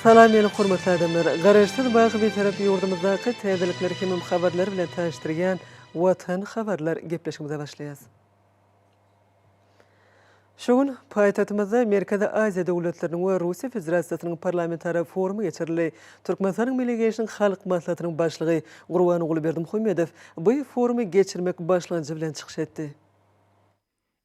Salam meni hormatly adamlar! Garaşsyz baky Bitarap ýurdumyzdaky täzelikler hemem habarlar bilen tanyşdyrýan Watan habarlar gepleşigimize başlaýas. Şu gün paýtagtymyzda Merkezi Aziýa döwletleriniň we Russiýa Federasiýasynyň parlamentara forumy geçirildi. Türkmenistanyň Milli Geňeşiniň Halk Maslahatynyň Başlygy Gurbanguly Berdimuhamedow bu forumy geçirmek başlangyjy bilen çykyş etdi.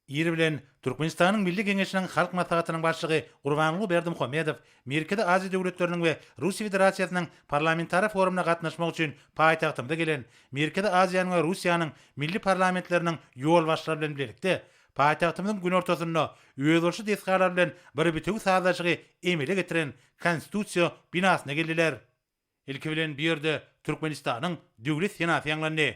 Ir bilen Türkmenistanyň Milli Geňeşiniň Halk Maslahatynyň Başlygy Gurbanguly Berdimuhamedow Merkezi Aziýa döwletleriniň we Russiýa Federasiýasynyň parlamentara forumyna gatnaşmak üçin paýtagtymyza gelen Merkezi Aziýanyň we Russiýanyň milli parlamentleriniň ýolbaşçylary bilen bilelikde paýtagtymyzyň günortasynda özboluşly desgalar bilen bir bitewi sazlaşygy emele getiren Konstitusiýa binasyna geldiler. Ilki bilen bu ýerde Türkmenistanyň Döwlet senasy ýaňlandy.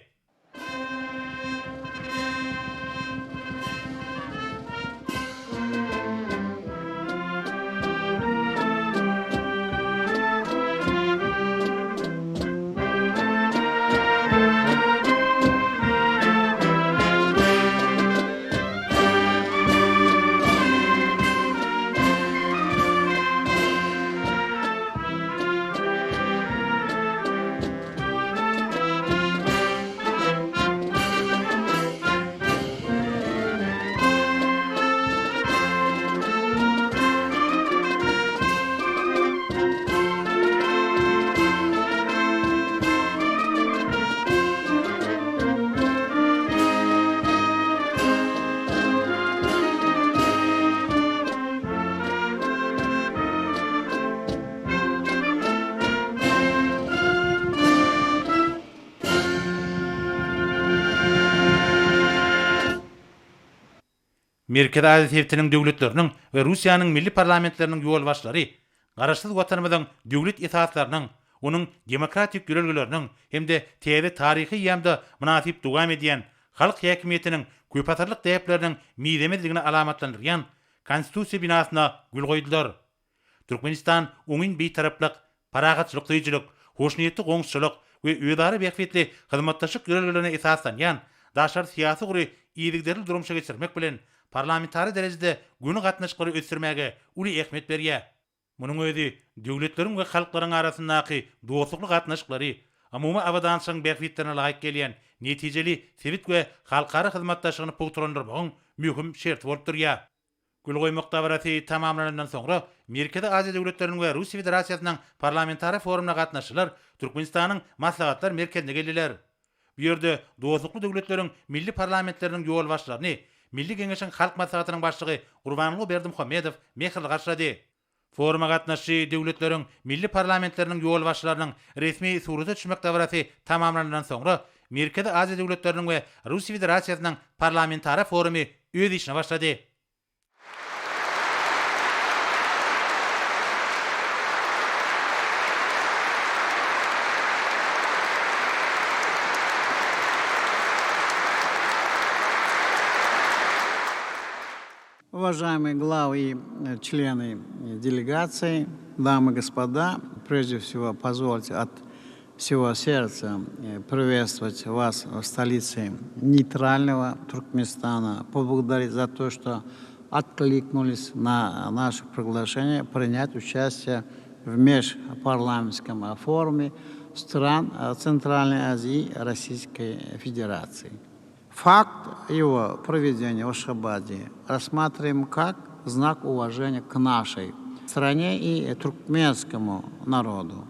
Merkezi Aziýa sebitiniň döwletleriniň we Russiýanyň milli parlamentleriniň ýolbaşçylary Garaşsyz Watanymyzyň döwlet esaslarynyň, onuň demokratik ýörelgeleriniň hem-de täze taryhy eýýamda mynasyp dowam edýän halk häkimiýetiniň köpasyrlyk däpleriniň mizemezligini alamatlandyrýan Konstitusiýa binasyna gül goýdular. Türkmenistan oňyn Bitaraplyk, parahatçylyk söýüjilik, hoşniýetli goňşuçylyk we özara bähbitli hyzmatdaşlyk ýörelgelerine esaslanýan daşary syýasy ugry yzygiderli durmuşa geçirmek bilen, parlamentara derejede göni gatnaşyklary ösdürmäge uly ähmiýet berýär. Munuň özi döwletleriň we halklaryň arasyndaky dostlukly gatnaşyklary, umumy abadançylygyň bähbitlerine laýyk gelýän netijeli sebit we halkara hyzmatdaşlygyny pugtalandyrmagyň möhüm şerti bolup durýar. Gül goýmak dabarasy tamamlanandan soňra, Merkezi Aziýa döwletleriniň we Russiýa Federasiýasynyň parlamentara forumyna gatnaşyjylar Türkmenistanyň Maslahatlar merkezine geldiler. Bu ýerde dostlukly döwletleriň milli parlamentleriniň ýolbaşçylaryny Milli Geňeşiň Halk Maslahatynyň Başlygy Gurbanguly Berdimuhamedow mähirli garşylady. Foruma gatnaşyjy döwletleriň milli parlamentleriniň ýolbaşçylarynyň resmi surata düşmek dabarasy tamamlanandan soňra, Merkezi Aziýa döwletleriniň we Russiýa Federasiýasynyň parlamentara forumy öz işine başlady. Уважаемые главы и э, члены делегации, дамы и господа, прежде всего позвольте от всего сердца э, приветствовать вас в столице нейтрального Туркменистана, поблагодарить за то, что откликнулись на наше приглашение принять участие в межпарламентском форуме стран э, Центральной Азии и Российской Федерации. Факт его проведения в Ашхабаде рассматриваем как знак уважения к нашей стране и туркменскому народу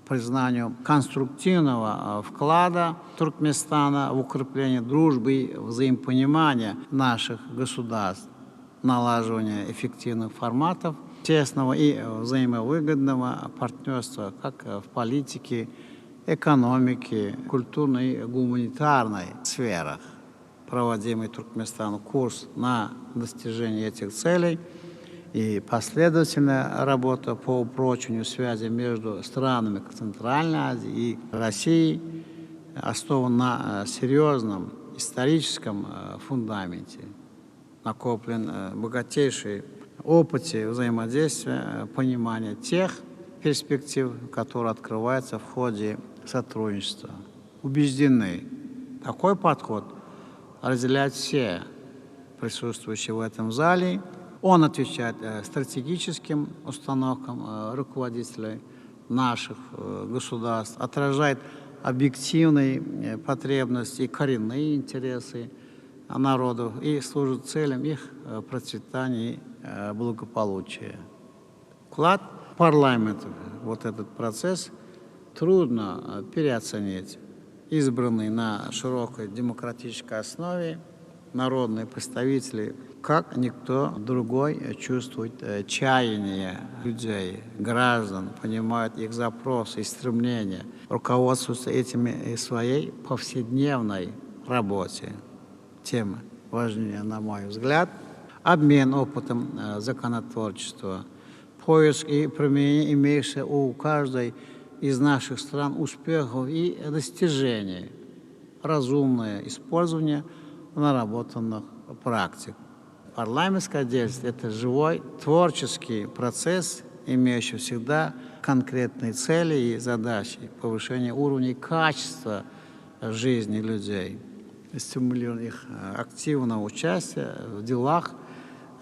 признанию конструктивного вклада Туркменистана в укрепление дружбы и взаимопонимания наших государств, налаживание эффективных форматов тесного и взаимовыгодного партнерства как в политике, экономике, культурной и гуманитарной сферах. Проводимый Туркменистаном курс на достижение этих целей и последовательная работа по упрочению связи между странами Центральной Азии и Россией основан на серьезном историческом фундаменте. Накоплен богатейший опыте взаимодействия, понимания тех перспектив, которые открываются в ходе сотрудничества. Убеждены, такой подход разделяют все присутствующие в этом зале. Он отвечает стратегическим установкам руководителей наших государств, отражает объективные потребности и коренные интересы народов и служит целям их процветания и благополучия. Вклад парламента в вот этот процесс трудно переоценить. Избранные на широкой демократической основе народные представители, как никто другой, чувствуют чаяния людей, граждан, понимают их запросы и стремления, руководствуются этими в своей повседневной работе. Тем важнее, на мой взгляд, обмен опытом законотворчества, поиск и применение имеющихся у каждой из наших стран успехов и достижений, разумное использование наработанных практик. Парламентская деятельность – это живой творческий процесс, имеющий всегда конкретные цели и задачи, повышение уровня и качества жизни людей, стимулирование их активного участия в делах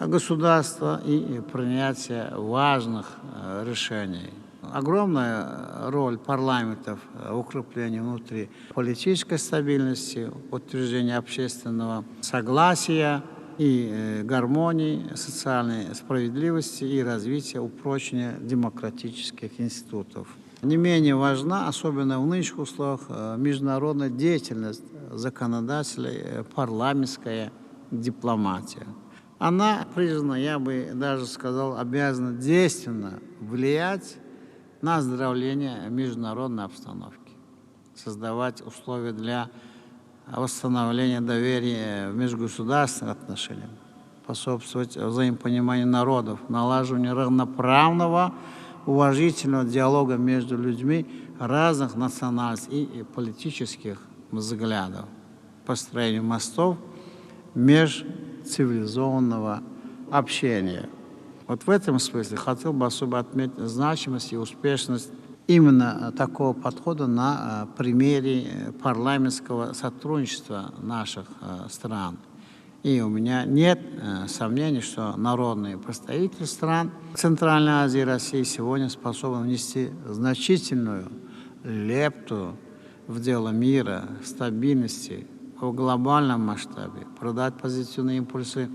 государства и принятие важных решений. Огромная роль парламентов в укреплении внутри политической стабильности, утверждении общественного согласия и гармонии, социальной справедливости и развития, упрочения демократических институтов. Не менее важна, особенно в нынешних условиях, международная деятельность законодателей, парламентская дипломатия. Она признана, я бы даже сказал, обязана действенно влиять на оздоровление международной обстановки, создавать условия для восстановления доверия в межгосударственных отношениях, способствовать взаимопониманию народов, налаживанию равноправного, уважительного диалога между людьми разных национальностей и политических взглядов, построению мостов межцивилизованного общения. Вот в этом смысле хотел бы особо отметить значимость и успешность именно такого подхода на примере парламентского сотрудничества наших стран. И у меня нет сомнений, что народные представители стран Центральной Азии и России сегодня способны внести значительную лепту в дело мира, стабильности в глобальном масштабе, продать позитивные импульсы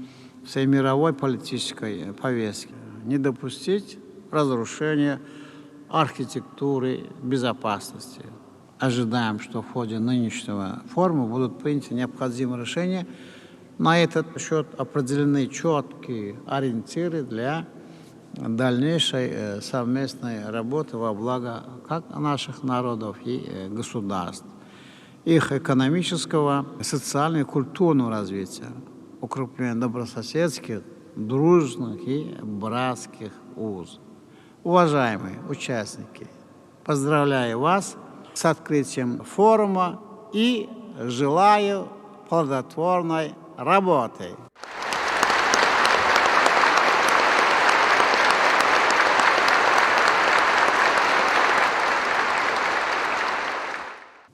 всей мировой политической повестке, не допустить разрушения архитектуры безопасности. Ожидаем, что в ходе нынешнего форума будут приняты необходимые решения. На этот счет определены четкие ориентиры для дальнейшей совместной работы во благо как наших народов и государств, их экономического, социального и культурного развития, укрепления добрососедских, дружных и братских уз. Уважаемые участники, поздравляю вас с открытием форума и желаю плодотворной работы.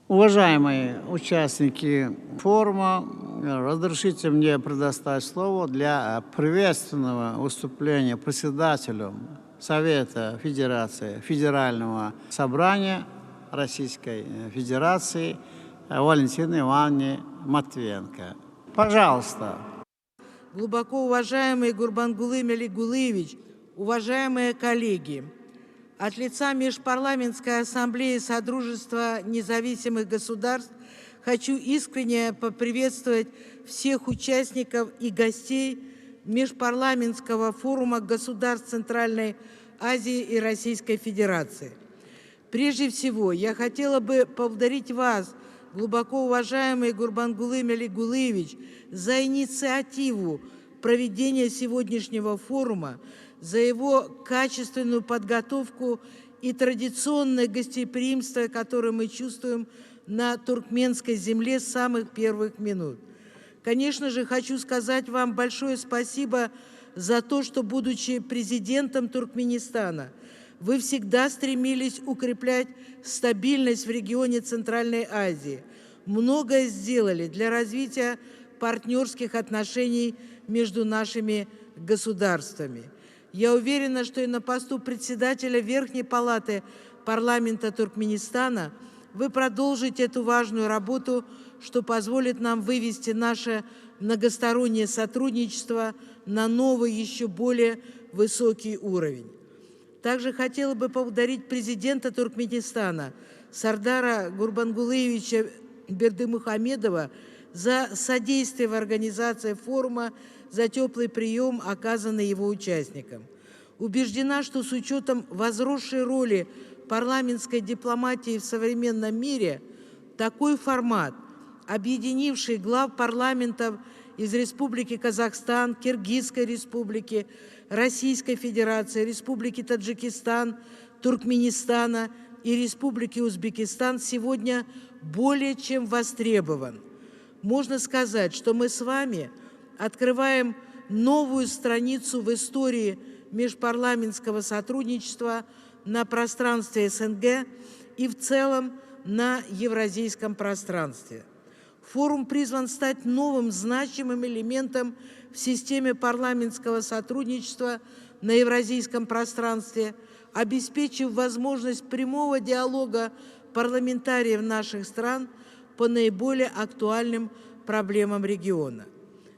Уважаемые участники форума, разрешите мне предоставить слово для приветственного выступления председателю Совета Федерации Федерального собрания Российской Федерации Валентине Ивановне Матвиенко. Пожалуйста. Глубоко уважаемый Гурбангулы Меликгулыевич, уважаемые коллеги, от лица Межпарламентской ассамблеи Содружества независимых государств хочу искренне поприветствовать всех участников и гостей Межпарламентского форума государств Центральной Азии и Российской Федерации. Прежде всего, я хотела бы поблагодарить вас, глубоко уважаемый Гурбангулы Меликгулыевич, за инициативу проведения сегодняшнего форума, за его качественную подготовку и традиционное гостеприимство, которое мы чувствуем на туркменской земле с самых первых минут. Конечно же, хочу сказать вам большое спасибо за то, что, будучи президентом Туркменистана, вы всегда стремились укреплять стабильность в регионе Центральной Азии. Многое сделали для развития партнерских отношений между нашими государствами. Я уверена, что и на посту председателя Верхней Палаты парламента Туркменистана вы продолжите эту важную работу, что позволит нам вывести наше многостороннее сотрудничество на новый, еще более высокий уровень. Также хотела бы поблагодарить президента Туркменистана Сардара Гурбангулыевича Бердымухамедова за содействие в организации форума, за теплый прием, оказанный его участникам. Убеждена, что с учетом возросшей роли парламентской дипломатии в современном мире, такой формат, объединивший глав парламентов из Республики Казахстан, Киргизской Республики, Российской Федерации, Республики Таджикистан, Туркменистана и Республики Узбекистан сегодня более чем востребован. Можно сказать, что мы с вами открываем новую страницу в истории межпарламентского сотрудничества на пространстве СНГ и в целом на евразийском пространстве. Форум призван стать новым значимым элементом в системе парламентского сотрудничества на евразийском пространстве, обеспечив возможность прямого диалога парламентариев наших стран по наиболее актуальным проблемам региона.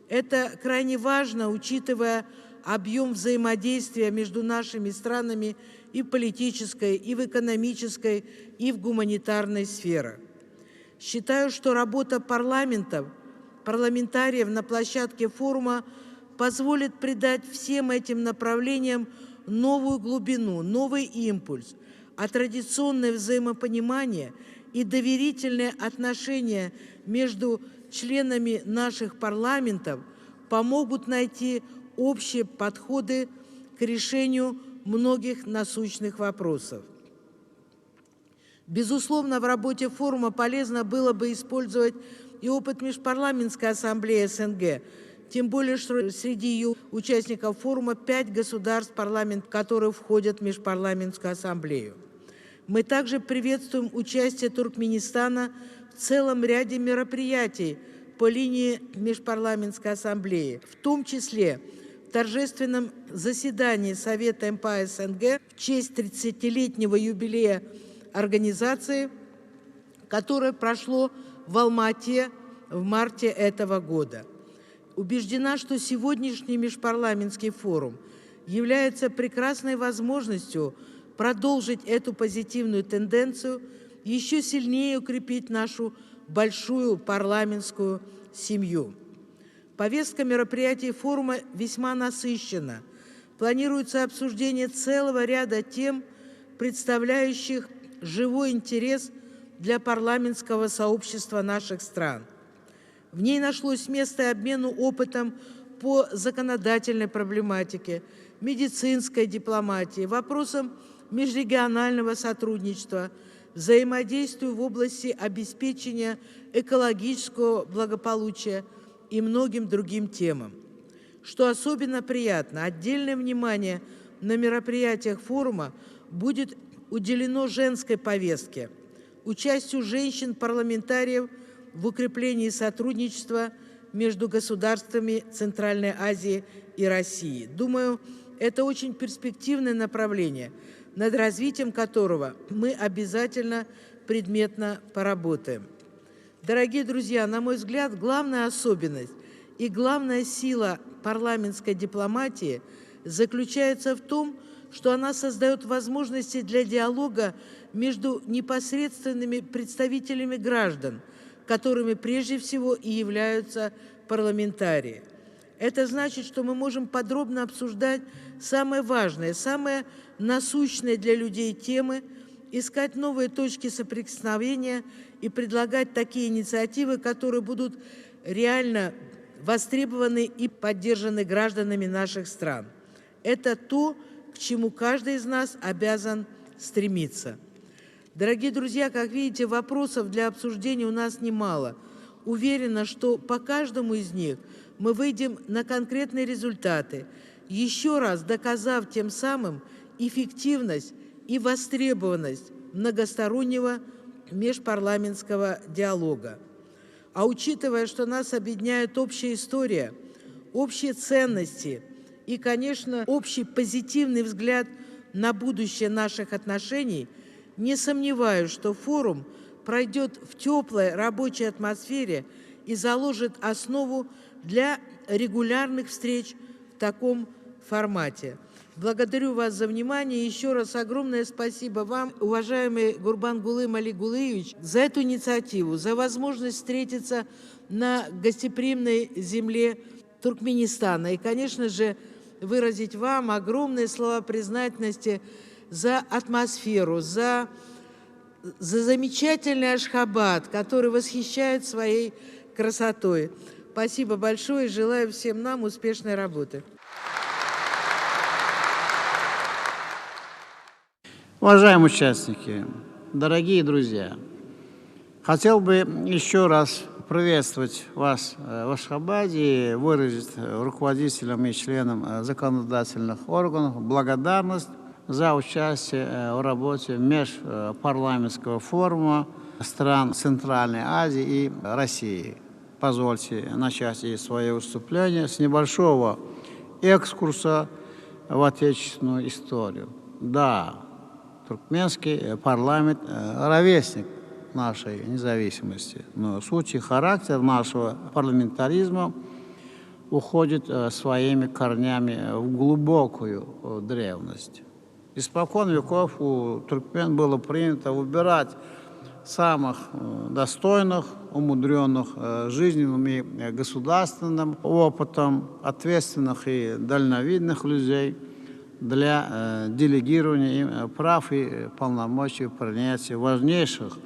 Это крайне важно, учитывая объем взаимодействия между нашими странами и в политической, и в экономической, и в гуманитарной сферах. Считаю, что работа парламентов, парламентариев на площадке форума позволит придать всем этим направлениям новую глубину, новый импульс, а традиционное взаимопонимание и доверительные отношения между членами наших парламентов помогут найти общие подходы к решению многих насущных вопросов. Безусловно, в работе форума полезно было бы использовать и опыт Межпарламентской ассамблеи СНГ, тем более, что среди ее участников форума пять государств, парламент, которые входят в Межпарламентскую ассамблею. Мы также приветствуем участие Туркменистана в целом ряде мероприятий по линии Межпарламентской ассамблеи, в том числе в торжественном заседании Совета МПА СНГ в честь 30-летнего юбилея организации, которое прошло в Алмате в марте этого года. Убеждена, что сегодняшний межпарламентский форум является прекрасной возможностью продолжить эту позитивную тенденцию, еще сильнее укрепить нашу большую парламентскую семью. Повестка мероприятий форума весьма насыщена. Планируется обсуждение целого ряда тем, представляющих живой интерес для парламентского сообщества наших стран. В ней нашлось место обмену опытом по законодательной проблематике, медицинской дипломатии, вопросам межрегионального сотрудничества, взаимодействию в области обеспечения экологического благополучия и многим другим темам. Что особенно приятно, отдельное внимание на мероприятиях форума будет уделено женской повестке, участию женщин-парламентариев в укреплении сотрудничества между государствами Центральной Азии и России. Думаю, это очень перспективное направление, над развитием которого мы обязательно предметно поработаем. Дорогие друзья, на мой взгляд, главная особенность и главная сила парламентской дипломатии заключается в том, что она создает возможности для диалога между непосредственными представителями граждан, которыми прежде всего и являются парламентарии. Это значит, что мы можем подробно обсуждать самые важные, самые насущные для людей темы, искать новые точки соприкосновения и предлагать такие инициативы, которые будут реально востребованы и поддержаны гражданами наших стран. Это то, к чему каждый из нас обязан стремиться. Дорогие друзья, как видите, вопросов для обсуждения у нас немало. Уверена, что по каждому из них мы выйдем на конкретные результаты, еще раз доказав тем самым эффективность и востребованность многостороннего межпарламентского диалога. А учитывая, что нас объединяет общая история, общие ценности И, конечно, общий позитивный взгляд на будущее наших отношений. Не сомневаюсь, что форум пройдет в теплой рабочей атмосфере и заложит основу для регулярных встреч в таком формате. Благодарю вас за внимание. Еще раз огромное спасибо вам, уважаемый Гурбангулы Малигулыевич, за эту инициативу, за возможность встретиться на гостеприимной земле Туркменистана. И, конечно же, выразить вам огромные слова признательности за атмосферу, за, за замечательный Ашхабад, который восхищает своей красотой. Спасибо большое и желаю всем нам успешной работы. Уважаемые участники, дорогие друзья, хотел бы еще раз приветствовать вас э, в Ашхабаде и выразить руководителям и членам э, законодательных органов благодарность за участие э, в работе межпарламентского форума стран Центральной Азии и России. Позвольте начать и свое выступление с небольшого экскурса в отечественную историю. Да, туркменский парламент ровесник нашей независимости. Но суть и характер нашего парламентаризма уходит э, своими корнями в глубокую э, древность. Испокон веков у туркмен было принято выбирать самых э, достойных, умудренных жизненным и государственным опытом, ответственных и дальновидных людей для делегирования им прав и полномочий в принятии важнейших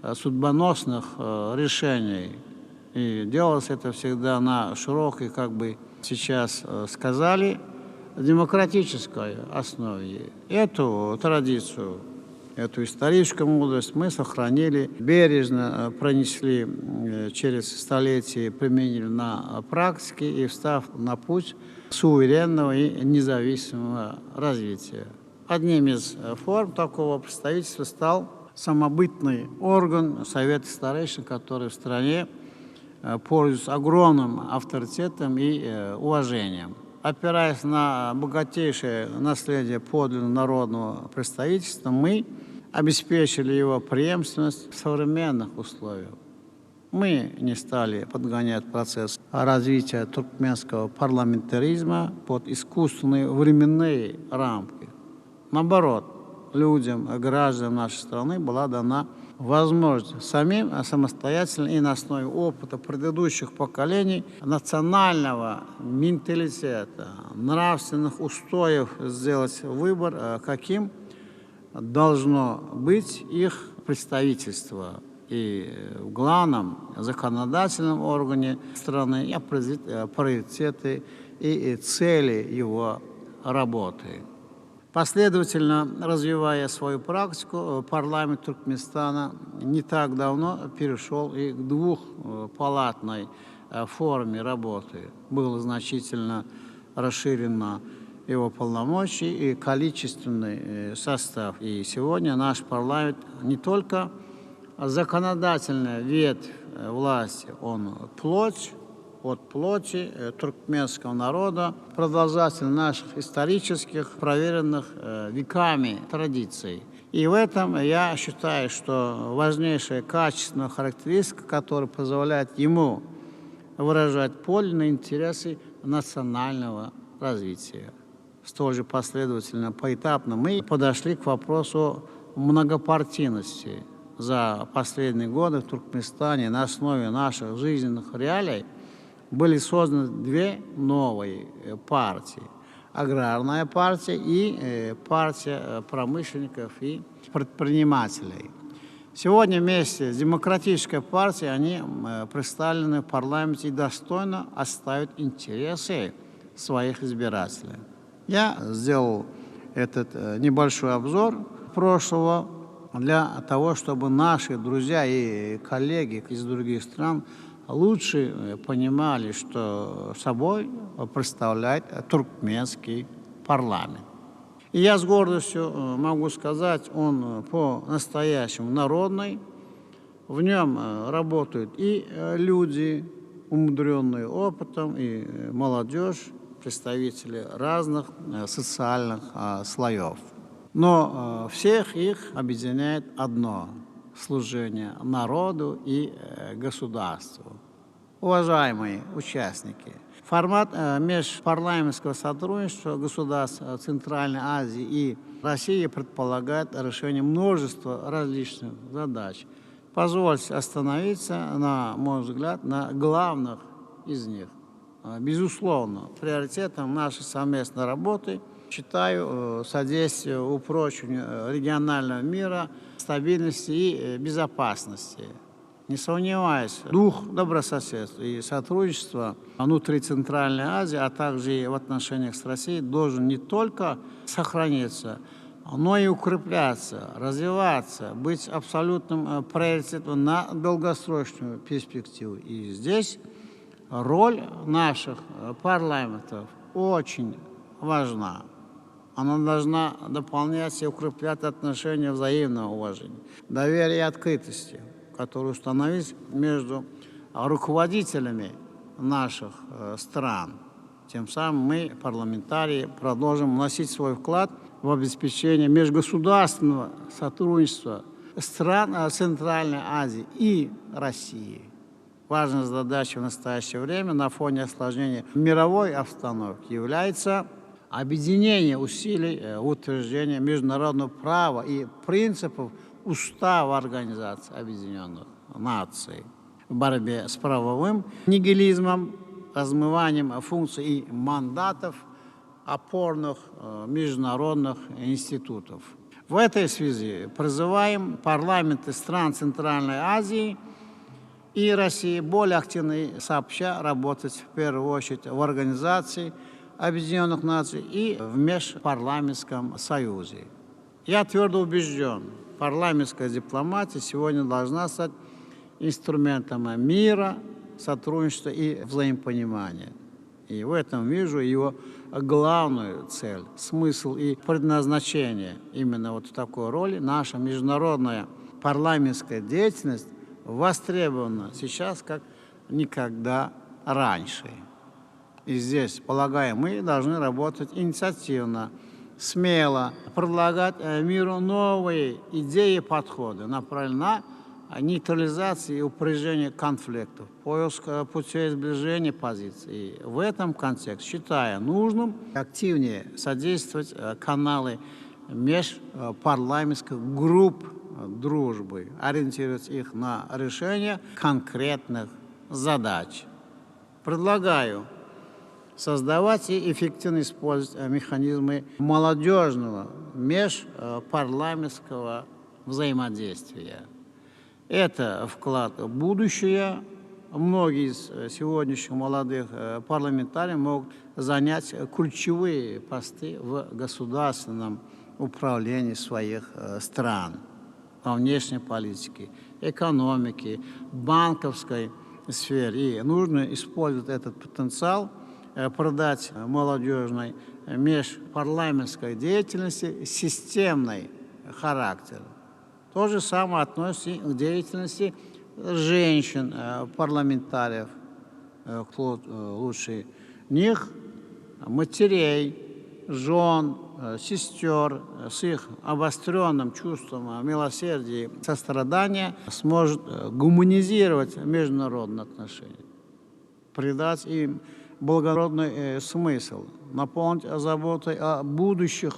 Э, судьбоносных э, решений. И делалось это всегда на широкой, как бы сейчас э, сказали, демократической основе. Эту традицию, эту историческую мудрость мы сохранили, бережно пронесли через столетия, применили на практике и встав на путь суверенного и независимого развития. Одним из форм такого представительства стал самобытный орган Совета старейшин, который в стране э, пользуется огромным авторитетом и э, уважением. Опираясь на богатейшее наследие подлинно народного представительства, мы обеспечили его преемственность в современных условиях. Мы не стали подгонять процесс развития туркменского парламентаризма под искусственные временные рамки. Наоборот, людям, гражданам нашей страны была дана возможность самим самостоятельно и на основе опыта предыдущих поколений национального менталитета, нравственных устоев сделать выбор, э, каким должно быть их представительство и в главном законодательном органе страны и определить э, приоритеты и цели его работы. Последовательно развивая свою практику, э, парламент Туркменистана не так давно перешел и к двухпалатной э, форме работы. Было значительно расширено его полномочия и количественный э, состав. И сегодня наш парламент не только законодательная ветвь власти, он плоть от плоти э, туркменского народа, продолжатель наших исторических, проверенных э, веками традиций. И в этом я считаю, что важнейшая качественная характеристика, которая позволяет ему выражать подлинные интересы национального развития. Столь же последовательно, поэтапно мы подошли к вопросу многопартийности. За последние годы в Туркменистане на основе наших жизненных реалий были созданы две новые э, партии. Аграрная партия и э, партия э, промышленников и предпринимателей. Сегодня вместе с Демократической партией они представлены в парламенте и достойно отстаивают интересы своих избирателей. Я сделал этот небольшой обзор прошлого для того, чтобы наши друзья и коллеги из других стран лучше э, понимали, что собой представляет туркменский парламент. И я с гордостью э, могу сказать, он э, по-настоящему народный, в нем работают и люди, умудренные опытом, и молодежь. представители разных социальных слоев. Но всех их объединяет одно – служение народу и государству. Уважаемые участники, формат межпарламентского сотрудничества государств Центральной Азии и России предполагает решение множества различных задач. Позвольте остановиться, на мой взгляд, на главных из них. Безусловно, приоритетом нашей совместной работы считаю содействие упрочению регионального мира, стабильности и безопасности. Не сомневаюсь, дух добрососедства и сотрудничества внутри Центральной Азии, а также и в отношениях с Россией должен не только сохраниться, но и укрепляться, развиваться, быть абсолютным приоритетом на долгосрочную перспективу. И здесь роль наших парламентов очень важна. Она должна дополнять и укреплять отношения взаимного уважения, доверия и открытости, которые установились между руководителями наших стран. Тем самым мы, парламентарии, продолжим вносить свой вклад в обеспечение межгосударственного сотрудничества стран Центральной Азии и России. Важной задачей в настоящее время на фоне осложнения мировой обстановки является объединение усилий в утверждении международного права и принципов Устава Организации Объединенных Наций в борьбе с правовым нигилизмом, размыванием функций и мандатов опорных международных институтов. В этой связи призываем парламенты стран Центральной Азии и России более активно и сообща работать в первую очередь в Организации Объединенных Наций и в Межпарламентском союзе. Я твердо убежден, парламентская дипломатия сегодня должна стать инструментом мира, сотрудничества и взаимопонимания. И в этом вижу его главную цель, смысл и предназначение именно вот в такой роли. Наша международная парламентская деятельность востребована сейчас как никогда раньше. И здесь, полагаю, мы должны работать инициативно, смело, предлагать миру новые идеи и подходы, направленные на нейтрализацию и упреждение конфликтов, поиск путей сближения позиций. И в этом контексте считаю нужным активнее содействовать каналы межпарламентских групп дружбы, ориентировать их на решение конкретных задач. Предлагаю создавать и эффективно использовать механизмы молодежного межпарламентского взаимодействия. Это вклад в будущее. Многие из сегодняшних молодых парламентариев могут занять ключевые посты в государственном управлении своих стран, во внешней политике, экономике, банковской сфере. И нужно использовать этот потенциал, продать молодежной межпарламентской деятельности системный характер. То же самое относится и к деятельности женщин, парламентариев, кто лучше них, матерей, жен, сестер, с их обостренным чувством милосердия и сострадания сможет гуманизировать международные отношения, придать им благородный смысл, наполнить заботой о будущих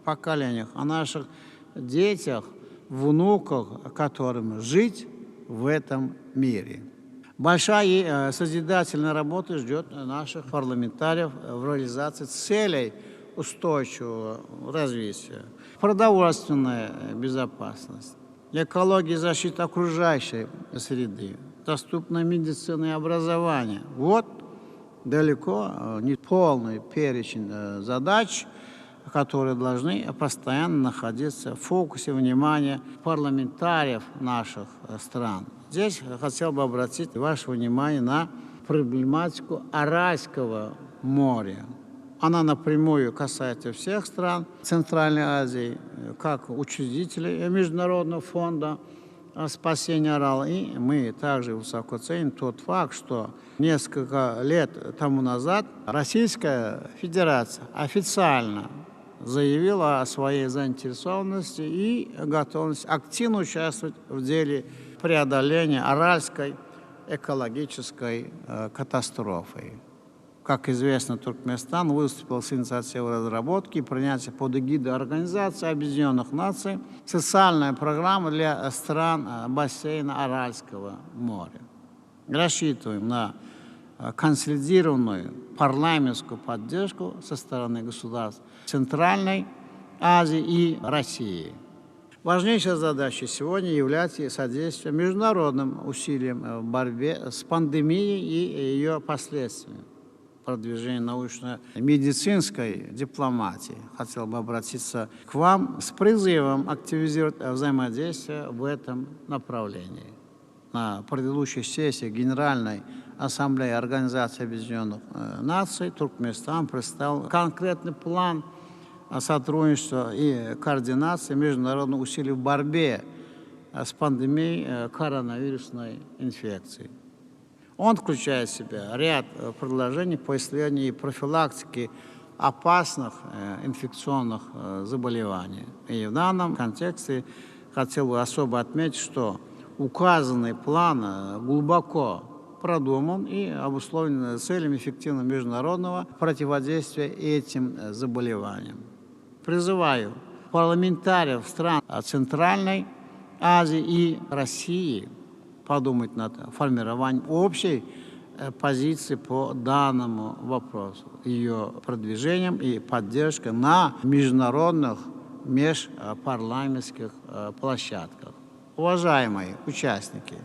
поколениях, о наших детях, внуках, которым жить в этом мире. Большая и созидательная работа ждет наших парламентариев в реализации целей устойчивого развития. Продовольственная безопасность, экология и защита окружающей среды, доступная медицина и образование. Вот далеко не полный перечень задач, которые должны постоянно находиться в фокусе внимания парламентариев наших стран. Здесь хотел бы обратить ваше внимание на проблематику Аральского моря. Она напрямую касается всех стран Центральной Азии, как учредителей Международного фонда Спасения Арала. И мы также высоко ценим тот факт, что несколько лет тому назад Российская Федерация официально заявила о своей заинтересованности и готовности активно участвовать в деле преодоления Аральской экологической э, катастрофы. Как известно, Туркменистан выступил с инициативой разработки и принятия под эгидой Организации Объединенных Наций социальная программа для стран э, бассейна Аральского моря. Рассчитываем на э, консолидированную парламентскую поддержку со стороны государств Центральной Азии и России. Важнейшей задачей сегодня является содействие международным усилиям э, в борьбе с пандемией и ее последствиями продвижение научно-медицинской дипломатии. Хотел бы обратиться к вам с призывом активизировать взаимодействие в этом направлении. На предыдущей сессии Генеральной Ассамблеи Организации Объединенных э, Наций Туркменистан представил конкретный план сотрудничества и координации международных усилий в борьбе с пандемией э, коронавирусной инфекции. Он включает в себя ряд э, предложений по исследованию и профилактике опасных э, инфекционных э, заболеваний. И в данном контексте хотел бы особо отметить, что указанный план глубоко продуман и обусловлен целями эффективного международного противодействия этим заболеваниям. Призываю парламентариев стран Центральной Азии и России подумать над формированием общей э, позиции по данному вопросу, ее продвижением и поддержкой на международных межпарламентских э, площадках. Уважаемые участники,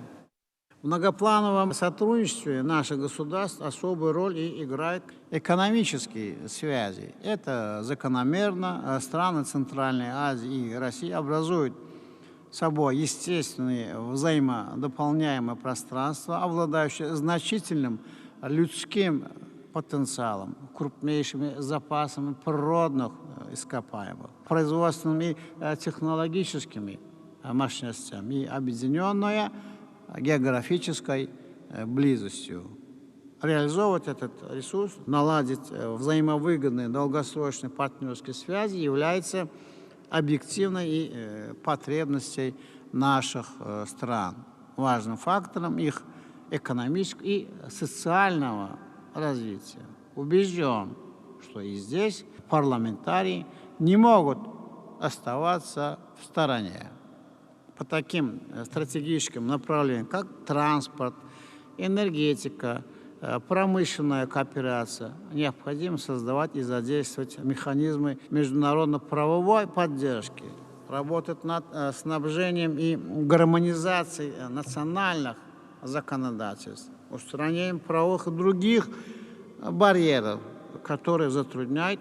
в многоплановом сотрудничестве наших государств особую роль и играют экономические связи. Это закономерно. Э, страны Центральной Азии и России образуют собой естественные взаимодополняемое пространство, обладающее значительным людским потенциалом, крупнейшими запасами природных э, ископаемых, производственными и э, технологическими э, мощностями и объединенное географической близостью. Реализовывать этот ресурс, наладить взаимовыгодные долгосрочные партнерские связи является объективной и э, потребностей наших э, стран. Важным фактором их экономического и социального развития. Убежден, что и здесь парламентарии не могут оставаться в стороне. По таким э, стратегическим направлениям, как транспорт, энергетика, Э, промышленная кооперация. Необходимо создавать и задействовать механизмы международно-правовой поддержки, работать над э, снабжением и гармонизацией э, национальных законодательств, устранением правовых и других барьеров, которые затрудняют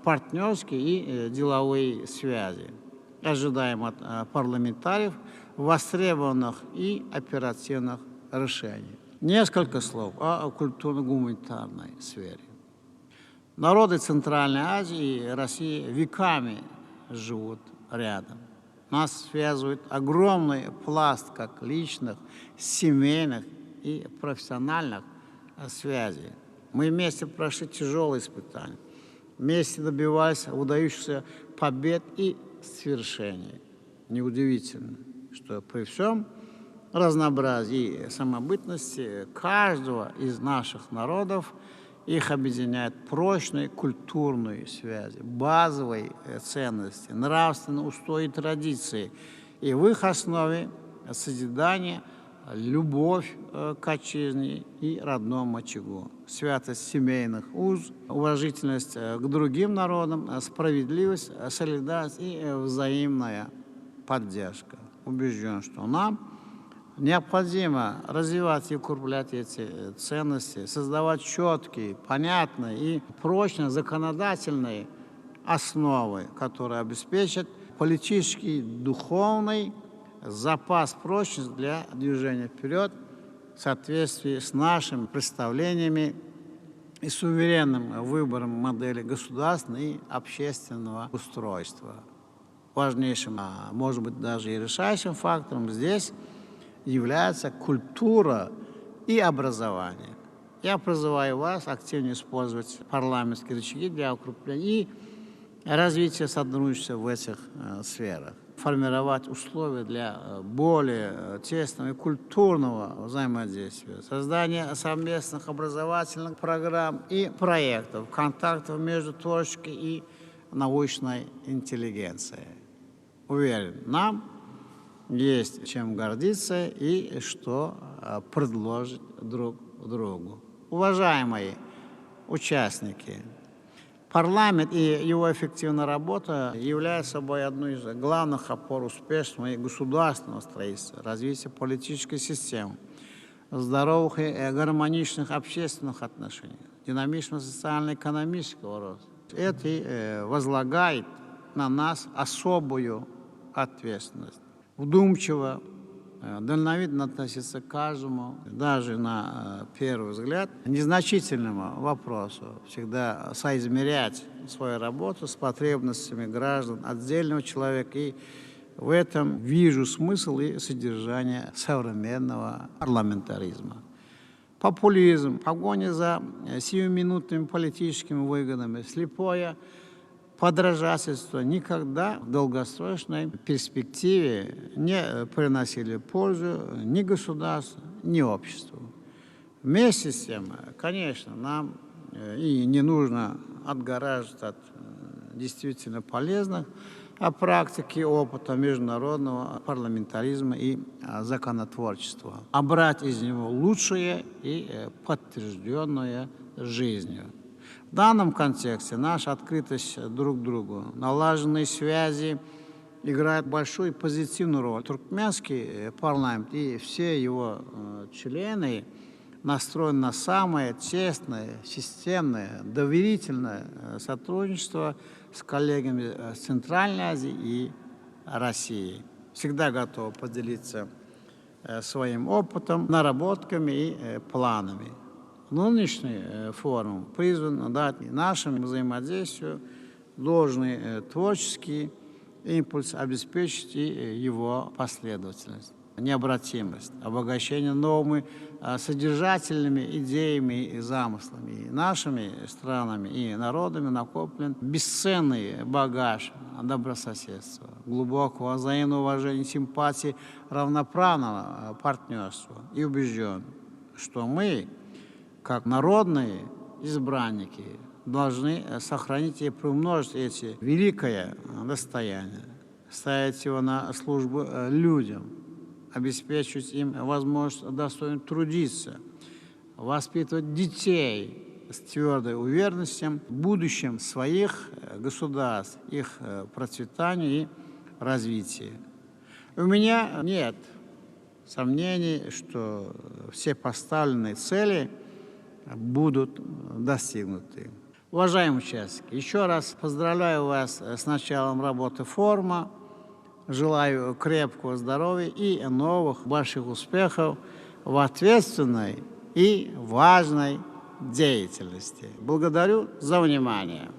партнерские и деловые связи. Ожидаем от парламентариев востребованных и оперативных решений. Несколько слов о культурно-гуманитарной сфере. Народы Центральной Азии и России веками живут рядом. Нас связывает огромный пласт как личных, семейных и профессиональных связей. Мы вместе прошли тяжелые испытания, вместе добивались выдающихся побед и свершений. Неудивительно, что при всем разнообразии самобытности каждого из наших народов их объединяет прочные культурные связи, базовые ценности, нравственные устои и традиции. И в их основе созидание, любовь э, к отчизне и родному очагу, святость семейных уз, уважительность э, к другим народам, э, справедливость, солидарность и взаимная поддержка. Убежден, что нам необходимо развивать и укреплять эти ценности, создавать четкие, понятные и прочные законодательные основы, которые обеспечат политический, духовный запас прочности для движения вперед в соответствии с нашими представлениями и суверенным выбором модели государственного и общественного устройства. Важнейшим, а может быть даже и решающим фактором здесь является культура и образование. Я призываю вас активнее использовать парламентские рычаги для укрепления и развития сотрудничества в этих э, сферах формировать условия для э, более э, тесного и культурного взаимодействия, создание совместных образовательных программ и проектов, контактов между творческой и научной интеллигенцией. Уверен, нам есть чем гордиться и что э, предложить друг другу. Уважаемые участники, парламент и его эффективная работа являются собой одной из главных опор успешного и государственного строительства, развития политической системы, здоровых и гармоничных общественных отношений, динамичного социально-экономического роста. Это э, возлагает на нас особую ответственность. Вдумчиво, э, дальновидно относиться к каждому, даже на э, первый взгляд, незначительному вопросу. Всегда соизмерять свою работу с потребностями граждан, отдельного человека. И в этом вижу смысл и содержание современного парламентаризма. Популизм, погоня за э, сиюминутными политическими выгодами, слепое подражательство никогда в долгосрочной перспективе не приносили пользу ни государству, ни обществу. Вместе с тем, конечно, нам э, и не нужно отгораживать от э, действительно полезных а практики опыта международного парламентаризма и а, законотворчества, а брать из него лучшее и э, подтвержденное жизнью. В данном контексте наша открытость друг к другу, налаженные связи играют большую позитивную роль. Туркменский э, парламент и все его э, члены настроены на самое тесное, системное, доверительное э, сотрудничество с коллегами с Центральной Азии и России. Всегда готовы поделиться своим опытом, наработками и планами. Нынешний э, форум призван дать нашему взаимодействию должный э, творческий импульс, обеспечить и э, его последовательность, необратимость, обогащение новыми содержательными идеями и замыслами. И нашими странами и народами накоплен бесценный багаж добрососедства, глубокого взаимного уважения, симпатии, равноправного партнерства. И убежден, что мы как народные избранники, должны сохранить и приумножить эти великое достояние, ставить его на службу э, людям, обеспечивать им возможность достойно трудиться, воспитывать детей с твердой уверенностью в будущем своих э, государств, их э, процветании и развитии. У меня нет сомнений, что все поставленные цели – будут достигнуты. Уважаемые участники, еще раз поздравляю вас с началом работы форума. Желаю крепкого здоровья и новых больших успехов в ответственной и важной деятельности. Благодарю за внимание.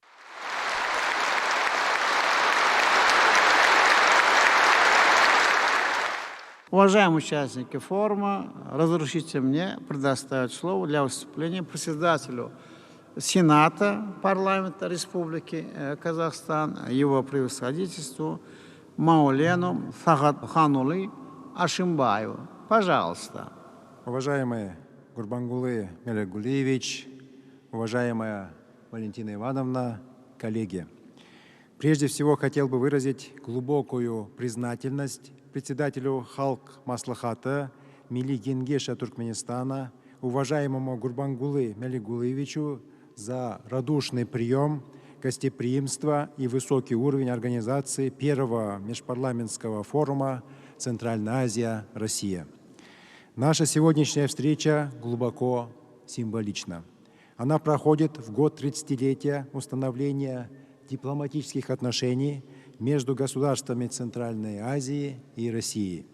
Уважаемые участники форума, разрешите мне предоставить слово для выступления председателю Сената парламента Республики э, Казахстан, его превосходительству Маулену Сагатханулы Ашимбаеву. Пожалуйста. Уважаемый Гурбангулы Меликгулиевич, уважаемая Валентина Ивановна, коллеги. Прежде всего хотел бы выразить глубокую признательность председателю Халк Маслахата Милли Генгеша Туркменистана, уважаемому Гурбангулы Меликгулиевичу за радушный прием, гостеприимство и высокий уровень организации первого межпарламентского форума «Центральная Азия. Россия». Наша сегодняшняя встреча глубоко символична. Она проходит в год 30-летия установления дипломатических отношений между государствами Центральной Азии и России.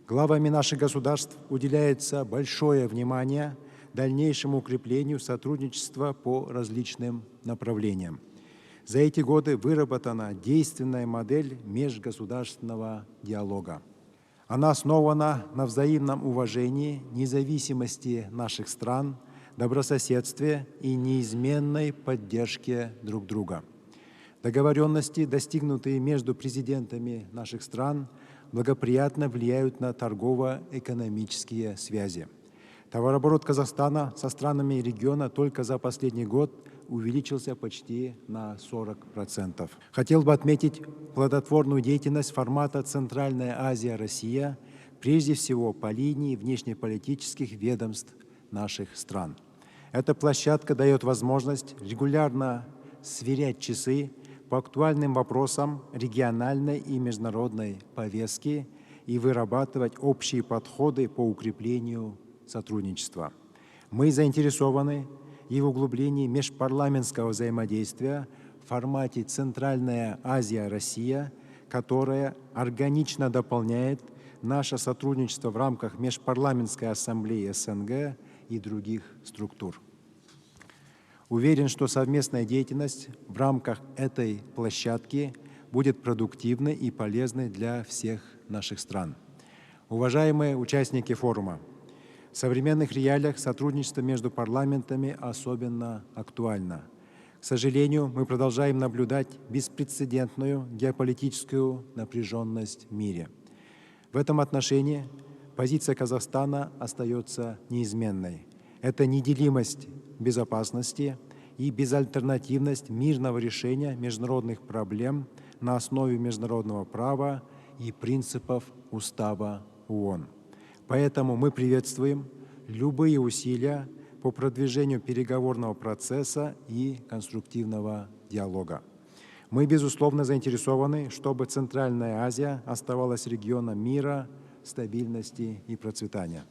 Главами наших государств уделяется большое внимание дальнейшему укреплению сотрудничества по различным направлениям. За эти годы выработана действенная модель межгосударственного диалога. Она основана на взаимном уважении, независимости наших стран, добрососедстве и неизменной поддержке друг друга. Договоренности, достигнутые между президентами наших стран, благоприятно влияют на торгово-экономические связи. Товарооборот Казахстана со странами региона только за последний год увеличился почти на 40%. Хотел бы отметить плодотворную деятельность формата «Центральная Азия-Россия», прежде всего по линии внешнеполитических ведомств наших стран. Эта площадка дает возможность регулярно сверять часы по актуальным вопросам региональной и международной повестки и вырабатывать общие подходы по укреплению сотрудничества. Мы заинтересованы и в углублении межпарламентского взаимодействия в формате «Центральная Азия-Россия», которая органично дополняет наше сотрудничество в рамках Межпарламентской ассамблеи СНГ и других структур. Уверен, что совместная деятельность в рамках этой площадки будет продуктивной и полезной для всех наших стран. Уважаемые участники форума, в современных реалиях сотрудничество между парламентами особенно актуально. К сожалению, мы продолжаем наблюдать беспрецедентную геополитическую напряженность в мире. В этом отношении позиция Казахстана остается неизменной. Это неделимость безопасности и безальтернативность мирного решения международных проблем на основе международного права и принципов Устава ООН. Поэтому мы приветствуем любые усилия по продвижению переговорного процесса и конструктивного диалога. Мы, безусловно, заинтересованы, чтобы Центральная Азия оставалась регионом мира, стабильности и процветания.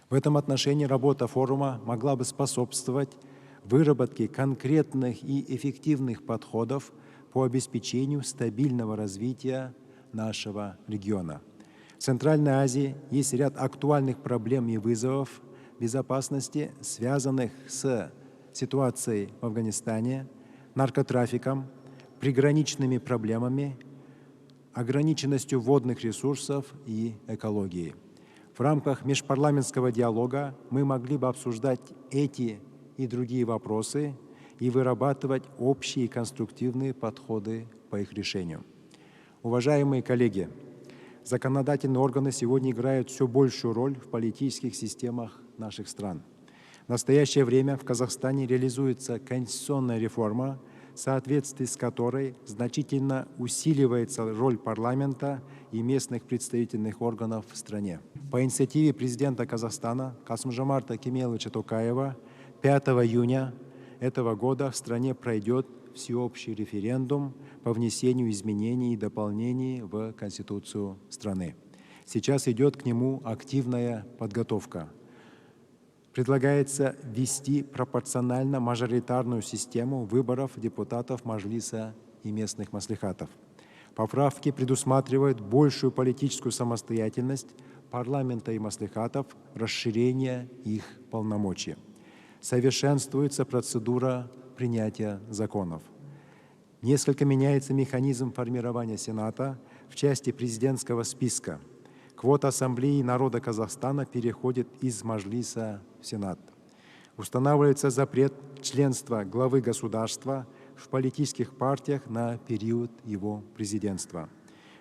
В этом отношении работа форума могла бы способствовать выработке конкретных и эффективных подходов по обеспечению стабильного развития нашего региона. В Центральной Азии есть ряд актуальных проблем и вызовов безопасности, связанных с ситуацией в Афганистане, наркотрафиком, приграничными проблемами, ограниченностью водных ресурсов и экологией. В рамках межпарламентского диалога мы могли бы обсуждать эти и другие вопросы и вырабатывать общие конструктивные подходы по их решению. Уважаемые коллеги, законодательные органы сегодня играют все большую роль в политических системах наших стран. В настоящее время в Казахстане реализуется конституционная реформа, в соответствии с которой значительно усиливается роль парламента и местных представительных органов в стране. По инициативе президента Казахстана Касым-Жомарта Кемеловича Токаева 5 июня этого года в стране пройдет всеобщий референдум по внесению изменений и дополнений в Конституцию страны. Сейчас идет к нему активная подготовка. Предлагается ввести пропорционально-мажоритарную систему выборов депутатов Мажлиса и местных маслихатов. Поправки предусматривают большую политическую самостоятельность парламента и маслихатов, расширение их полномочий. Совершенствуется процедура принятия законов. Несколько меняется механизм формирования Сената в части президентского списка. Квота Ассамблеи народа Казахстана переходит из Мажлиса в Сенат. Устанавливается запрет членства главы государства в политических партиях на период его президентства.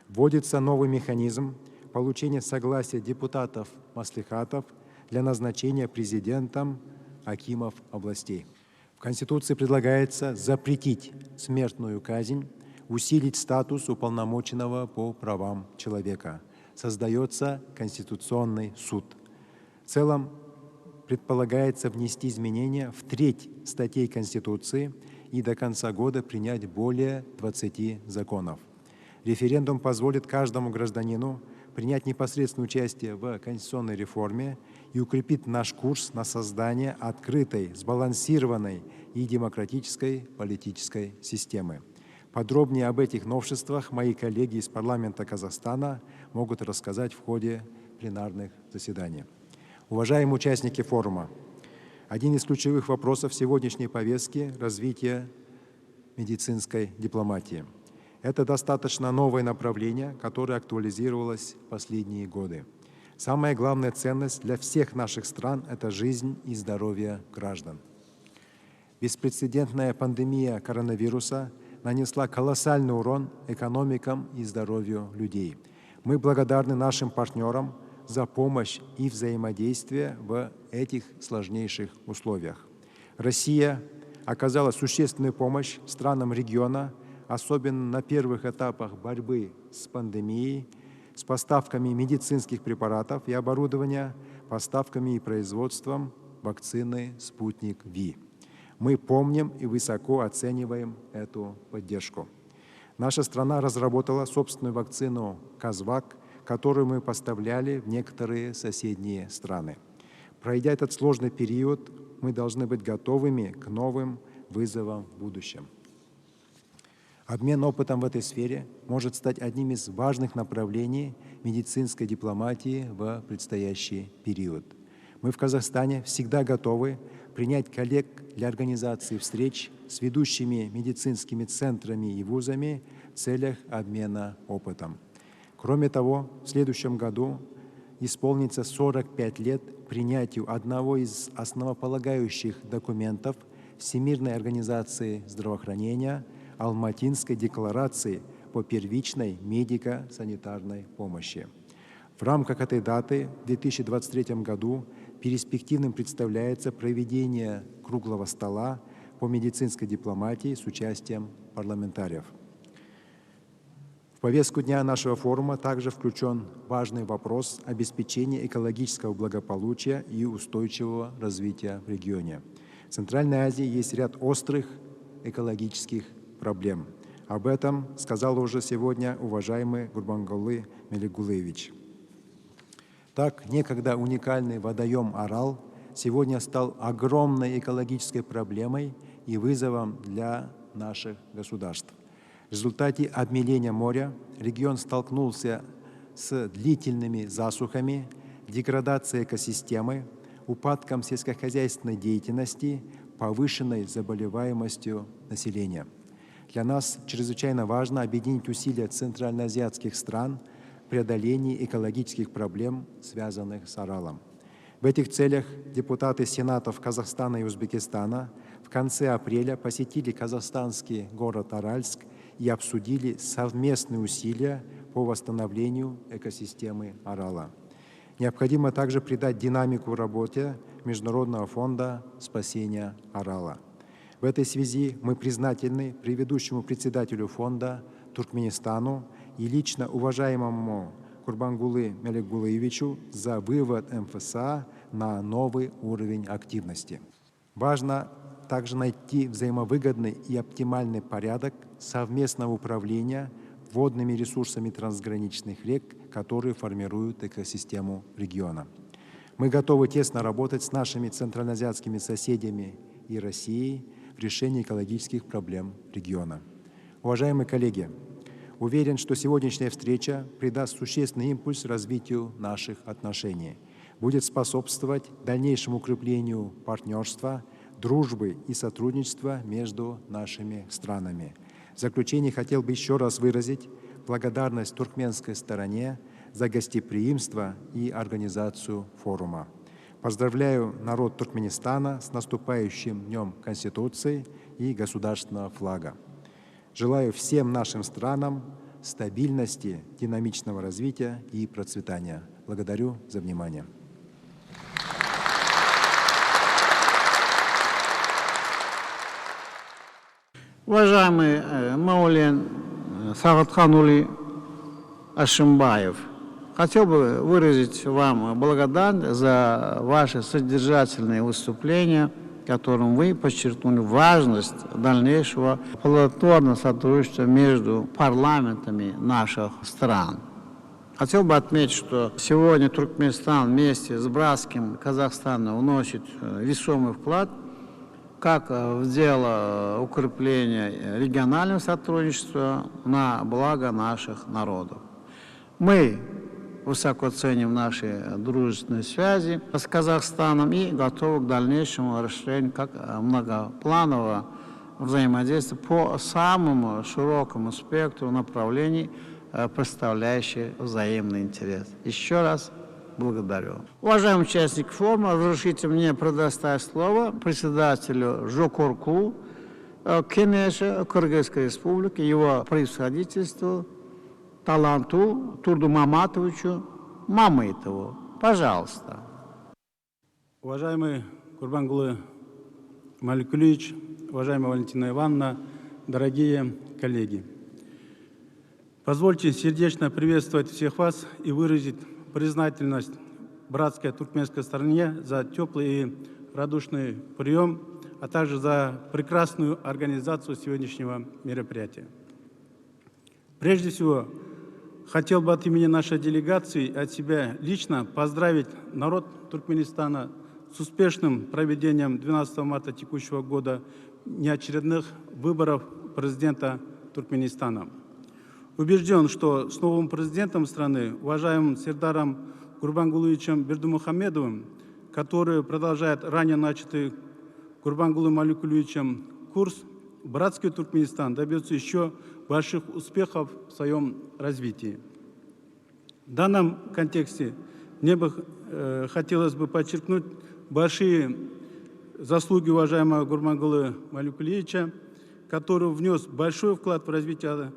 Вводится новый механизм получения согласия депутатов маслихатов для назначения президентом акимов областей. В Конституции предлагается запретить смертную казнь, усилить статус уполномоченного по правам человека. Создается Конституционный суд. В целом предполагается внести изменения в треть статей Конституции и до конца года принять более 20 законов. Референдум позволит каждому гражданину принять непосредственное участие в конституционной реформе и укрепит наш курс на создание открытой, сбалансированной и демократической политической системы. Подробнее об этих новшествах мои коллеги из парламента Казахстана могут рассказать в ходе пленарных заседаний. Уважаемые участники форума, один из ключевых вопросов сегодняшней повестки – развитие. медицинской дипломатии. Это достаточно новое направление, которое актуализировалось в последние годы. Самая главная ценность для всех наших стран – это жизнь и здоровье граждан. Беспрецедентная пандемия коронавируса нанесла колоссальный урон экономикам и здоровью людей. Мы благодарны нашим партнерам за помощь и взаимодействие в этих сложнейших условиях. Россия оказала существенную помощь странам региона, особенно на первых этапах борьбы с пандемией, с поставками медицинских препаратов и оборудования, поставками и производством вакцины «Спутник Ви». Мы помним и высоко оцениваем эту поддержку. Наша страна разработала собственную вакцину «Казвак», которую мы поставляли в некоторые соседние страны. Пройдя этот сложный период, мы должны быть готовыми к новым вызовам в будущем. Обмен опытом в этой сфере может стать одним из важных направлений медицинской дипломатии в предстоящий период. Мы в Казахстане всегда готовы принять коллег для организации встреч с ведущими медицинскими центрами и вузами в целях обмена опытом. Кроме того, в следующем году исполнится 45 лет принятию одного из основополагающих документов Всемирной организации здравоохранения Алматинской декларации по первичной медико-санитарной помощи. В рамках этой даты в 2023 году перспективным представляется проведение круглого стола по медицинской дипломатии с участием парламентариев. В повестку дня нашего форума также включен важный вопрос обеспечения экологического благополучия и устойчивого развития в регионе. В Центральной Азии есть ряд острых экологических проблем. Об этом сказал уже сегодня уважаемый Гурбангулы Меликгулыевич. Так, некогда уникальный водоем Арал сегодня стал огромной экологической проблемой и вызовом для наших государств. В результате обмеления моря регион столкнулся с длительными засухами, деградацией экосистемы, упадком сельскохозяйственной деятельности, повышенной заболеваемостью населения. Для нас чрезвычайно важно объединить усилия центральноазиатских стран в преодолении экологических проблем, связанных с Аралом. В этих целях депутаты Сенатов Казахстана и Узбекистана в конце апреля посетили казахстанский город Аральск и обсудили совместные усилия по восстановлению экосистемы Арала. Необходимо также придать динамику работе Международного фонда спасения Арала. В этой связи мы признательны предыдущему председателю фонда Туркменистану и лично уважаемому Гурбангулы Меликгулыевичу за вывод МФСА на новый уровень активности. Важно также найти взаимовыгодный и оптимальный порядок совместного управления водными ресурсами трансграничных рек, которые формируют экосистему региона. Мы готовы тесно работать с нашими центральноазиатскими соседями и Россией в решении экологических проблем региона. Уважаемые коллеги, уверен, что сегодняшняя встреча придаст существенный импульс развитию наших отношений, будет способствовать дальнейшему укреплению партнерства, дружбы и сотрудничества между нашими странами. В заключение хотел бы еще раз выразить благодарность туркменской стороне за гостеприимство и организацию форума. Поздравляю народ Туркменистана с наступающим Днем Конституции и государственного флага. Желаю всем нашим странам стабильности, динамичного развития и процветания. Благодарю за внимание. Уважаемый э, Маулен э, Сагатканулы Ашимбаев, хотел бы выразить вам благодарность за ваше содержательное выступление, которым вы подчеркнули важность дальнейшего плодотворного сотрудничества между парламентами наших стран. Хотел бы отметить, что сегодня Туркменистан вместе с братским Казахстаном вносит э, весомый вклад как э, в дело укрепления регионального сотрудничества на благо наших народов. Мы высоко ценим наши дружественные связи с Казахстаном и готовы к дальнейшему расширению как многопланового взаимодействие по самому широкому спектру направлений, представляющих взаимный интерес. Еще раз благодарю. Уважаемые участники форума, разрешите мне предоставить слово председателю Жогорку Кенеша Кыргызской Республики, его превосходительству Таланту Турдумаматовичу Мамытову. Пожалуйста. Уважаемый Гурбангулы Маликулевич, уважаемая Валентина Ивановна, дорогие коллеги. Позвольте сердечно приветствовать всех вас и выразить признательность братской туркменской стороне за теплый и радушный прием, а также за прекрасную организацию сегодняшнего мероприятия. Прежде всего, хотел бы от имени нашей делегации и от себя лично поздравить народ Туркменистана с успешным проведением 12 марта текущего года неочередных выборов президента Туркменистана. Убежден, что с новым президентом страны, уважаемым Сердаром Гурбангуловичем Бердымухамедовым, который продолжает ранее начатый Гурбангулы Маликулевичем курс, братский Туркменистан добьется еще больших успехов в своем развитии. В данном контексте мне бы э, хотелось бы подчеркнуть большие заслуги уважаемого Гурбангулы Маликулевича, который внес большой вклад в развитие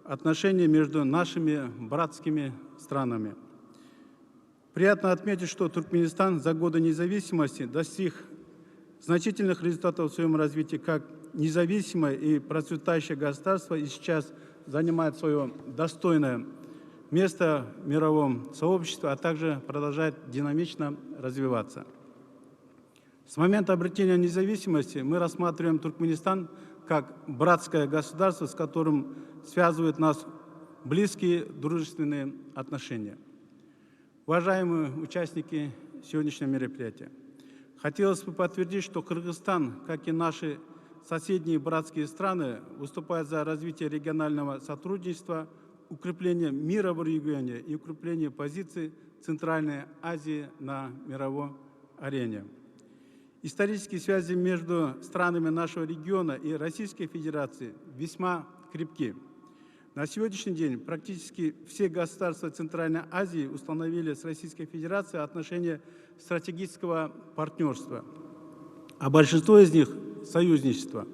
отношений между нашими братскими странами. Приятно отметить, что Туркменистан за годы независимости достиг значительных результатов в своем развитии как независимое и процветающее государство и сейчас занимает свое достойное место в мировом сообществе, а также продолжает динамично развиваться. С момента обретения независимости мы рассматриваем Туркменистан как братское государство, с которым связывают нас близкие дружественные отношения. Уважаемые участники сегодняшнего мероприятия, хотелось бы подтвердить, что Кыргызстан, как и наши соседние братские страны, выступает за развитие регионального сотрудничества, укрепление мира в регионе и укрепление позиций Центральной Азии на мировой арене. Исторические связи между странами нашего региона и Российской Федерации весьма крепки. На сегодняшний день практически все государства Центральной Азии установили с Российской Федерацией отношения стратегического партнерства, а большинство из них – союзничества.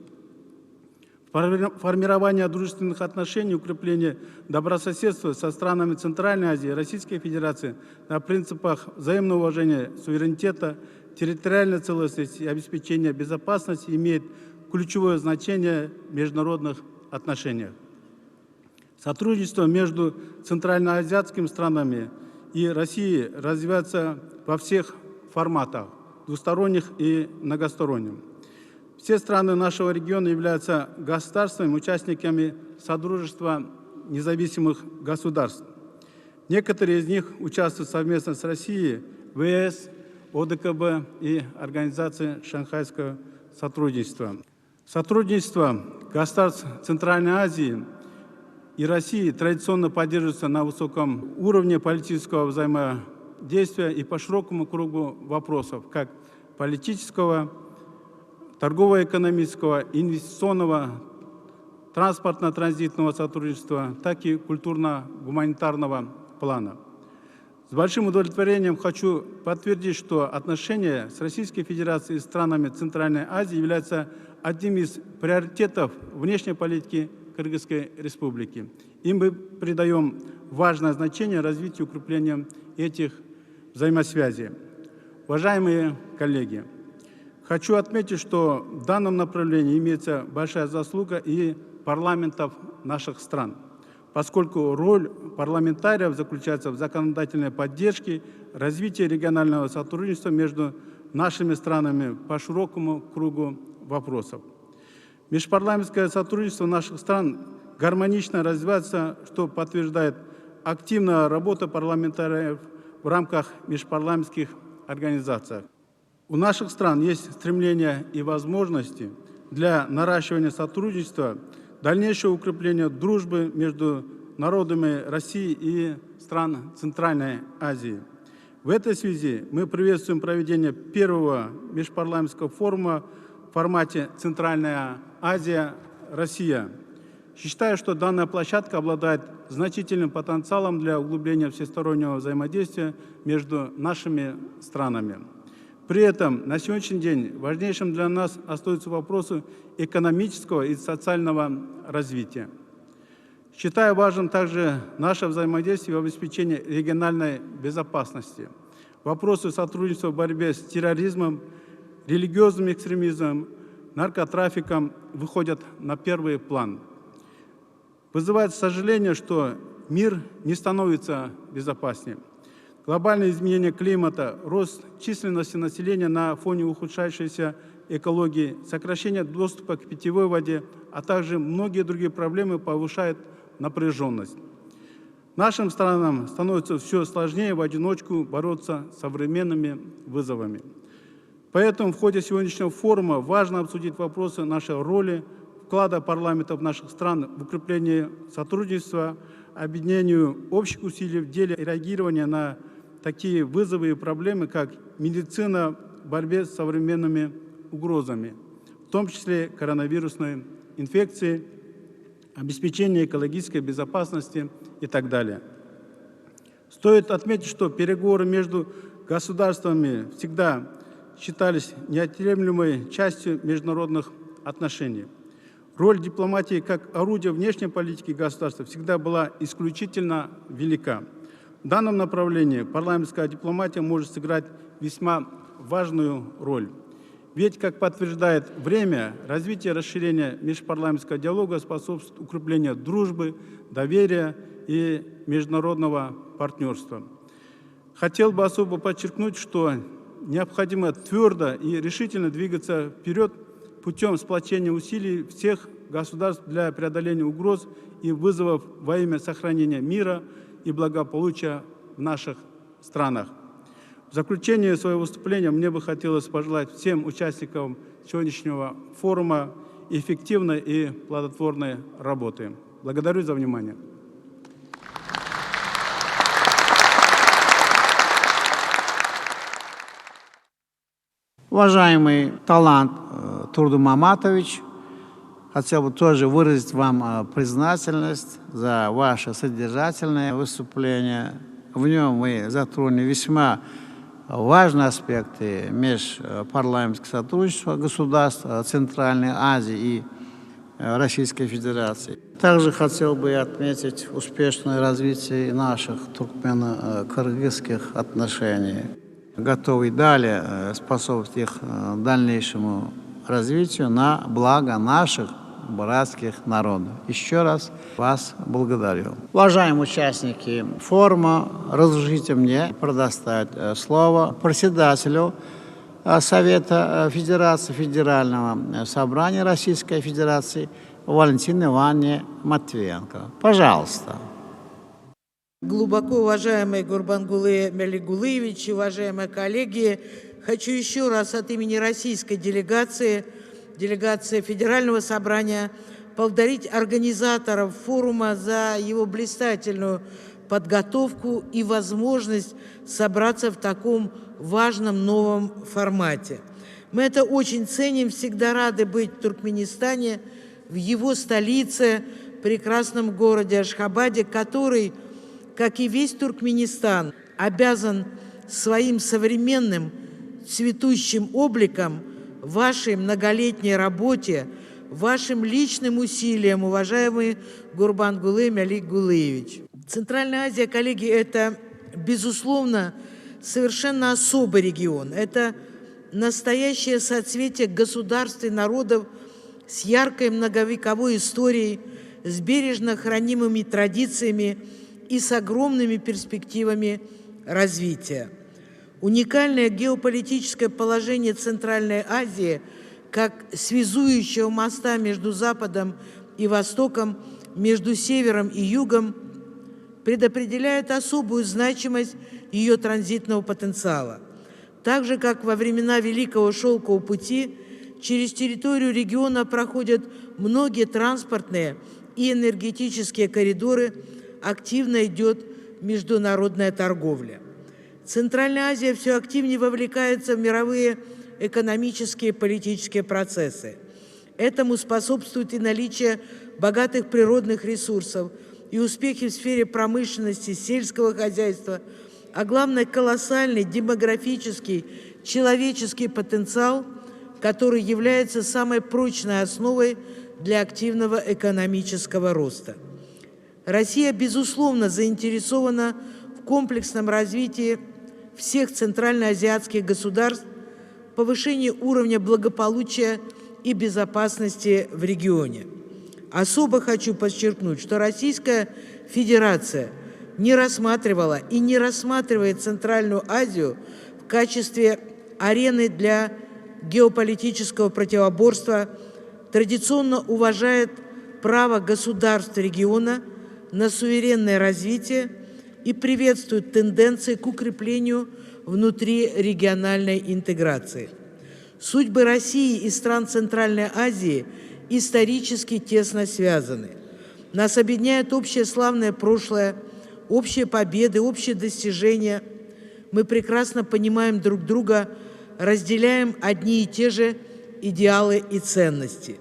Формирование дружественных отношений, укрепление добрососедства со странами Центральной Азии и Российской Федерации на принципах взаимного уважения суверенитета, территориальной целостности и обеспечения безопасности имеет ключевое значение в международных отношениях. Сотрудничество между центральноазиатскими странами и Россией развивается во всех форматах, двусторонних и многосторонних. Все страны нашего региона являются государствами, участниками Содружества независимых государств. Некоторые из них участвуют совместно с Россией в ЕС, ОДКБ и Организации Шанхайского сотрудничества. Сотрудничество государств Центральной Азии и России традиционно поддерживается на высоком уровне политического взаимодействия и по широкому кругу вопросов, как политического, торгово-экономического, инвестиционного, транспортно-транзитного сотрудничества, так и культурно-гуманитарного плана. С большим удовлетворением хочу подтвердить, что отношения с Российской Федерацией и странами Центральной Азии являются одним из приоритетов внешней политики Кыргызской Республики. Им мы придаем важное значение развитию и укреплению этих взаимосвязей. Уважаемые коллеги, хочу отметить, что в данном направлении имеется большая заслуга и парламентов наших стран, поскольку роль парламентариев заключается в законодательной поддержке развития регионального сотрудничества между нашими странами по широкому кругу вопросов. Межпарламентское сотрудничество наших стран гармонично развивается, что подтверждает активная работа парламентариев в рамках межпарламентских организаций. У наших стран есть стремление и возможности для наращивания сотрудничества, дальнейшего укрепления дружбы между народами России и стран Центральной Азии. В этой связи мы приветствуем проведение первого межпарламентского форума в формате «Центральная Азия-Россия. Считаю, что данная площадка обладает значительным потенциалом для углубления всестороннего взаимодействия между нашими странами. При этом на сегодняшний день важнейшим для нас остаются вопросы экономического и социального развития. Считаю важным также наше взаимодействие в обеспечении региональной безопасности. Вопросы сотрудничества в борьбе с терроризмом, религиозным экстремизмом, наркотрафиком выходят на первый план. Вызывает сожаление, что мир не становится безопаснее. Глобальное изменение климата, рост численности населения на фоне ухудшающейся экологии, сокращение доступа к питьевой воде, а также многие другие проблемы повышают напряженность. Нашим странам становится все сложнее в одиночку бороться с современными вызовами. Поэтому в ходе сегодняшнего форума важно обсудить вопросы нашей роли, вклада парламентов наших стран в укрепление сотрудничества, объединению общих усилий в деле реагирования на такие вызовы и проблемы, как медицина в борьбе с современными угрозами, в том числе коронавирусной инфекции, обеспечение экологической безопасности и так далее. Стоит отметить, что переговоры между государствами всегда считались неотъемлемой частью международных отношений. Роль дипломатии как орудия внешней политики государства всегда была исключительно велика. В данном направлении парламентская дипломатия может сыграть весьма важную роль. Ведь, как подтверждает время, развитие и расширение межпарламентского диалога способствует укреплению дружбы, доверия и международного партнерства. Хотел бы особо подчеркнуть, что необходимо твердо и решительно двигаться вперед путем сплочения усилий всех государств для преодоления угроз и вызовов во имя сохранения мира и благополучия в наших странах. В заключение своего выступления мне бы хотелось пожелать всем участникам сегодняшнего форума эффективной и плодотворной работы. Благодарю за внимание. Уважаемый Талант э, Турдумаматович, хотел бы тоже выразить вам э, признательность за ваше содержательное выступление. В нем мы затронули весьма важные аспекты межпарламентского сотрудничества государств Центральной Азии и Российской Федерации. Также хотел бы отметить успешное развитие наших туркмено-кыргызских отношений. Готовы далее э, способствовать их э, дальнейшему развитию на благо наших братских народов. Еще раз вас благодарю. Уважаемые участники форума, разрешите мне предоставить э, слово председателю Совета Федерации Федерального Собрания Российской Федерации Валентине Ивановне Матвиенко. Пожалуйста. Глубоко уважаемый Гурбангулы Мелигулыевич, уважаемые коллеги, хочу еще раз от имени российской делегации, делегации Федерального собрания, поблагодарить организаторов форума за его блистательную подготовку и возможность собраться в таком важном новом формате. Мы это очень ценим, всегда рады быть в Туркменистане, в его столице, прекрасном городе Ашхабаде, который – как и весь Туркменистан, обязан своим современным цветущим обликом вашей многолетней работе, вашим личным усилиям, уважаемый Гурбангулы Мялик Гулыевич. Центральная Азия, коллеги, это, безусловно, совершенно особый регион. Это настоящее соцветие государств и народов с яркой многовековой историей, с бережно хранимыми традициями и с огромными перспективами развития. Уникальное геополитическое положение Центральной Азии как связующего моста между Западом и Востоком, между Севером и Югом, предопределяет особую значимость ее транзитного потенциала. Так же, как во времена Великого Шелкового пути, через территорию региона проходят многие транспортные и энергетические коридоры, активно идет международная торговля. Центральная Азия все активнее вовлекается в мировые экономические и политические процессы. Этому способствует и наличие богатых природных ресурсов, и успехи в сфере промышленности, сельского хозяйства, а главное колоссальный демографический, человеческий потенциал, который является самой прочной основой для активного экономического роста. Россия, безусловно, заинтересована в комплексном развитии всех центральноазиатских государств, повышении уровня благополучия и безопасности в регионе. Особо хочу подчеркнуть, что Российская Федерация не рассматривала и не рассматривает Центральную Азию в качестве арены для геополитического противоборства, традиционно уважает право государств региона на суверенное развитие и приветствует тенденции к укреплению внутрирегиональной интеграции. Судьбы России и стран Центральной Азии исторически тесно связаны. Нас объединяет общее славное прошлое, общие победы, общие достижения. Мы прекрасно понимаем друг друга, разделяем одни и те же идеалы и ценности.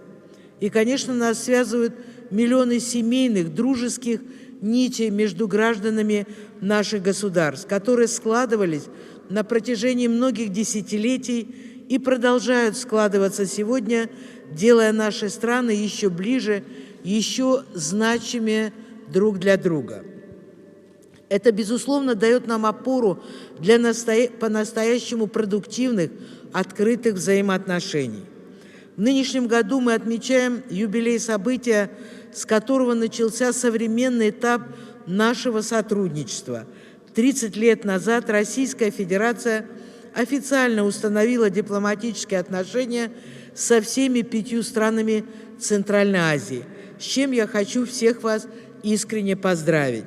И, конечно, нас связывают миллионы семейных, дружеских нитей между гражданами наших государств, которые складывались на протяжении многих десятилетий и продолжают складываться сегодня, делая наши страны еще ближе, еще значимее друг для друга. Это, безусловно, дает нам опору для по-настоящему продуктивных, открытых взаимоотношений. В нынешнем году мы отмечаем юбилей события, с которого начался современный этап нашего сотрудничества. 30 лет назад Российская Федерация официально установила дипломатические отношения со всеми пятью странами Центральной Азии, с чем я хочу всех вас искренне поздравить.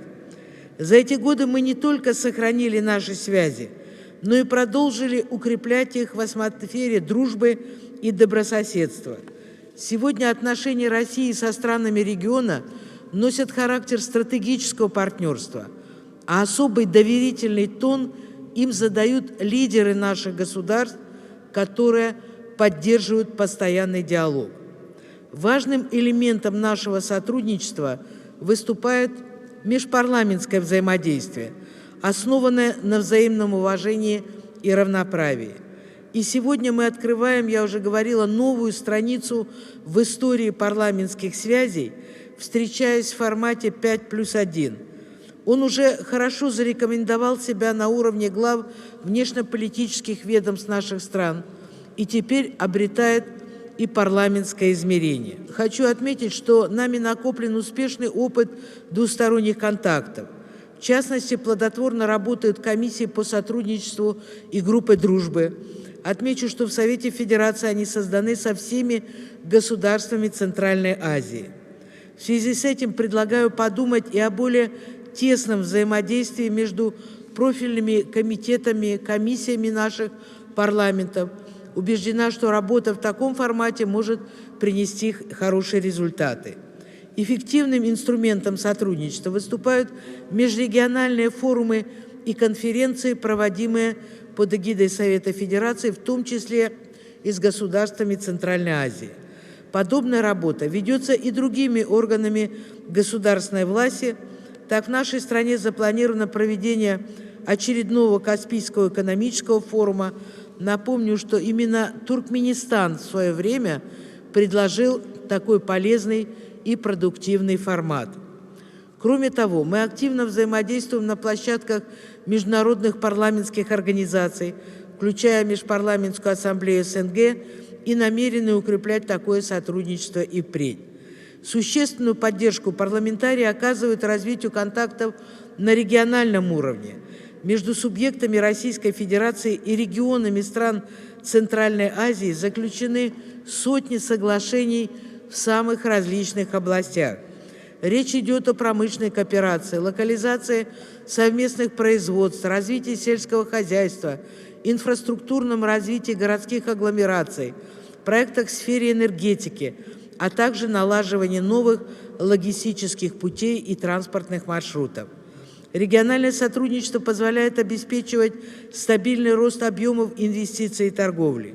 За эти годы мы не только сохранили наши связи, но и продолжили укреплять их в атмосфере дружбы и добрососедства. Сегодня отношения России со странами региона носят характер стратегического партнерства, а особый доверительный тон им задают лидеры наших государств, которые поддерживают постоянный диалог. Важным элементом нашего сотрудничества выступает межпарламентское взаимодействие, основанное на взаимном уважении и равноправии. И сегодня мы открываем, я уже говорила, новую страницу в истории парламентских связей, встречаясь в формате 5 плюс 1. Он уже хорошо зарекомендовал себя на уровне глав внешнеполитических ведомств наших стран и теперь обретает и парламентское измерение. Хочу отметить, что нами накоплен успешный опыт двусторонних контактов. В частности, плодотворно работают комиссии по сотрудничеству и группы дружбы. Отмечу, что в Совете Федерации они созданы со всеми государствами Центральной Азии. В связи с этим предлагаю подумать и о более тесном взаимодействии между профильными комитетами, комиссиями наших парламентов. Убеждена, что работа в таком формате может принести хорошие результаты. Эффективным инструментом сотрудничества выступают межрегиональные форумы и конференции, проводимые под эгидой Совета Федерации, в том числе и с государствами Центральной Азии. Подобная работа ведется и другими органами государственной власти. Так, в нашей стране запланировано проведение очередного Каспийского экономического форума. Напомню, что именно Туркменистан в свое время предложил такой полезный и продуктивный формат. Кроме того, мы активно взаимодействуем на площадках международных парламентских организаций, включая Межпарламентскую ассамблею СНГ, и намерены укреплять такое сотрудничество и впредь. Существенную поддержку парламентарии оказывают развитию контактов на региональном уровне между субъектами Российской Федерации и регионами стран Центральной Азии заключены сотни соглашений в самых различных областях. Речь идет о промышленной кооперации, локализации совместных производств, развитии сельского хозяйства, инфраструктурном развитии городских агломераций, проектах в сфере энергетики, а также налаживании новых логистических путей и транспортных маршрутов. Региональное сотрудничество позволяет обеспечивать стабильный рост объемов инвестиций и торговли.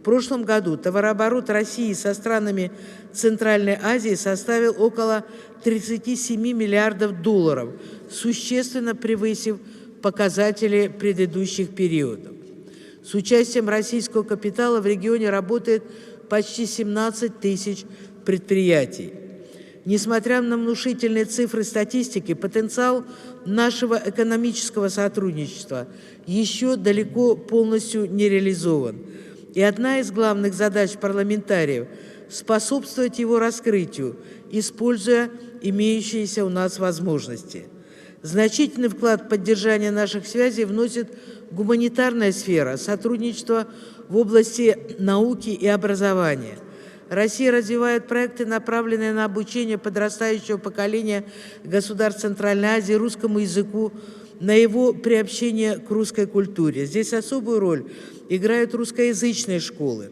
В прошлом году товарооборот России со странами Центральной Азии составил около 37 миллиардов долларов, существенно превысив показатели предыдущих периодов. С участием российского капитала в регионе работает почти 17 тысяч предприятий. Несмотря на внушительные цифры статистики, потенциал нашего экономического сотрудничества еще далеко полностью не реализован. И одна из главных задач парламентариев – способствовать его раскрытию, используя имеющиеся у нас возможности. Значительный вклад в поддержание наших связей вносит гуманитарная сфера, сотрудничество в области науки и образования. Россия развивает проекты, направленные на обучение подрастающего поколения государств Центральной Азии русскому языку, на его приобщение к русской культуре. Здесь особую роль играют русскоязычные школы.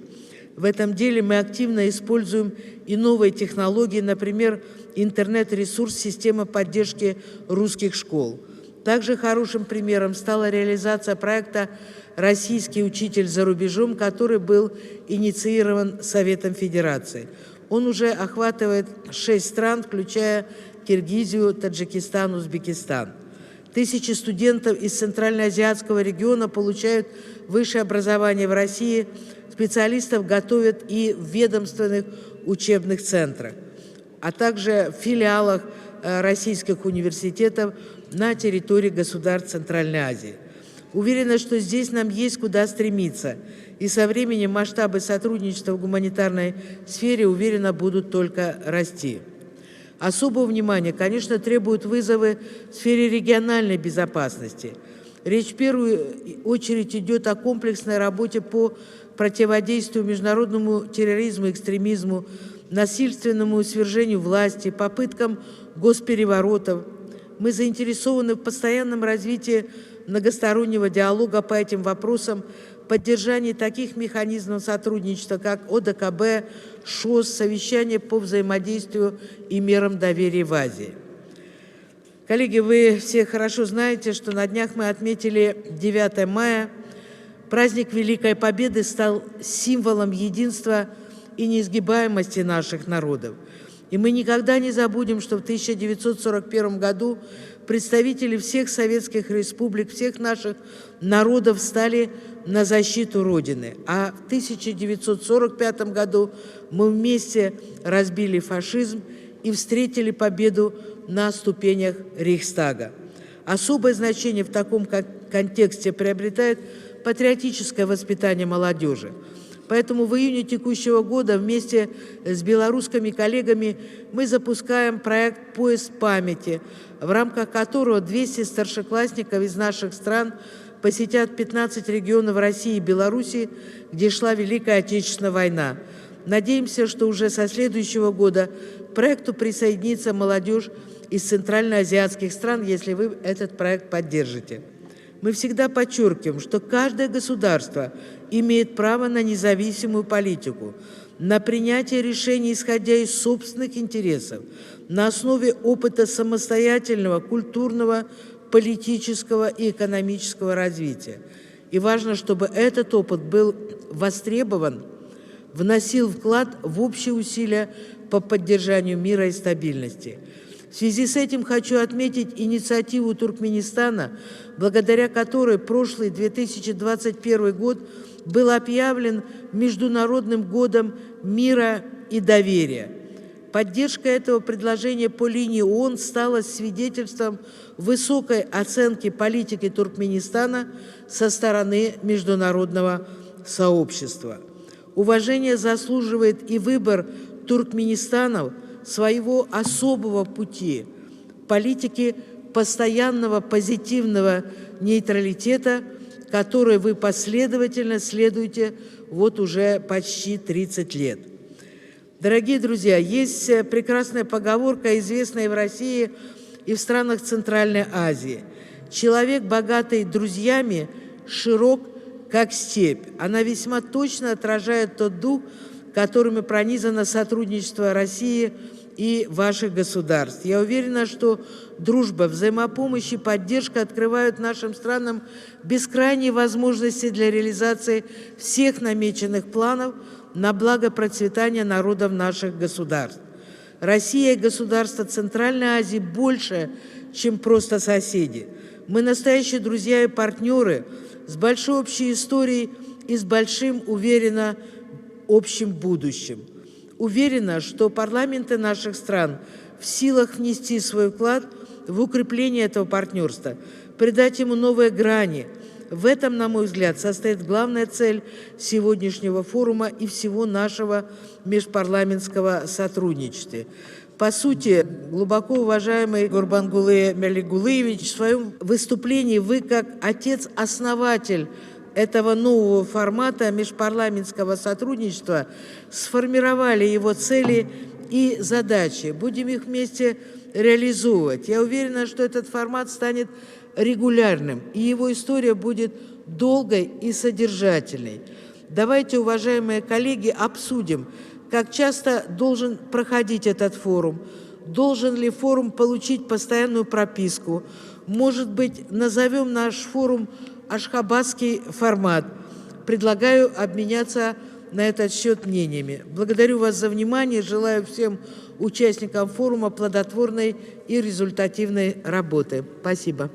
В этом деле мы активно используем и новые технологии, например, интернет-ресурс «Система поддержки русских школ». Также хорошим примером стала реализация проекта «Российский учитель за рубежом», который был инициирован Советом Федерации. Он уже охватывает шесть стран, включая Киргизию, Таджикистан, Узбекистан. Тысячи студентов из Центральноазиатского региона получают высшее образование в России, специалистов готовят и в ведомственных учебных центрах, а также в филиалах э, российских университетов на территории государств Центральной Азии. Уверена, что здесь нам есть куда стремиться, и со временем масштабы сотрудничества в гуманитарной сфере, уверена, будут только расти. Особого внимания, конечно, требуют вызовы в сфере региональной безопасности. Речь в первую очередь идет о комплексной работе по противодействию международному терроризму, экстремизму, насильственному свержению власти, попыткам госпереворотов. Мы заинтересованы в постоянном развитии многостороннего диалога по этим вопросам, поддержании таких механизмов сотрудничества, как ОДКБ, ШОС, совещание по взаимодействию и мерам доверия в Азии. Коллеги, вы все хорошо знаете, что на днях мы отметили 9 мая. Праздник Великой Победы стал символом единства и неизгибаемости наших народов. И мы никогда не забудем, что в 1941 году представители всех советских республик, всех наших народов стали на защиту Родины. А в 1945 году мы вместе разбили фашизм и встретили победу на ступенях Рейхстага. Особое значение в таком контексте приобретает патриотическое воспитание молодежи. Поэтому в июне текущего года вместе с белорусскими коллегами мы запускаем проект «Поезд памяти», в рамках которого 200 старшеклассников из наших стран посетят 15 регионов России и Беларуси, где шла Великая Отечественная война. Надеемся, что уже со следующего года к проекту присоединится молодежь из центральноазиатских стран, если вы этот проект поддержите. Мы всегда подчеркиваем, что каждое государство имеет право на независимую политику, на принятие решений, исходя из собственных интересов, на основе опыта самостоятельного культурного, политического и экономического развития. И важно, чтобы этот опыт был востребован, вносил вклад в общие усилия по поддержанию мира и стабильности. В связи с этим хочу отметить инициативу Туркменистана, благодаря которой прошлый 2021 год был объявлен Международным годом мира и доверия. Поддержка этого предложения по линии ООН стала свидетельством высокой оценки политики Туркменистана со стороны международного сообщества. Уважение заслуживает и выбор Туркменистанов своего особого пути политики постоянного позитивного нейтралитета, который вы последовательно следуете вот уже почти 30 лет. Дорогие друзья, есть прекрасная поговорка, известная в России и в странах Центральной Азии. Человек, богатый друзьями, широк, как степь. Она весьма точно отражает тот дух, которыми пронизано сотрудничество России и ваших государств. Я уверена, что дружба, взаимопомощь и поддержка открывают нашим странам бескрайние возможности для реализации всех намеченных планов на благо процветания народов наших государств. Россия и государства Центральной Азии больше, чем просто соседи. Мы настоящие друзья и партнеры с большой общей историей и с большим, уверенно, общим будущим. Уверена, что парламенты наших стран в силах внести свой вклад в укрепление этого партнерства, придать ему новые грани. В этом, на мой взгляд, состоит главная цель сегодняшнего форума и всего нашего межпарламентского сотрудничества. По сути, глубоко уважаемый Гурбангулы Мелигулыевич, в своем выступлении вы как отец-основатель этого нового формата межпарламентского сотрудничества сформировали его цели и задачи. Будем их вместе реализовывать. Я уверена, что этот формат станет регулярным, и его история будет долгой и содержательной. Давайте, уважаемые коллеги, обсудим, как часто должен проходить этот форум, должен ли форум получить постоянную прописку, может быть, назовем наш форум «Ашхабадский формат». Предлагаю обменяться на этот счет мнениями. Благодарю вас за внимание. Желаю всем участникам форума плодотворной и результативной работы. Спасибо.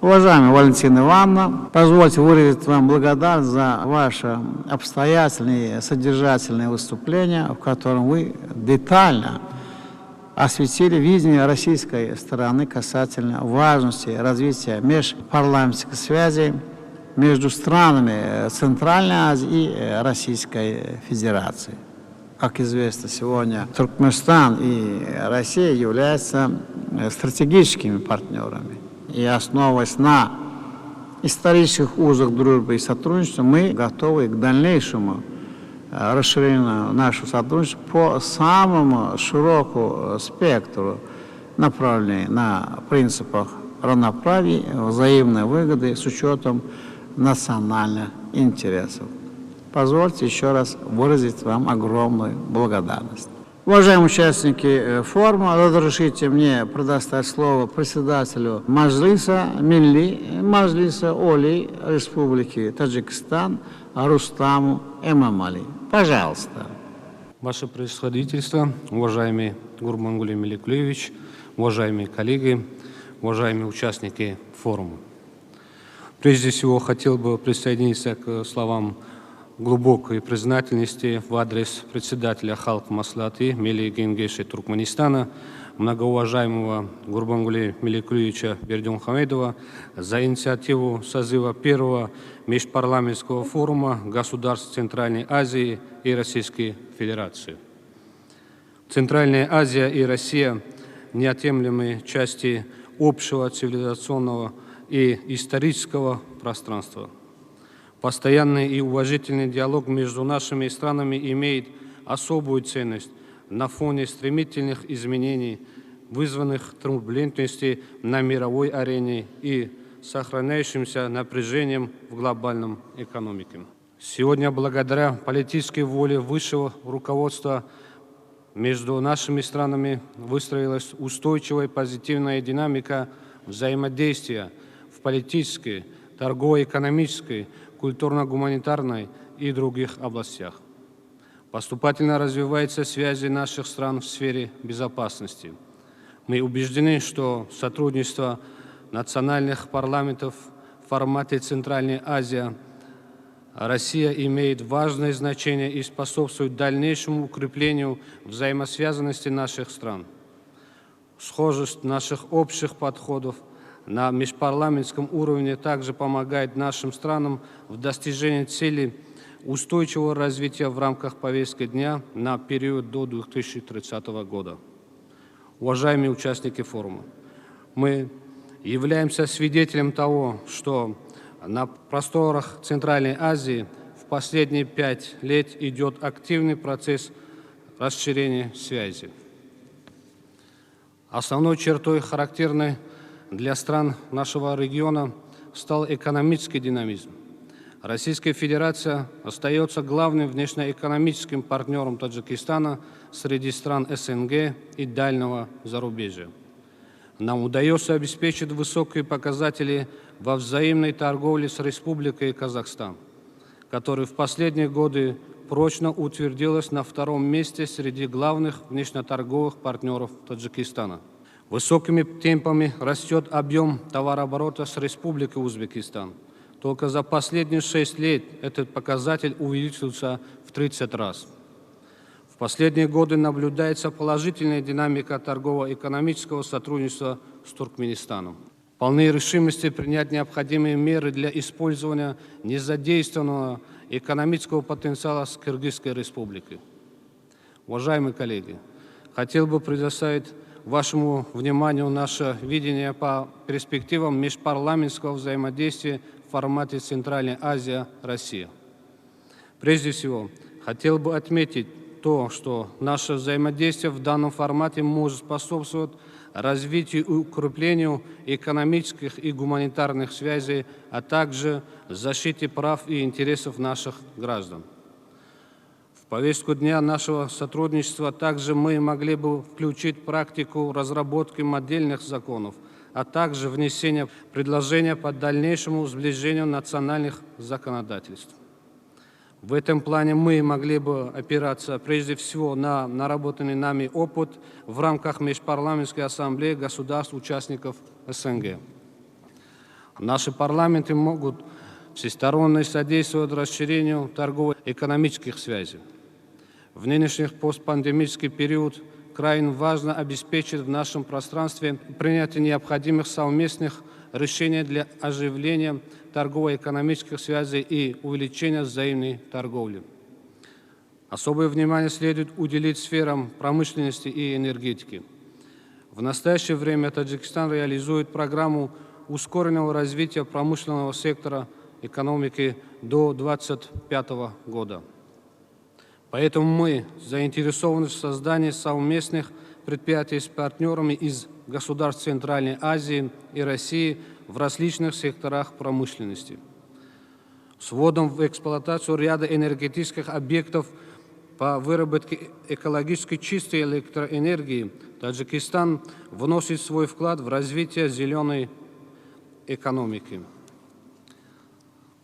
Уважаемая Валентина Ивановна, позвольте выразить вам благодарность за ваше обстоятельное и содержательное выступление, в котором вы детально осветили видение российской стороны касательно важности развития межпарламентских связей между странами Центральной Азии и Российской Федерации. Как известно, сегодня Туркменистан и Россия являются стратегическими партнерами. И основываясь на исторических узах дружбы и сотрудничества, мы готовы к дальнейшему расширению нашего сотрудничества по самому широкому спектру направлений на принципах равноправия, взаимной выгоды с учетом национальных интересов. Позвольте еще раз выразить вам огромную благодарность. Уважаемые участники форума, разрешите мне предоставить слово председателю Мажлиса Милли, Мажлиса Оли Республики Таджикистан Рустаму Эмомали. Пожалуйста. Ваше превосходительство, уважаемый Гурбангули Меликулевич, уважаемые коллеги, уважаемые участники форума. Прежде всего, хотел бы присоединиться к словам глубокой признательности в адрес председателя Халк Маслахаты Милли Генгеши Туркменистана, многоуважаемого Гурбангули Меликулевича Бердымухамедова за инициативу созыва первого межпарламентского форума государств Центральной Азии и Российской Федерации. Центральная Азия и Россия – неотъемлемые части общего цивилизационного и исторического пространства. Постоянный и уважительный диалог между нашими странами имеет особую ценность на фоне стремительных изменений, вызванных турбулентностью на мировой арене и сохраняющимся напряжением в глобальном экономике. Сегодня, благодаря политической воле высшего руководства, между нашими странами выстроилась устойчивая позитивная динамика взаимодействия в политической, торгово-экономической, культурно-гуманитарной и других областях. Поступательно развиваются связи наших стран в сфере безопасности. Мы убеждены, что сотрудничество национальных парламентов в формате Центральной Азии Россия имеет важное значение и способствует дальнейшему укреплению взаимосвязанности наших стран. Схожесть наших общих подходов на межпарламентском уровне также помогает нашим странам в достижении цели устойчивого развития в рамках повестки дня на период до 2030 года. Уважаемые участники форума, мы являемся свидетелем того, что на просторах Центральной Азии в последние 5 лет идет активный процесс расширения связи. Основной чертой, характерной для стран нашего региона, стал экономический динамизм. Российская Федерация остается главным внешнеэкономическим партнером Таджикистана среди стран СНГ и дальнего зарубежья. Нам удается обеспечить высокие показатели во взаимной торговле с Республикой Казахстан, которая в последние годы прочно утвердилась на втором месте среди главных внешнеторговых партнеров Таджикистана. Высокими темпами растет объем товарооборота с Республикой Узбекистан. Только за последние шесть лет этот показатель увеличился в 30 раз. В последние годы наблюдается положительная динамика торгово-экономического сотрудничества с Туркменистаном. Полны решимости принять необходимые меры для использования незадействованного экономического потенциала с Кыргызской Республикой. Уважаемые коллеги, хотел бы предоставить вашему вниманию наше видение по перспективам межпарламентского взаимодействия в формате Центральная Азия – Россия. Прежде всего, хотел бы отметить то, что наше взаимодействие в данном формате может способствовать развитию и укреплению экономических и гуманитарных связей, а также защите прав и интересов наших граждан. В повестку дня нашего сотрудничества также мы могли бы включить практику разработки модельных законов, а также внесение предложения по дальнейшему сближению национальных законодательств. В этом плане мы могли бы опираться прежде всего на наработанный нами опыт в рамках Межпарламентской ассамблеи государств-участников СНГ. Наши парламенты могут всесторонне содействовать расширению торгово-экономических связей. В нынешний постпандемический период крайне важно обеспечить в нашем пространстве принятие необходимых совместных решений для оживления торгово-экономических связей и увеличения взаимной торговли. Особое внимание следует уделить сферам промышленности и энергетики. В настоящее время Таджикистан реализует программу ускоренного развития промышленного сектора экономики до 2025 года. Поэтому мы заинтересованы в создании совместных предприятий с партнерами из государств Центральной Азии и России в различных секторах промышленности. С вводом в эксплуатацию ряда энергетических объектов по выработке экологически чистой электроэнергии Таджикистан вносит свой вклад в развитие зеленой экономики.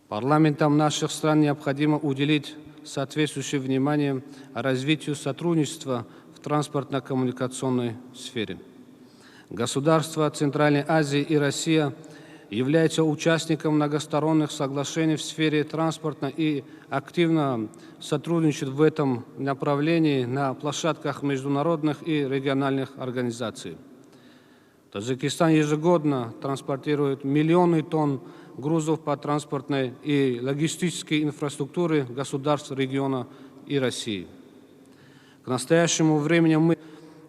Парламентам наших стран необходимо уделить соответствующее внимание развитию сотрудничества в транспортно-коммуникационной сфере. Государства Центральной Азии и Россия являются участником многосторонних соглашений в сфере транспорта и активно сотрудничают в этом направлении на площадках международных и региональных организаций. Таджикистан ежегодно транспортирует миллионы тонн грузов по транспортной и логистической инфраструктуре государств региона и России. К настоящему времени мы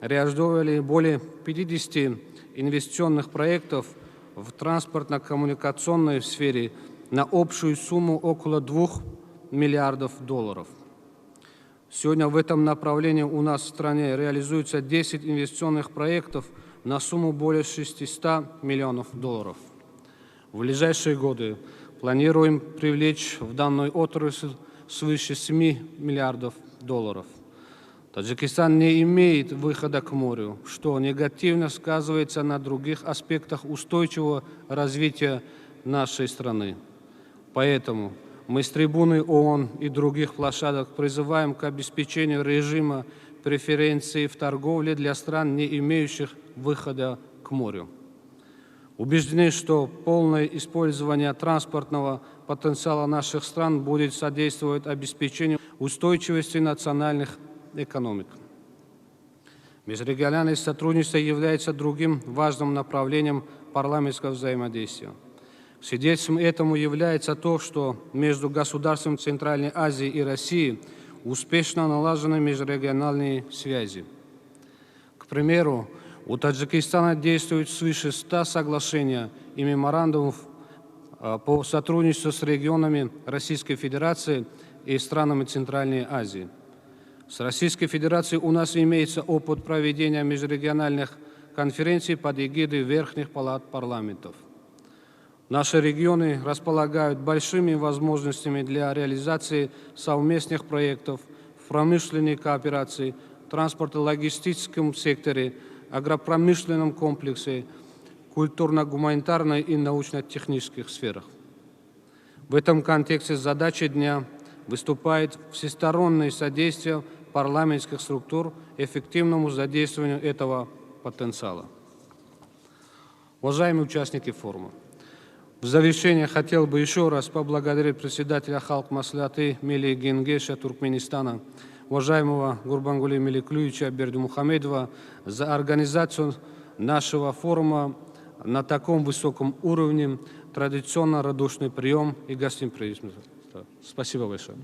реализовали более 50 инвестиционных проектов в транспортно-коммуникационной сфере на общую сумму около 2 миллиардов долларов. Сегодня в этом направлении у нас в стране реализуется 10 инвестиционных проектов на сумму более 600 миллионов долларов. В ближайшие годы планируем привлечь в данную отрасль свыше 7 миллиардов долларов. Таджикистан не имеет выхода к морю, что негативно сказывается на других аспектах устойчивого развития нашей страны. Поэтому мы с трибуны ООН и других площадок призываем к обеспечению режима преференций в торговле для стран, не имеющих выхода к морю. Убеждены, что полное использование транспортного потенциала наших стран будет содействовать обеспечению устойчивости национальных экономик. Межрегиональное сотрудничество является другим важным направлением парламентского взаимодействия. Свидетельством этому является то, что между государством Центральной Азии и Россией успешно налажены межрегиональные связи. К примеру, у Таджикистана действует свыше 100 соглашений и меморандумов а, по сотрудничеству с регионами Российской Федерации и странами Центральной Азии. С Российской Федерацией у нас имеется опыт проведения межрегиональных конференций под эгидой Верхних палат парламентов. Наши регионы располагают большими возможностями для реализации совместных проектов в промышленной кооперации, транспортно-логистическом секторе, агропромышленном комплексе, культурно-гуманитарной и научно-технических сферах. В этом контексте задача дня выступает всестороннее содействие парламентских структур эффективному задействованию этого потенциала. Уважаемые участники форума, в завершение хотел бы еще раз поблагодарить председателя Халк Маслихаты Милли Генгеша Туркменистана, уважаемого Гурбангули Меликлюевича Бердымухамедова за организацию нашего форума на таком высоком уровне, традиционно радушный прием и гостеприимство. Спасибо большое.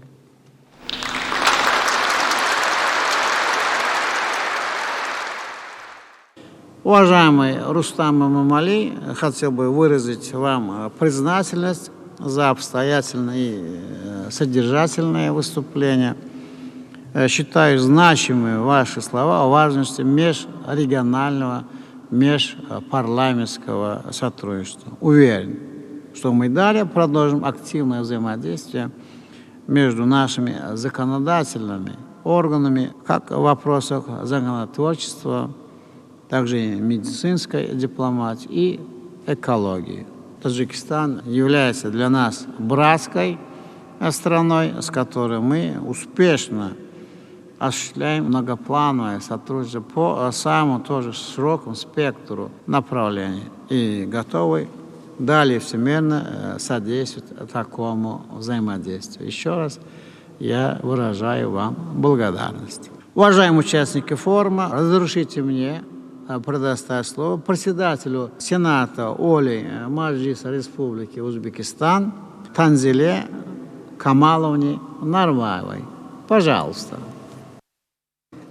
Уважаемый Рустам Эмомали, хотел бы выразить вам признательность за обстоятельное и э, содержательное выступление. Э, считаю значимыми ваши слова о важности межрегионального, межпарламентского сотрудничества. Уверен, что мы далее продолжим активное взаимодействие между нашими законодательными органами, как в вопросах законотворчества, также и медицинской дипломатии и экологии. Таджикистан является для нас братской страной, с которой мы успешно осуществляем многоплановое сотрудничество по самому тоже широкому спектру направлений и готовы далее всемирно э, содействовать такому взаимодействию. Еще раз я выражаю вам благодарность. Уважаемые участники форума, разрешите мне э, предоставить слово председателю Сената Оли Маджлиса Республики Узбекистан Танзиле Камаловне Нарбаевой. Пожалуйста.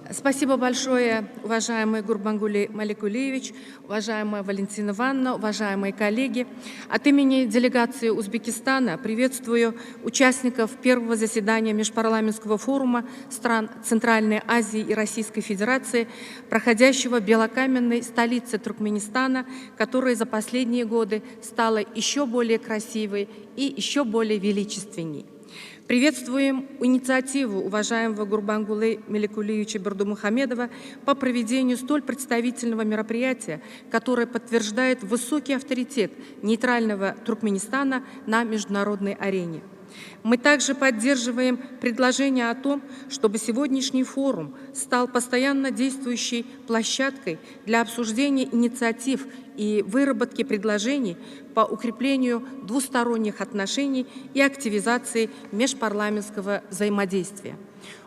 Спасибо большое, уважаемый Гурбангули Маликулиевич, уважаемая Валентина Ивановна, уважаемые коллеги. От имени делегации Узбекистана приветствую участников первого заседания Межпарламентского форума стран Центральной Азии и Российской Федерации, проходящего в белокаменной столице Туркменистана, которая за последние годы стала еще более красивой и еще более величественней. Приветствуем инициативу уважаемого Гурбангулы Меликулиевича Бердымухамедова по проведению столь представительного мероприятия, которое подтверждает высокий авторитет нейтрального Туркменистана на международной арене. Мы также поддерживаем предложение о том, чтобы сегодняшний форум стал постоянно действующей площадкой для обсуждения инициатив и выработки предложений по укреплению двусторонних отношений и активизации межпарламентского взаимодействия.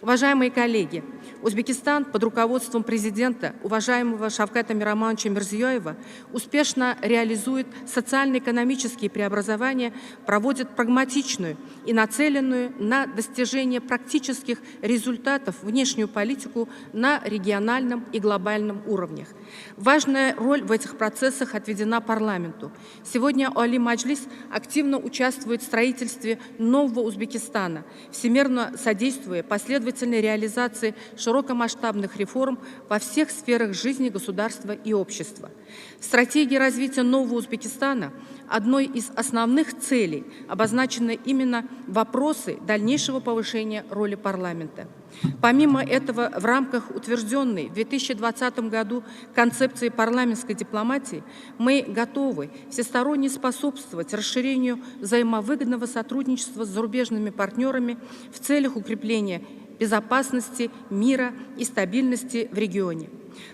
Уважаемые коллеги, Узбекистан под руководством президента, уважаемого Шавката Миромоновича Мирзиёева, успешно реализует социально-экономические преобразования, проводит прагматичную и нацеленную на достижение практических результатов внешнюю политику на региональном и глобальном уровнях. Важная роль в этих процессах отведена парламенту. Сегодня Олий Мажлис активно участвует в строительстве нового Узбекистана, всемерно содействуя последовательной реализации широкомасштабных реформ во всех сферах жизни государства и общества. В стратегии развития нового Узбекистана одной из основных целей обозначены именно вопросы дальнейшего повышения роли парламента. Помимо этого, в рамках утвержденной в 2020 году концепции парламентской дипломатии мы готовы всесторонне способствовать расширению взаимовыгодного сотрудничества с зарубежными партнерами в целях укрепления безопасности, мира и стабильности в регионе.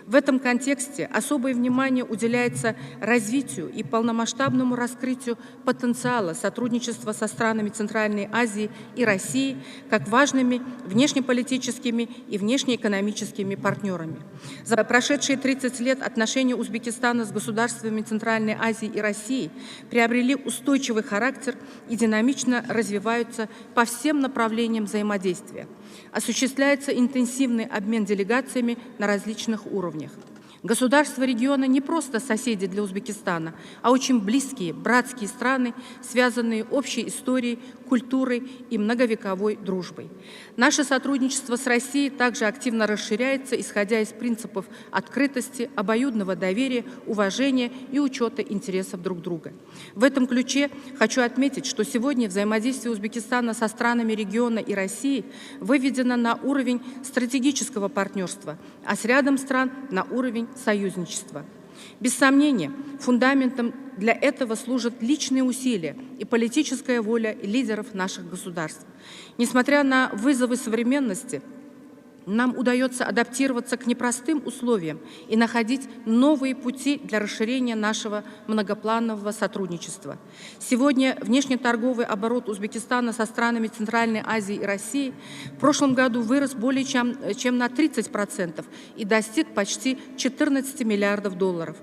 В этом контексте особое внимание уделяется развитию и полномасштабному раскрытию потенциала сотрудничества со странами Центральной Азии и России как важными внешнеполитическими и внешнеэкономическими партнерами. За прошедшие 30 лет отношения Узбекистана с государствами Центральной Азии и России приобрели устойчивый характер и динамично развиваются по всем направлениям взаимодействия. Осуществляется интенсивный обмен делегациями на различных уровнях. Государства региона не просто соседи для Узбекистана, а очень близкие, братские страны, связанные общей историей, культурой и многовековой дружбой. Наше сотрудничество с Россией также активно расширяется, исходя из принципов открытости, обоюдного доверия, уважения и учета интересов друг друга. В этом ключе хочу отметить, что сегодня взаимодействие Узбекистана со странами региона и России выведено на уровень стратегического партнерства, а с рядом стран на уровень союзничества. Без сомнения, фундаментом для этого служат личные усилия и политическая воля лидеров наших государств. Несмотря на вызовы современности, нам удается адаптироваться к непростым условиям и находить новые пути для расширения нашего многопланового сотрудничества. Сегодня внешнеторговый оборот Узбекистана со странами Центральной Азии и России в прошлом году вырос более чем, чем на 30% и достиг почти 14 миллиардов долларов.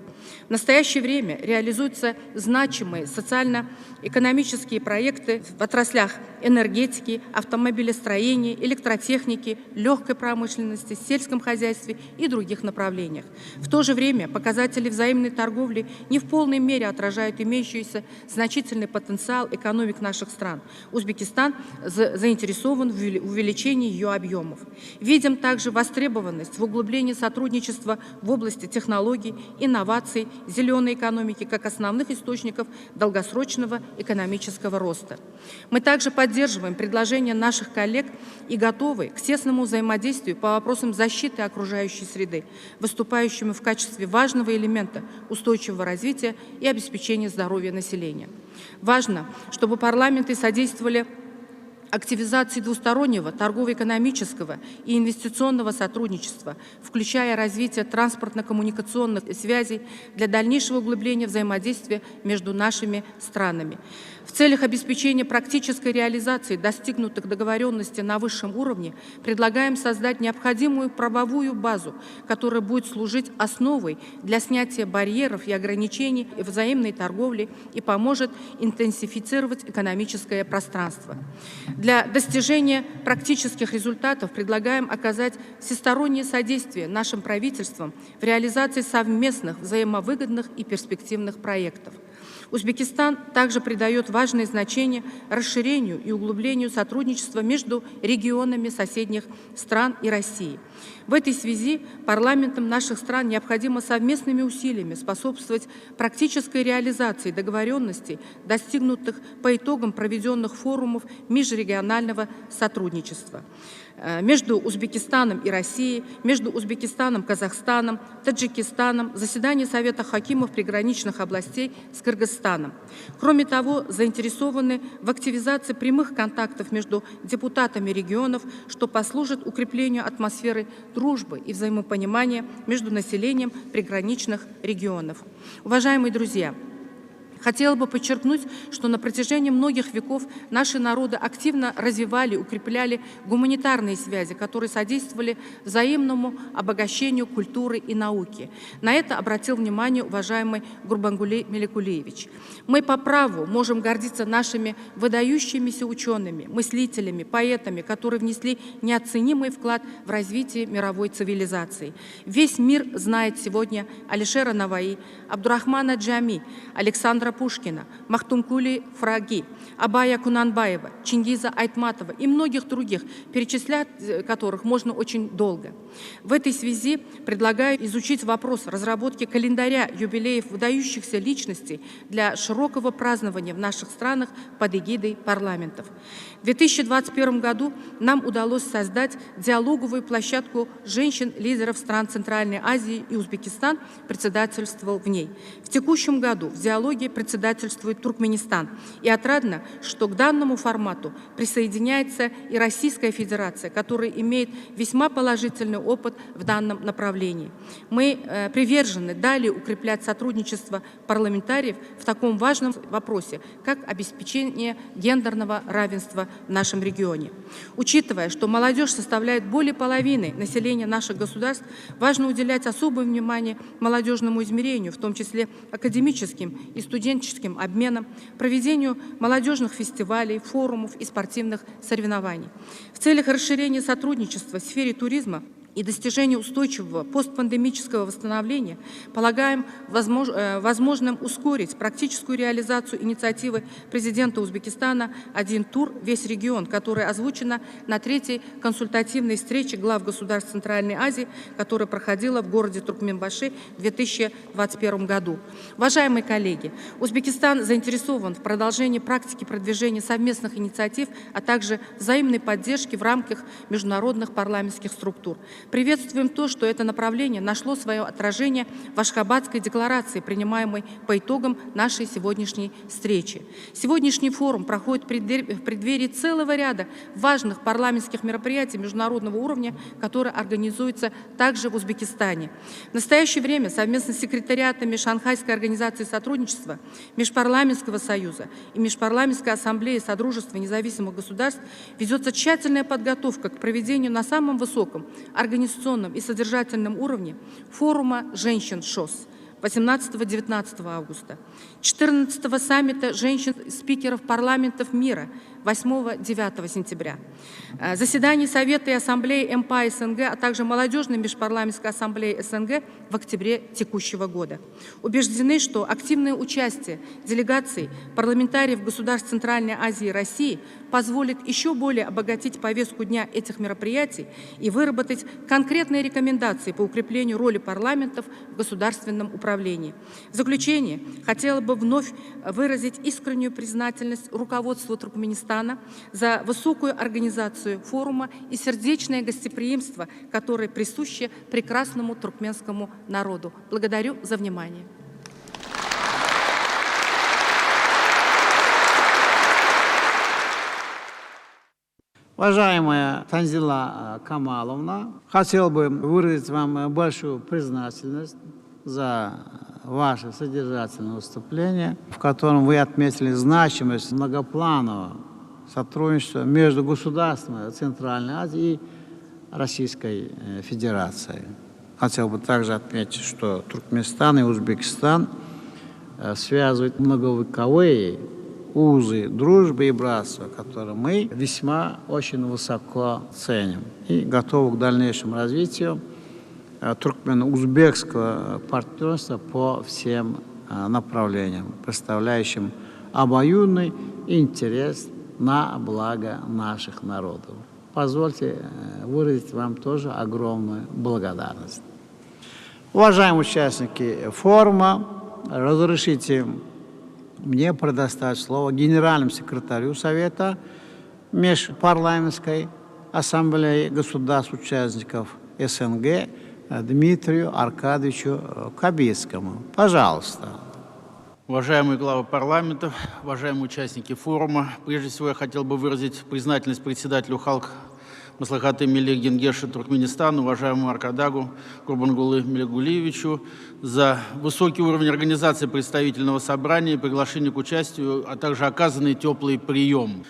В настоящее время реализуются значимые социально-экономические проекты в отраслях энергетики, автомобилестроения, электротехники, легкой промышленности, сельском хозяйстве и других направлениях. В то же время показатели взаимной торговли не в полной мере отражают имеющийся значительный потенциал экономик наших стран. Узбекистан заинтересован в увеличении ее объемов. Видим также востребованность в углублении сотрудничества в области технологий, инноваций, зеленой экономики как основных источников долгосрочного экономического роста. Мы также поддерживаем предложения наших коллег и готовы к тесному взаимодействию по вопросам защиты окружающей среды, выступающему в качестве важного элемента устойчивого развития и обеспечения здоровья населения. Важно, чтобы парламенты содействовали активизации двустороннего торгово-экономического и инвестиционного сотрудничества, включая развитие транспортно-коммуникационных связей для дальнейшего углубления взаимодействия между нашими странами. В целях обеспечения практической реализации достигнутых договоренностей на высшем уровне предлагаем создать необходимую правовую базу, которая будет служить основой для снятия барьеров и ограничений взаимной торговли и поможет интенсифицировать экономическое пространство. Для достижения практических результатов предлагаем оказать всестороннее содействие нашим правительствам в реализации совместных взаимовыгодных и перспективных проектов. Узбекистан также придает важное значение расширению и углублению сотрудничества между регионами соседних стран и России. В этой связи парламентам наших стран необходимо совместными усилиями способствовать практической реализации договоренностей, достигнутых по итогам проведенных форумов межрегионального сотрудничества между Узбекистаном и Россией, между Узбекистаном, Казахстаном, Таджикистаном, заседание Совета хакимов приграничных областей с Кыргызстаном. Кроме того, заинтересованы в активизации прямых контактов между депутатами регионов, что послужит укреплению атмосферы дружбы и взаимопонимания между населением приграничных регионов. Уважаемые друзья, Хотела бы подчеркнуть, что на протяжении многих веков наши народы активно развивали, укрепляли гуманитарные связи, которые содействовали взаимному обогащению культуры и науки. На это обратил внимание уважаемый Гурбангули Меликулиевич. Мы по праву можем гордиться нашими выдающимися учеными, мыслителями, поэтами, которые внесли неоценимый вклад в развитие мировой цивилизации. Весь мир знает сегодня Алишера Наваи, Абдурахмана Джами, Александра Пушкина, Махтумкули Фраги, Абая Кунанбаева, Чингиза Айтматова и многих других, перечислять которых можно очень долго. В этой связи предлагаю изучить вопрос разработки календаря юбилеев выдающихся личностей для широкого празднования в наших странах под эгидой парламентов. В 2021 году нам удалось создать диалоговую площадку женщин-лидеров стран Центральной Азии и Узбекистан председательствовал в ней. В текущем году в диалоге председательствует Туркменистан. И отрадно, что к данному формату присоединяется и Российская Федерация, которая имеет весьма положительный опыт в данном направлении. Мы привержены далее укреплять сотрудничество парламентариев в таком важном вопросе, как обеспечение гендерного равенства в нашем регионе. Учитывая, что молодежь составляет более половины населения наших государств, важно уделять особое внимание молодежному измерению, в том числе академическим и студенческим обменам, проведению молодежных фестивалей, форумов и спортивных соревнований. В целях расширения сотрудничества в сфере туризма и достижения устойчивого постпандемического восстановления полагаем э, возможным ускорить практическую реализацию инициативы президента Узбекистана «Один тур. Весь регион», которая озвучена на третьей консультативной встрече глав государств Центральной Азии, которая проходила в городе Туркменбаши в 2021 году. Уважаемые коллеги, Узбекистан заинтересован в продолжении практики продвижения совместных инициатив, а также взаимной поддержки в рамках международных парламентских структур. Приветствуем то, что это направление нашло свое отражение в Ашхабадской декларации, принимаемой по итогам нашей сегодняшней встречи. Сегодняшний форум проходит в преддверии целого ряда важных парламентских мероприятий международного уровня, которые организуются также в Узбекистане. В настоящее время совместно с секретариатами Шанхайской организации сотрудничества, Межпарламентского союза и Межпарламентской ассамблеи Содружества независимых государств ведется тщательная подготовка к проведению на самом высоком организационном и содержательном уровне форума женщин ШОС 18-19 августа, 14 саммита женщин-спикеров парламентов мира 8-9 сентября, э, заседаний Совета и Ассамблеи МПА СНГ, а также Молодежной межпарламентской ассамблеи СНГ в октябре текущего года. Убеждены, что активное участие делегаций парламентариев государств Центральной Азии и России позволит еще более обогатить повестку дня этих мероприятий и выработать конкретные рекомендации по укреплению роли парламентов в государственном управлении. В заключение хотела бы вновь выразить искреннюю признательность руководству Туркменистана за высокую организацию форума и сердечное гостеприимство, которое присуще прекрасному туркменскому народу. Благодарю за внимание. Уважаемая Танзила Камаловна, хотел бы выразить вам большую признательность за ваше содержательное выступление, в котором вы отметили значимость многопланового сотрудничества между государствами Центральной Азии и Российской э, Федерацией. Хотел бы также отметить, что Туркменистан и Узбекистан э, связывают многовековые узы дружбы и братства, которые мы весьма очень высоко ценим и готовы к дальнейшему развитию э, туркмено-узбекского партнерства по всем э, направлениям, представляющим обоюдный интерес на благо наших народов. Позвольте э, выразить вам тоже огромную благодарность. Уважаемые участники форума, разрешите мне предоставить слово генеральному секретарю Совета Межпарламентской ассамблеи государств-участников СНГ Дмитрию Аркадьевичу Кабицкому. Пожалуйста. Уважаемые главы парламентов, уважаемые участники форума, прежде всего я хотел бы выразить признательность председателю Халк Маслахаты Милли Генгеши Туркменистана, уважаемому Аркадагу Гурбангулы Меликгулиевичу за высокий уровень организации представительного собрания и приглашение к участию, а также оказанный теплый прием.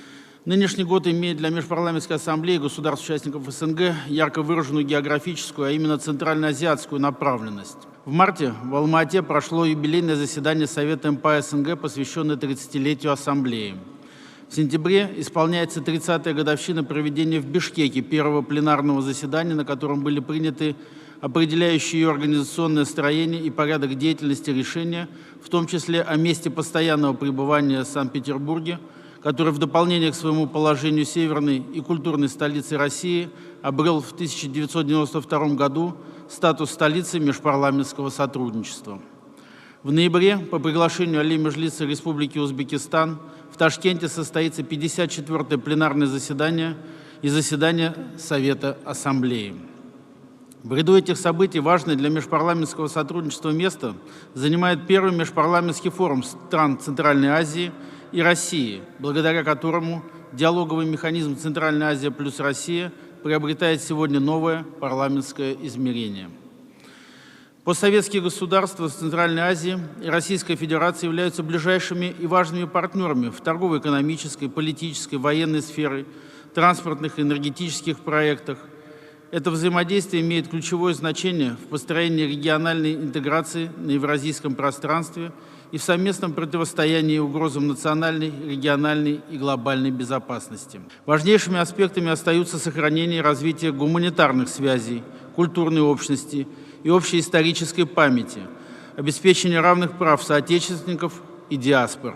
Нынешний год имеет для Межпарламентской ассамблеи государств-участников СНГ ярко выраженную географическую, а именно центральноазиатскую направленность. В марте в Алма-Ате прошло юбилейное заседание Совета МПА СНГ, посвященное 30-летию Ассамблеи. В сентябре исполняется 30-я годовщина проведения в Бишкеке первого пленарного заседания, на котором были приняты определяющие ее организационное строение и порядок деятельности решения, в том числе о месте постоянного пребывания в Санкт-Петербурге, который в дополнение к своему положению северной и культурной столицы России обрел в 1992 году статус столицы межпарламентского сотрудничества. В ноябре по приглашению Али Межлиса Республики Узбекистан в Ташкенте состоится 54-е пленарное заседание и заседание Совета Ассамблеи. В ряду этих событий важное для межпарламентского сотрудничества место занимает первый межпарламентский форум стран Центральной Азии и России, благодаря которому диалоговый механизм Центральная Азия плюс Россия приобретает сегодня новое парламентское измерение. Постсоветские государства Центральной Азии и Российская Федерация являются ближайшими и важными партнерами в торгово-экономической, политической, военной сфере, транспортных и энергетических проектах. Это взаимодействие имеет ключевое значение в построении региональной интеграции на евразийском пространстве и в совместном противостоянии угрозам национальной, региональной и глобальной безопасности. Важнейшими аспектами остаются сохранение и развитие гуманитарных связей, культурной общности и общей исторической памяти, обеспечения равных прав соотечественников и диаспор.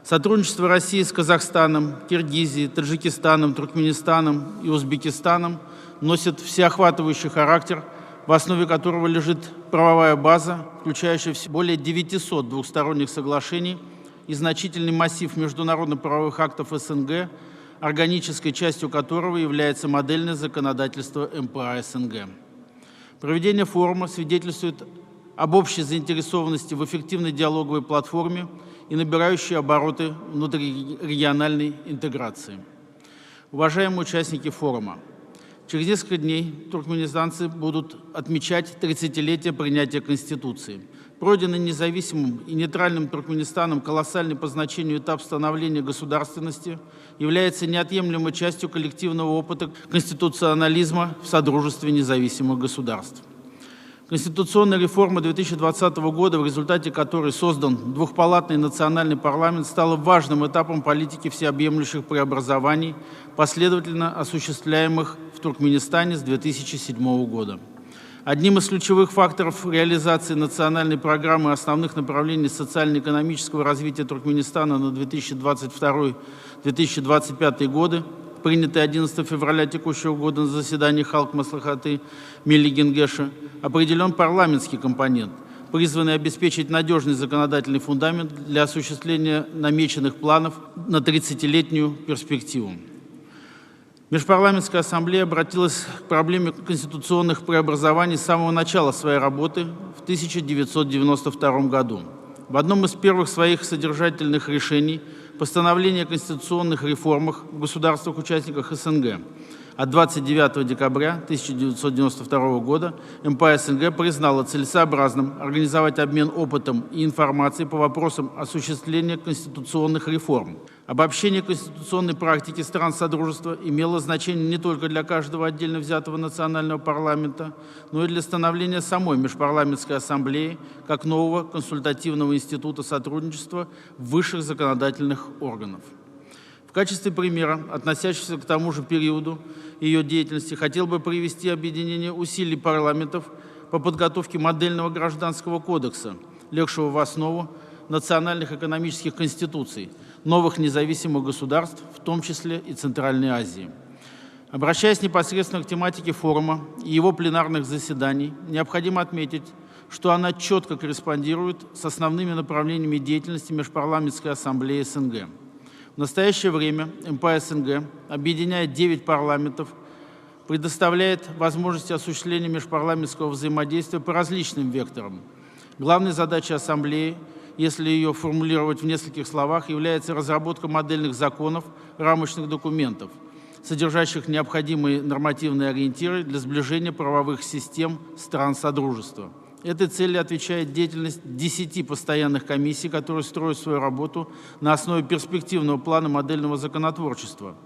Сотрудничество России с Казахстаном, Киргизией, Таджикистаном, Туркменистаном и Узбекистаном носит всеохватывающий характер, в основе которого лежит правовая база, включающая более 900 двухсторонних соглашений и значительный массив международно-правовых актов СНГ, органической частью которого является модельное законодательство МПА СНГ. Проведение форума свидетельствует об общей заинтересованности в эффективной диалоговой платформе и набирающей обороты внутрирегиональной интеграции. Уважаемые участники форума, через несколько дней туркменистанцы будут отмечать 30-летие принятия Конституции. Пройденный независимым и нейтральным Туркменистаном колоссальный по значению этап становления государственности является неотъемлемой частью коллективного опыта конституционализма в Содружестве независимых государств. Конституционная реформа 2020 года, в результате которой создан двухпалатный национальный парламент, стала важным этапом политики всеобъемлющих преобразований, последовательно осуществляемых в Туркменистане с 2007 года. Одним из ключевых факторов реализации национальной программы основных направлений социально-экономического развития Туркменистана на 2022-2025 годы, принятой 11 февраля текущего года на заседании Халк Маслахаты Милли Генгеша, определен парламентский компонент, призванный обеспечить надежный законодательный фундамент для осуществления намеченных планов на 30-летнюю перспективу. Межпарламентская ассамблея обратилась к проблеме конституционных преобразований с самого начала своей работы в 1992 году. В одном из первых своих содержательных решений постановление о конституционных реформах в государствах-участниках СНГ от 29 декабря 1992 года МПА СНГ признала целесообразным организовать обмен опытом и информацией по вопросам осуществления конституционных реформ. Обобщение конституционной практики стран Содружества имело значение не только для каждого отдельно взятого национального парламента, но и для становления самой Межпарламентской ассамблеи как нового консультативного института сотрудничества высших законодательных органов. В качестве примера, относящегося к тому же периоду ее деятельности, хотел бы привести объединение усилий парламентов по подготовке модельного гражданского кодекса, легшего в основу национальных экономических конституций новых независимых государств, в том числе и Центральной Азии. Обращаясь непосредственно к тематике форума и его пленарных заседаний, необходимо отметить, что она четко корреспондирует с основными направлениями деятельности Межпарламентской ассамблеи СНГ. В настоящее время МПА СНГ объединяет 9 парламентов, предоставляет возможности осуществления межпарламентского взаимодействия по различным векторам. Главной задачей Ассамблеи, если ее формулировать в нескольких словах, является разработка модельных законов, рамочных документов, содержащих необходимые нормативные ориентиры для сближения правовых систем стран Содружества. Этой цели отвечает деятельность 10 постоянных комиссий, которые строят свою работу на основе перспективного плана модельного законотворчества.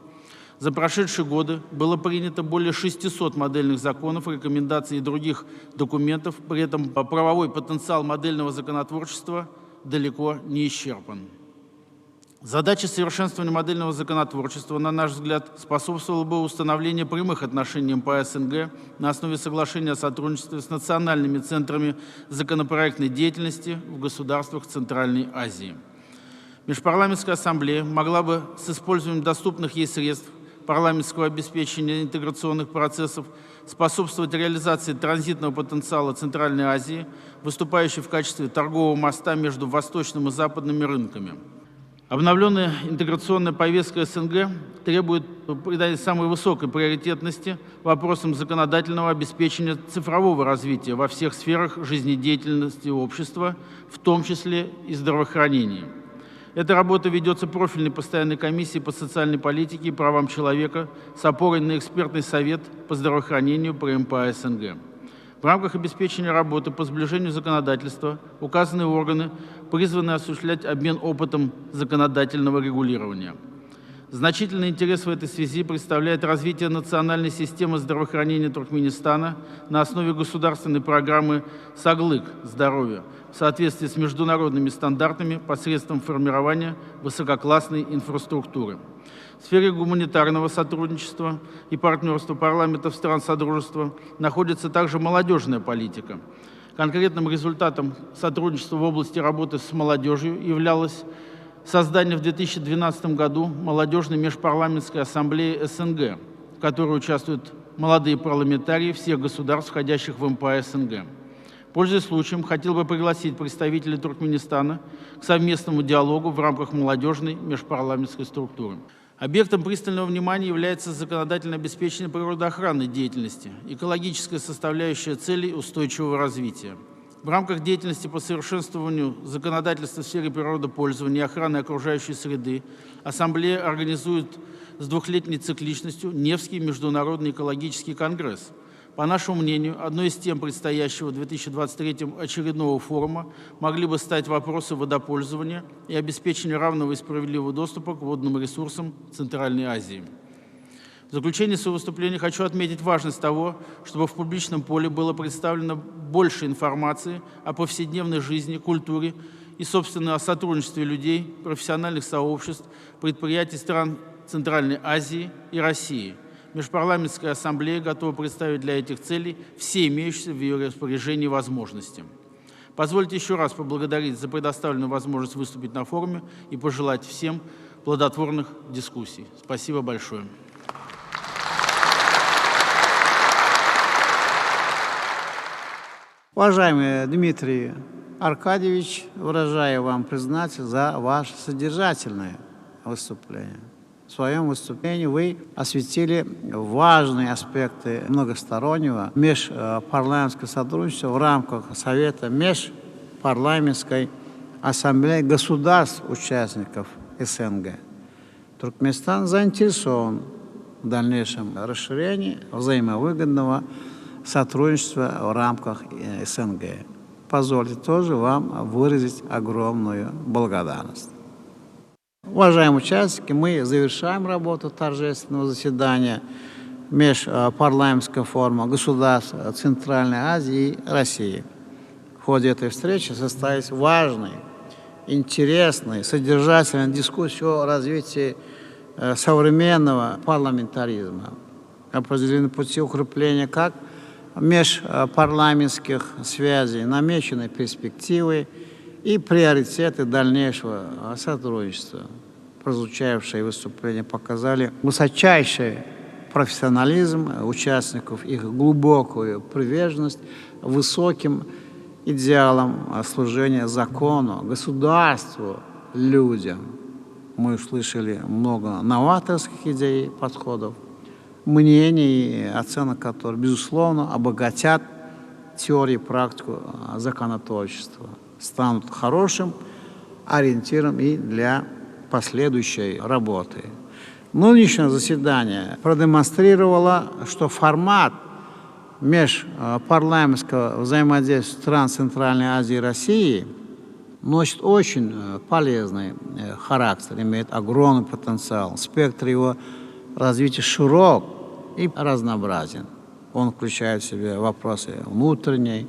За прошедшие годы было принято более 600 модельных законов, рекомендаций и других документов. При этом правовой потенциал модельного законотворчества далеко не исчерпан. Задача совершенствования модельного законотворчества, на наш взгляд, способствовала бы установлению прямых отношений МПА СНГ на основе соглашения о сотрудничестве с национальными центрами законопроектной деятельности в государствах Центральной Азии. Межпарламентская ассамблея могла бы с использованием доступных ей средств парламентского обеспечения интеграционных процессов способствовать реализации транзитного потенциала Центральной Азии, выступающей в качестве торгового моста между восточным и западными рынками. Обновленная интеграционная повестка СНГ требует придания самой высокой приоритетности вопросам законодательного обеспечения цифрового развития во всех сферах жизнедеятельности общества, в том числе и здравоохранения. Эта работа ведется профильной постоянной комиссией по социальной политике и правам человека с опорой на экспертный совет по здравоохранению при МПА СНГ. В рамках обеспечения работы по сближению законодательства указанные органы призваны осуществлять обмен опытом законодательного регулирования. Значительный интерес в этой связи представляет развитие национальной системы здравоохранения Туркменистана на основе государственной программы «Саглык. Здоровье» в соответствии с международными стандартами посредством формирования высококлассной инфраструктуры. В сфере гуманитарного сотрудничества и партнерства парламентов стран Содружества находится также молодежная политика. Конкретным результатом сотрудничества в области работы с молодежью являлось создание в 2012 году Молодежной межпарламентской ассамблеи СНГ, в которой участвуют молодые парламентарии всех государств, входящих в МПА СНГ. Пользуясь случаем, хотел бы пригласить представителей Туркменистана к совместному диалогу в рамках молодежной межпарламентской структуры. Объектом пристального внимания является законодательное обеспечение природоохранной деятельности, экологическая составляющая целей устойчивого развития. В рамках деятельности по совершенствованию законодательства в сфере природопользования и охраны окружающей среды Ассамблея организует с двухлетней цикличностью Невский международный экологический конгресс. По нашему мнению, одной из тем предстоящего в 2023 очередного форума могли бы стать вопросы водопользования и обеспечения равного и справедливого доступа к водным ресурсам Центральной Азии. В заключение своего выступления хочу отметить важность того, чтобы в публичном поле было представлено больше информации о повседневной жизни, культуре и, собственно, о сотрудничестве людей, профессиональных сообществ, предприятий стран Центральной Азии и России. Межпарламентская ассамблея готова представить для этих целей все имеющиеся в ее распоряжении возможности. Позвольте еще раз поблагодарить за предоставленную возможность выступить на форуме и пожелать всем плодотворных дискуссий. Спасибо большое. Уважаемый Дмитрий Аркадьевич, выражаю вам признательность за ваше содержательное выступление. В своем выступлении вы осветили важные аспекты многостороннего межпарламентского сотрудничества в рамках Совета Межпарламентской Ассамблеи государств-участников СНГ. Туркменистан заинтересован в дальнейшем расширении взаимовыгодного сотрудничества в рамках э, СНГ. Позвольте тоже вам выразить огромную благодарность. Уважаемые участники, мы завершаем работу торжественного заседания межпарламентского форума государств Центральной Азии и России. В ходе этой встречи состоялись важные, интересные, содержательные дискуссии о развитии э, современного парламентаризма, определены пути укрепления как межпарламентских связей, намечены перспективы и приоритеты дальнейшего сотрудничества. Прозвучавшие выступления показали высочайший профессионализм участников, их глубокую приверженность высоким идеалам служения закону, государству, людям. Мы услышали много новаторских идей, подходов, мнений и оценок, которые, безусловно, обогатят теорию и практику законотворчества, станут хорошим ориентиром и для последующей работы. Нынешнее заседание продемонстрировало, что формат межпарламентского взаимодействия стран Центральной Азии и России носит очень э, полезный э, характер, имеет огромный потенциал. Спектр его развития широк и разнообразен. Он включает в себя вопросы внутренней,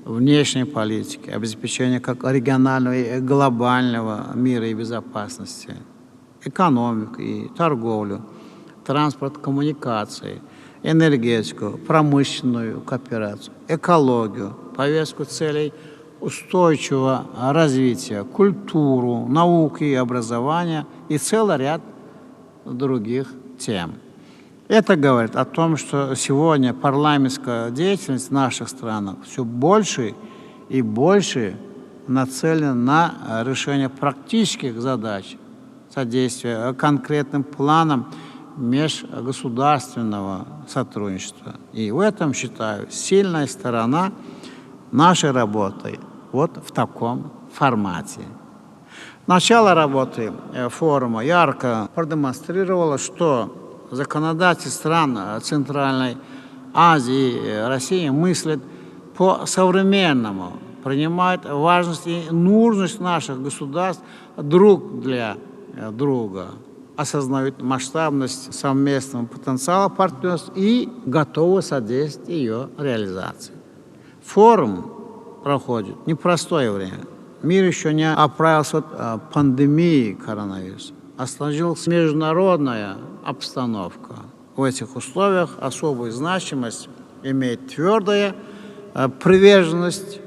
внешней политики, обеспечения как регионального и глобального мира и безопасности, экономику и торговлю, транспорт, коммуникации, энергетику, промышленную кооперацию, экологию, повестку целей устойчивого развития, культуру, науку и образование и целый ряд других тем. Это говорит о том, что сегодня парламентская деятельность в наших странах все больше и больше нацелена на решение практических задач, содействие конкретным планам межгосударственного сотрудничества. И в этом, считаю, сильная сторона нашей работы вот в таком формате. Начало работы э, форума ярко продемонстрировало, что законодатель стран э, Центральной Азии и России мыслит по-современному, принимает важность и нужность наших государств друг для э, друга. Осознают масштабность совместного потенциала партнерства и готовы содействовать ее реализации. Форум проходит в непростое время. Мир еще не оправился от э, пандемии коронавируса. Осложнилась международная обстановка. В этих условиях особую значимость имеет твердая э, приверженность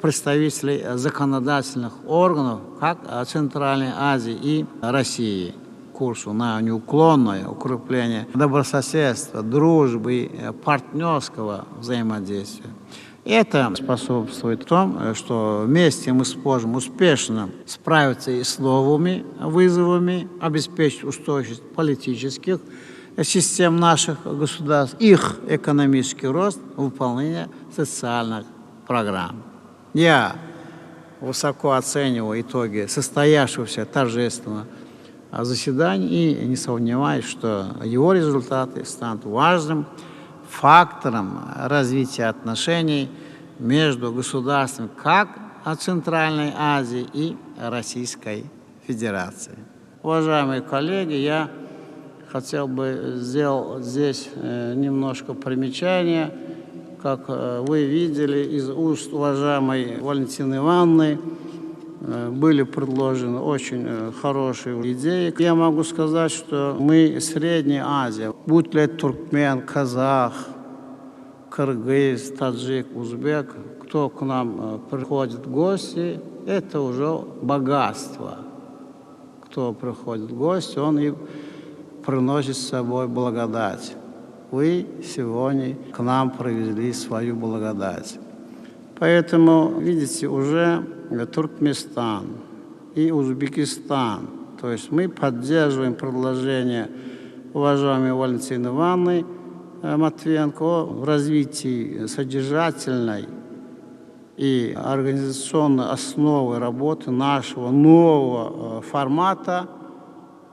представителей законодательных органов как Центральной Азии и России курсу на неуклонное укрепление добрососедства, дружбы и партнерского взаимодействия. Это способствует тому, что вместе мы сможем успешно справиться и с новыми вызовами, обеспечить устойчивость политических систем наших государств, их экономический рост, выполнение социальных программ. Я высоко оцениваю итоги состоявшегося торжественного заседания и не сомневаюсь, что его результаты станут важным фактором развития отношений между государствами как Центральной Азии и Российской Федерации. Уважаемые коллеги, я хотел бы сделать здесь э, немножко примечание. Как э, вы видели из уст уважаемой Валентины Ивановны, э, были предложены очень хорошие идеи. Я могу сказать, что мы Средняя Азия, будь ли это туркмен, казах, кыргыз, таджик, узбек, кто к нам приходит в гости, это уже богатство. Кто приходит в гости, он и приносит с собой благодать. Вы сегодня к нам привезли свою благодать. Поэтому, видите, уже Туркменистан и Узбекистан, то есть мы поддерживаем предложение уважаемой Валентины Ивановны э, Матвиенко о развитии содержательной и организационной основы работы нашего нового э, формата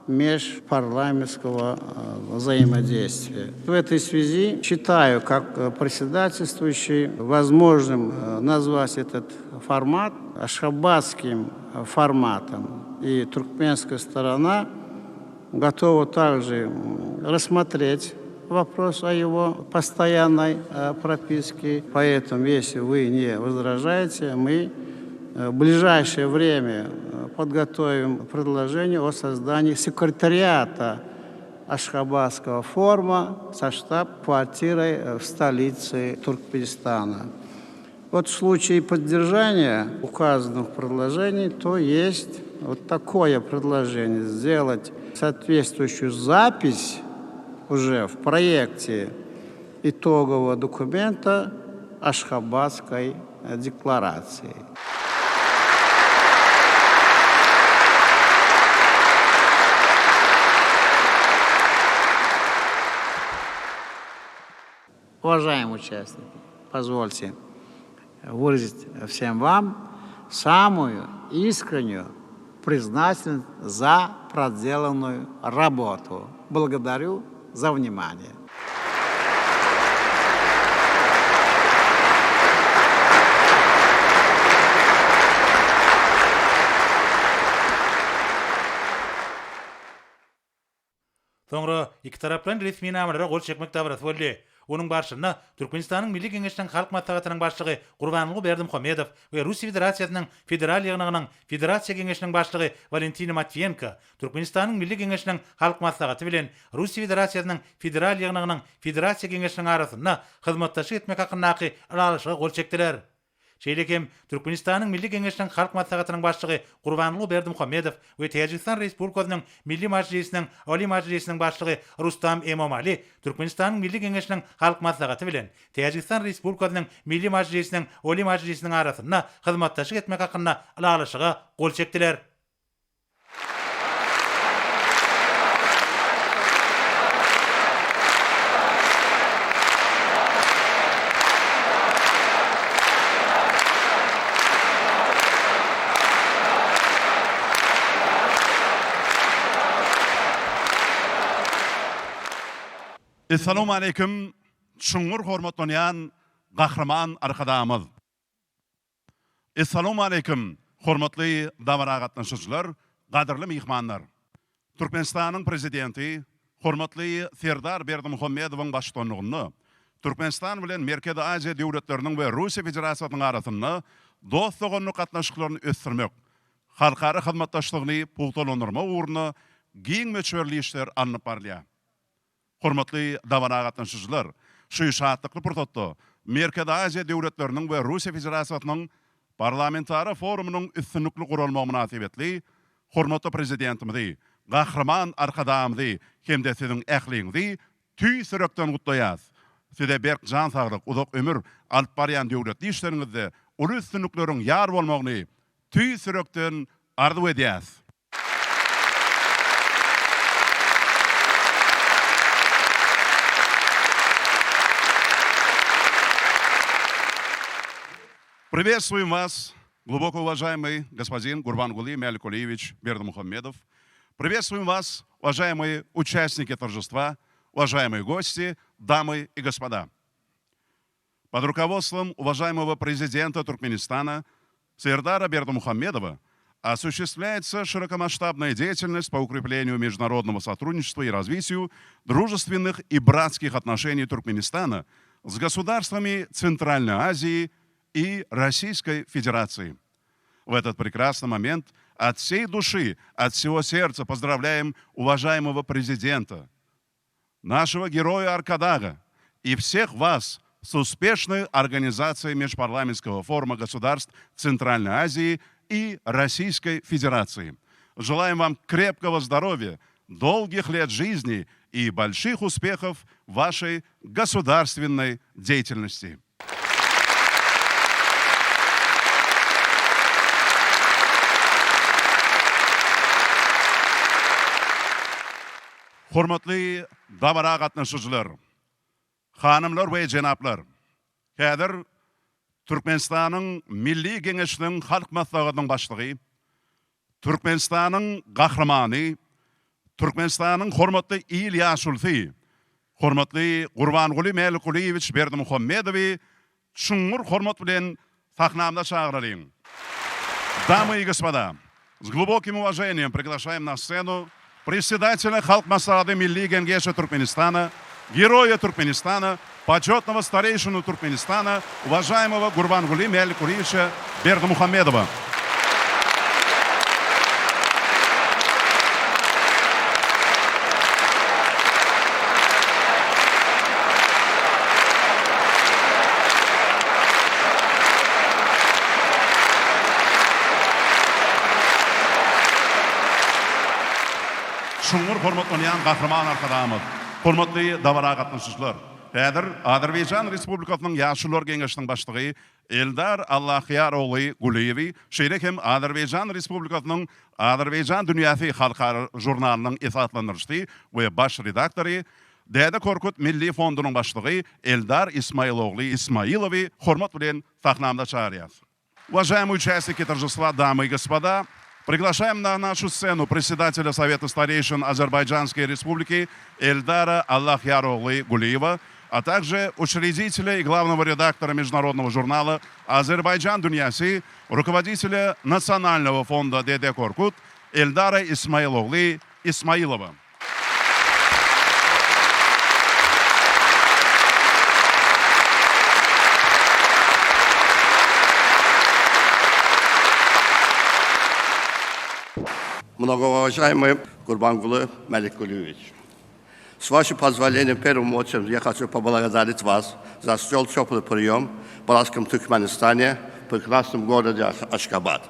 межпарламентского э, взаимодействия. В этой связи считаю, как э, председательствующий, возможным э, назвать этот формат ашхабадским форматом. И туркменская сторона готова также рассмотреть вопрос о его постоянной прописке. Поэтому, если вы не возражаете, мы в ближайшее время подготовим предложение о создании секретариата Ашхабадского форума со штаб-квартирой в столице Туркменистана. Вот в случае поддержания указанных предложений, то есть вот такое предложение сделать соответствующую запись уже в проекте итогового документа Ашхабадской декларации. Уважаемые участники, позвольте выразить всем вам самую искреннюю признательность за проделанную работу. Благодарю за внимание. Soňra ikitaraplaýyn resminamalara gol çekmek dabarasy boldy. Onuň barşynda Türkmenistanyň Milli Geňeşiniň Halk Maslahatynyň Başlygy Gurbanguly Berdimuhamedow we Russiýa Federasiýasynyň Federal Ýygnagynyň Federasiýa Geňeşiniň Başlygy Walentina Matwiýenko Türkmenistanyň Milli Geňeşiniň Halk Maslahaty bilen Russiýa Federasiýasynyň Federal Ýygnagynyň Federasiýa Geňeşiniň arasynda hyzmatdaşlyk etmek hakyndaky Ylalaşyga gol çekdiler. Şeýle hem Türkmenistanyň Milli Geňeşiniň Halk Maslahatynyň Başlygy Gurbanguly Berdimuhamedow we Täjigistan Respublikasynyň Milli Mažlisiniň Oliý Mažlisiniň Başlygy Rustam Emomali Türkmenistanyň Milli Geňeşiniň Halk Maslahaty bilen Täjigistan Respublikasynyň Milli Mažlisiniň Oliý Mažlisiniň arasynda hyzmatdaşlyk etmek hakynda Ylalaşyga gol çekdiler. Essalawmaleýkim çuňňur hormatlanýan Gahryman Arkadagymyz! Essalawmaleýkim, hormatly dabara gatnaşyjylar, gadyrly myhmanlar! Türkmenistanyň Prezidenti hormatly Serdar Berdimuhamedowyň baştutanlygynda Türkmenistan bilen Merkezi Aziýa döwletleriniň we Russiýa Federasiýasynyň arasynda dost-doganlyk gatnaşyklaryny ösdürmek, halkara hyzmatdaşlygyny pugtalandyrmak ugrunda giň möçberli işler alnyp barylýar. Hormatly dabara gatnaşyjylar, şu şatlykly pursatda Merkezi Aziýa döwletleriniň we Russiýa Federasiýasynyň Parlamentara forumynyň üstünlikli guralmagy mynasybetli hormatly Prezidentimizi, Gahryman Arkadagymyzy hem-de siziň ähliňizi tüýs ýürekden gutlaýarys. Size berk jan saglyk, uzak ömür, alyp barýan döwletli işleriňizde uly üstünlikleriň ýar bolmagyny tüýs ýürekden arzuw edýäris. Приветствуем вас, глубоко уважаемый господин Гурбангулы Мяликулиевич Бердымухамедов. Приветствуем вас, уважаемые участники торжества, уважаемые гости, дамы и господа. Под руководством уважаемого президента Туркменистана Сердара Бердымухамедова осуществляется широкомасштабная деятельность по укреплению международного сотрудничества и развитию дружественных и братских отношений Туркменистана с государствами Центральной Азии и Российской Федерации. В этот прекрасный момент от всей души, от всего сердца поздравляем уважаемого президента, нашего героя Аркадага и всех вас с успешной организацией Межпарламентского форума государств Центральной Азии и Российской Федерации. Желаем вам крепкого здоровья, долгих лет жизни и больших успехов в вашей государственной деятельности. Hormatly dabara gatnaşyjylar, hanymlar we jenaplar! Häzir Türkmenistanyň Milli Geňeşiniň Halk Maslahatynyň Başlygy, Türkmenistanyň Gahrymany, Türkmenistanyň Hormatly il ýaşulusy, hormatly Gurbanguly Mälikgulyýewiç Berdimuhamedowy çuňňur hormat bilen sahnamyza çagyralyň. Дамы и господа, с глубоким уважением приглашаем на сцену председателя Halk Maslahaty Milli Geňeşi Türkmenistana, Героя Туркменистана, почетного старейшину Туркменистана, уважаемого Гурбангули Мяликулиевича Бердымухамедова. Çuňňur hormatlanýan Gahryman Arkadagymyz, hormatly dabara gatnaşyjylar! Häzir Azerbaýjan Respublikasynyň Ýaşulular Geňeşiniň Başlygy Eldar Allahýar ogly Gulyýewi, şeýle hem Azerbaýjan Respublikasynyň Azerbaýjan dünýäsi halkara žurnalynyň esaslandyryjysy we baş redaktory, Däde Korkut milli fondunyň başlygy Eldar Ismaýylogly Ismaýylowy hormat bilen sahnamyza çagyrýarys. Уважаемые участники торжества, дамы и господа, приглашаем на нашу сцену председателя Совета старейшин Азербайджанской Республики Эльдара Аллахьяроглы Гулиева, а также учредителя и главного редактора международного журнала «Азербайджан Дуньяси», руководителя Национального фонда Деде Коркут Эльдара Исмаилоглы Исмаилова. Многоуважаемый Гурбангулы Маликулевич, с вашего позволения, в первую очередь, я хочу поблагодарить вас за столь теплый прием в братском Туркменистане, в прекрасном городе Ашгабад.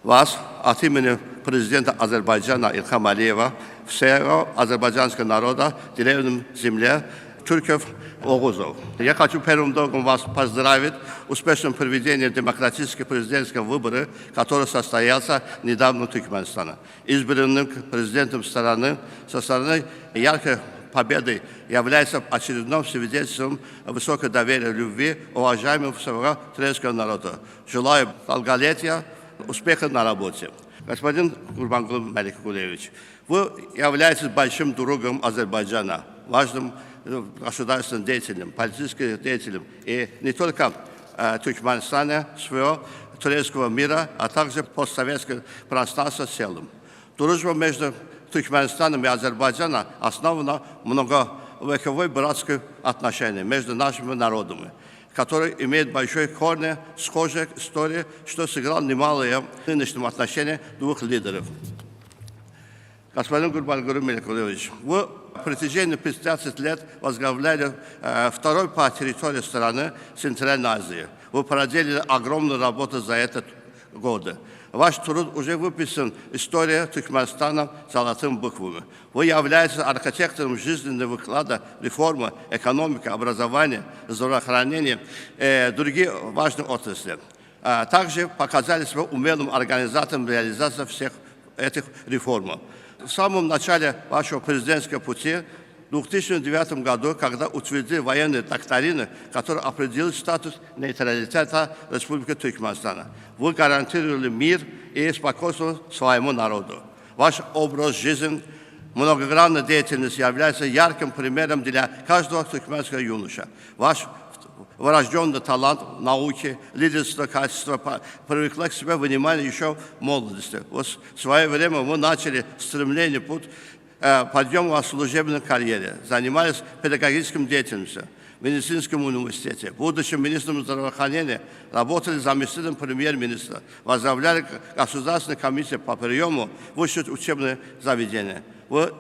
Вас от имени президента Азербайджана Ильхама Алиева, всего азербайджанского народа, деревням земле, турков, огузов. Я хочу первым долгом вас поздравить успешным проведением демократических президентских выборов, который состоялся недавно в Туркменистане. Избранным президентом страны со стороны яркой победы является очередным свидетельством высокого доверия, любви, уважаемого всего турецкого народа. Желаю долголетия, успеха на работе. Господин Гурбангул Маликулевич, вы являетесь большим другом Азербайджана, важным э, государственным деятелем, политическим деятелем. И не только э, Туркменистана, своего турецкого мира, а также постсоветского пространства в целом. Дружба между Туркменистаном и Азербайджаном основано многовековое братское отношение между нашими народами, которое имеет большой корни, схожие истории, что сыграло немалое в нынешнем отношении двух лидеров. Господин Гурбангулы Меликулевич, вы в протяжении 15 лет возглавляли э, второй по территории страны Центральной Азии. Вы проделали огромную работу за этот годы. Ваш труд уже выписан «История Туркменистана» золотыми буквами. Вы являетесь архитектором жизненного выклада реформы, экономики, образования, здравоохранения и э, другие важные отрасли. А также показали себя умелым организатором реализации всех этих реформ. В самом начале вашего президентского пути в 2009 году, когда утвердили военные доктрины, которые определили статус нейтралитета Республики Туркменистана. Вы гарантировали мир и спокойствие своему народу. Ваш образ жизни, многогранная деятельность является ярким примером для каждого туркменского юноша. Ваш врожденный талант в науке, лидерство, качество привлекла к себе внимание еще в молодости. Вот в свое время мы начали стремление путь э, подъема в служебной карьере, занимались педагогическим деятельностью в медицинском университете. Будучи министром здравоохранения, работали заместителем премьер-министра, возглавляли государственную комиссию по приему в высшее учебное заведение. Вы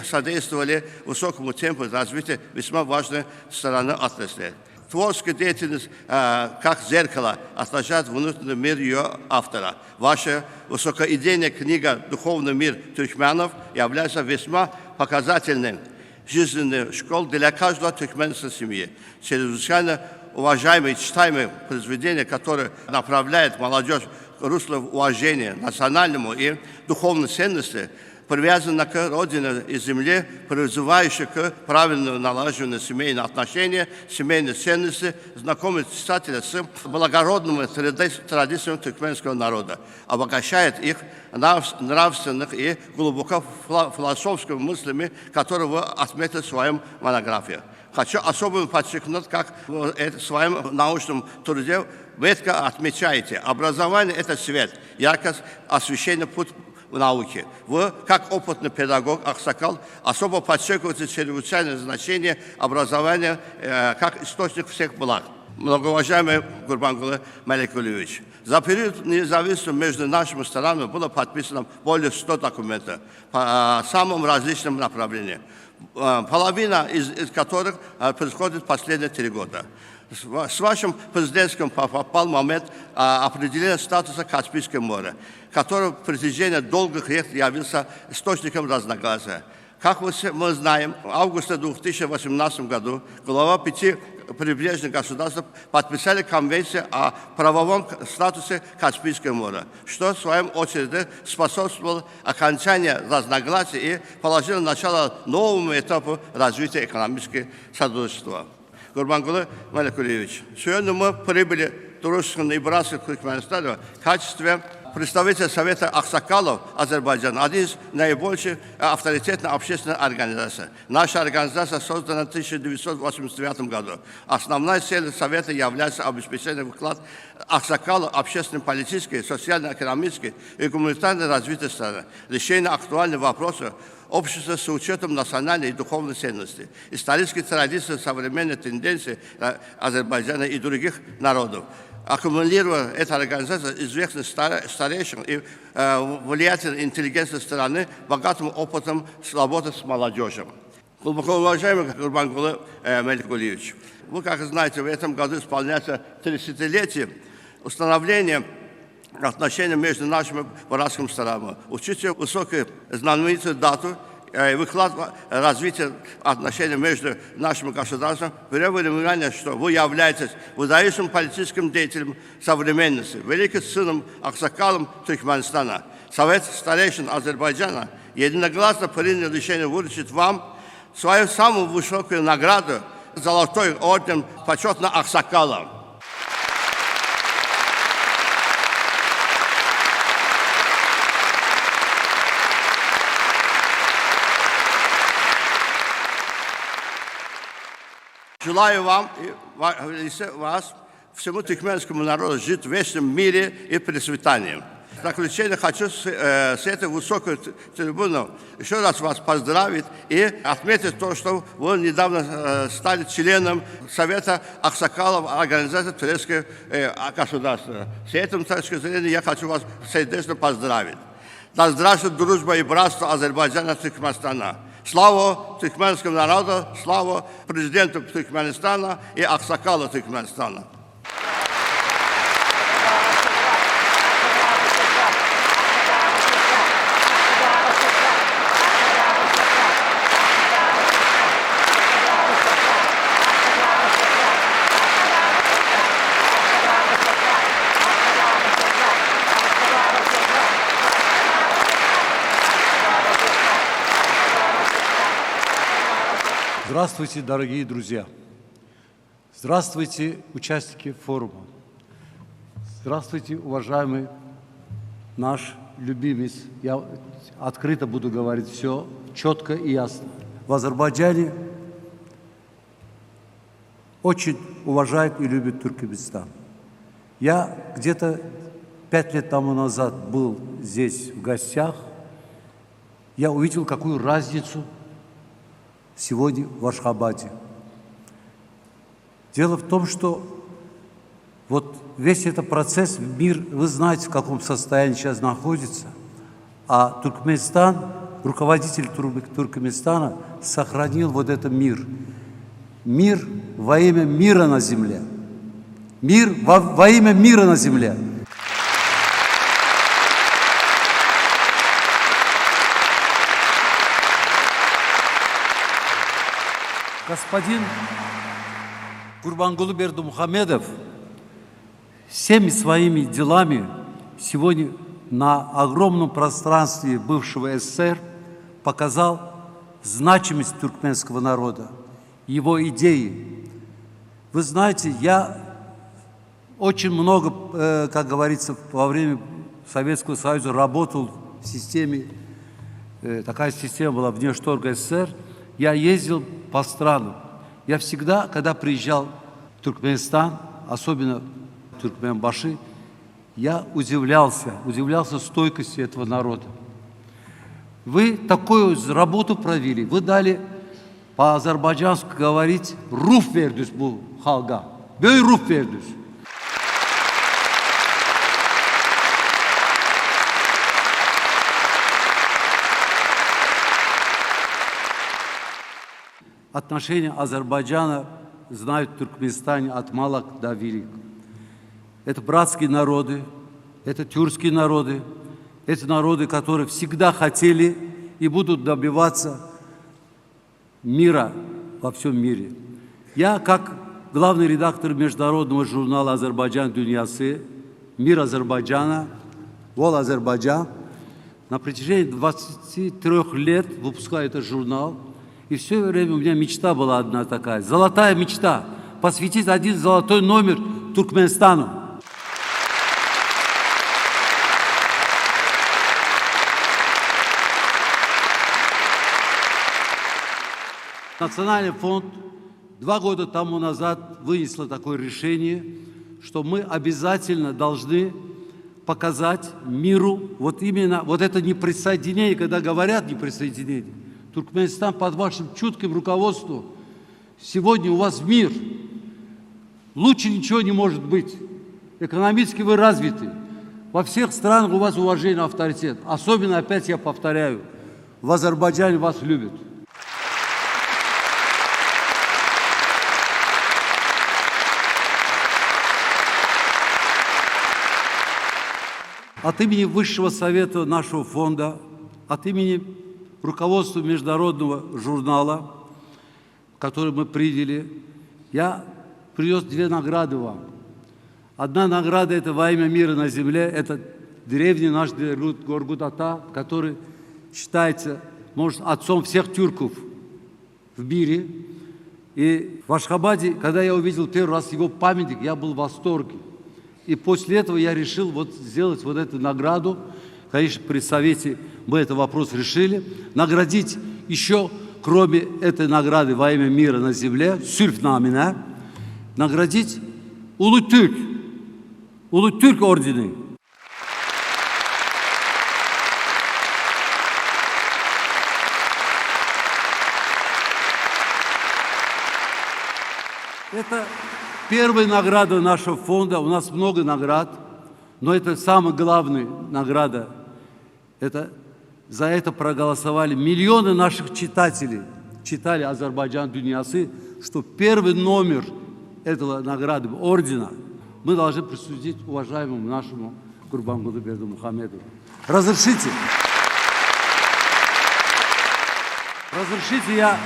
содействовали высокому темпу развития весьма важной стороны отрасли. Творческая деятельность, э, как зеркало, отражает внутренний мир ее автора. Ваша высокоидейная книга «Духовный мир туркменов» является весьма показательным жизненной школ для каждого туркменской семьи. Чрезвычайно уважаемое и читаемое произведение, которое направляет молодежь в русло уважения национальному и духовной ценности, привязана к родине и земле, призывающая к правильному налаживанию семейных отношений, семейной ценности, знакомит читателя с благородными традициями туркменского народа, обогащает их нравственных и глубоко философскими мыслями, которые вы отметили в своем монографии. Хочу особо подчеркнуть, как в своем научном труде метко отмечаете, образование – это свет, яркое освещение путь в науке. Вы, как опытный педагог Аксакал, особо подчеркиваете чрезвычайное значение образования э, как источник всех благ. Многоуважаемый Гурбангулы Маликулевич, за период независимости между нашими странами было подписано более 100 документов по э, самым различным направлениям, э, половина из, из которых происходит в последние три года. С вашим президентским попал момент определения статуса Каспийского моря, который в протяжении долгих лет явился источником разногласия. Как мы знаем, в августе 2018 году глава пяти прибрежных государств подписали конвенцию о правовом статусе Каспийского моря, что в своем очереди способствовало окончанию разногласий и положило начало новому этапу развития экономического сотрудничества. Гурбангулы Маликулевич, сегодня мы прибыли в дружественный и братский Туркменистан в качестве представитель Совета Аксакалов Азербайджана, один из наибольших авторитетных общественных организаций. Наша организация создана в 1989 году. Основная цель Совета является обеспечение вклад Аксакалов общественно-политической, социально-экономической и гуманитарной развития страны, решение актуальных вопросов общества с учетом национальной и духовной ценности, исторической традиции, современной тенденции э, Азербайджана и других народов. Аккумулируя эта организация известных старейшин и э, влиятельной интеллигенции страны богатым опытом работы с молодежью. Глубоко уважаемый Гурбангулы э, Меликулиевич, вы, как знаете, в этом году исполняется 30-летие установления отношения между нашими братскими странами. Учитывая высокую знаменитую дату, э, выклад развития отношений между нашими государствами, берем внимание, что вы являетесь выдающим политическим деятелем современности, великим сыном Аксакалом Туркменистана. Совет старейшин Азербайджана единогласно принял решение вручить вам свою самую высокую награду Золотой орден почетного Аксакала. Желаю вам и вас, всему туркменскому народу жить в вечном мире и процветании. В заключение хочу с, э, с этой высокой трибуны еще раз вас поздравить и отметить то, что вы недавно э, стали членом Совета Аксакалов Организации Турецкого э, государства. С этим точки зрения я хочу вас сердечно поздравить. Да здравствует дружба и братство Азербайджана и Туркменистана. Слава туркменскому народу, слава президенту Туркменистана и Аксакалу Туркменистана. Здравствуйте, дорогие друзья! Здравствуйте, участники форума. Здравствуйте, уважаемый наш любимец. Я открыто буду говорить все четко и ясно. В Азербайджане очень уважают и любят Туркменистан. Я где-то пять лет тому назад был здесь в гостях. Я увидел, какую разницу сегодня в Ашхабаде. Дело в том, что вот весь этот процесс, мир, вы знаете, в каком состоянии сейчас находится, а Туркменистан, руководитель Туркменистана сохранил вот этот мир. Мир во имя мира на земле. Мир во, во имя мира на земле. Господин Гурбангулы Бердымухамедов всеми своими делами сегодня на огромном пространстве бывшего СССР показал значимость туркменского народа, его идеи. Вы знаете, я очень много, э, как говорится, во время Советского Союза работал в системе, э, такая система была внешторга СССР, я ездил по странам. Я всегда, когда приезжал в Туркменистан, особенно в Туркменбаши, я удивлялся, удивлялся стойкости этого народа. Вы такую работу провели, вы дали по-азербайджански говорить «ruh berdiňiz bu halka». Böyük ruh berdiňiz. Отношения Азербайджана знают в Туркменистане от малых до велик. Это братские народы, это тюркские народы, это народы, которые всегда хотели и будут добиваться мира во всем мире. Я, как главный редактор международного журнала «Азербайджан Dünyası», «Мир Азербайджана», «Вол Азербайджан», на протяжении 23 лет выпускаю этот журнал. И все время у меня мечта была одна такая, золотая мечта, посвятить один золотой номер Туркменистану. Национальный фонд два года тому назад вынесло такое решение, что мы обязательно должны показать миру вот именно вот это неприсоединение, когда говорят неприсоединение. Туркменистан под вашим чутким руководством, сегодня у вас мир. Лучше ничего не может быть. Экономически вы развиты. Во всех странах у вас уважение, авторитет. Особенно, опять я повторяю, в Азербайджане вас любят. От имени Высшего Совета нашего фонда, от имени руководства международного журнала, который мы приняли, я привез две награды вам. Одна награда – это во имя мира на земле, это древний наш Горгут-Ата, который считается, может, отцом всех тюрков в мире. И в Ашхабаде, когда я увидел первый раз его памятник, я был в восторге. И после этого я решил вот сделать вот эту награду. Конечно, при совете мы этот вопрос решили. Наградить еще, кроме этой награды во имя мира на земле, sülh namına, наградить Ulu Türk, Ulu Türk ordeni. Это первая награда нашего фонда. У нас много наград, но это самая главная награда. Это, за это проголосовали миллионы наших читателей. Читали Азербайджан Dünyası, что первый номер этого награды, ордена, мы должны присудить уважаемому нашему Гурбангулы Бердымухамедову. Разрешите? Разрешите я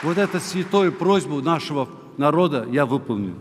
вот эту святую просьбу нашего народа я выполню.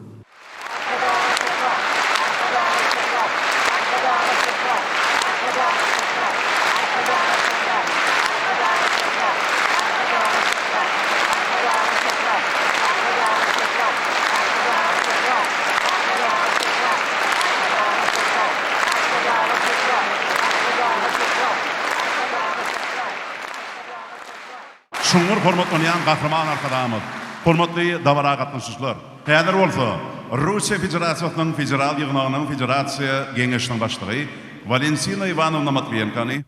Çuňňur hormatlanýan Gahryman Arkadagymyz, hormatly dabara gatnaşyjylar! Häzir bolsa Russiýa Federasiýasynyň Federal Ýygnagynyň Federasiýa Geňeşiniň Başlygy Walentina Iwanowna Matwiýenkony,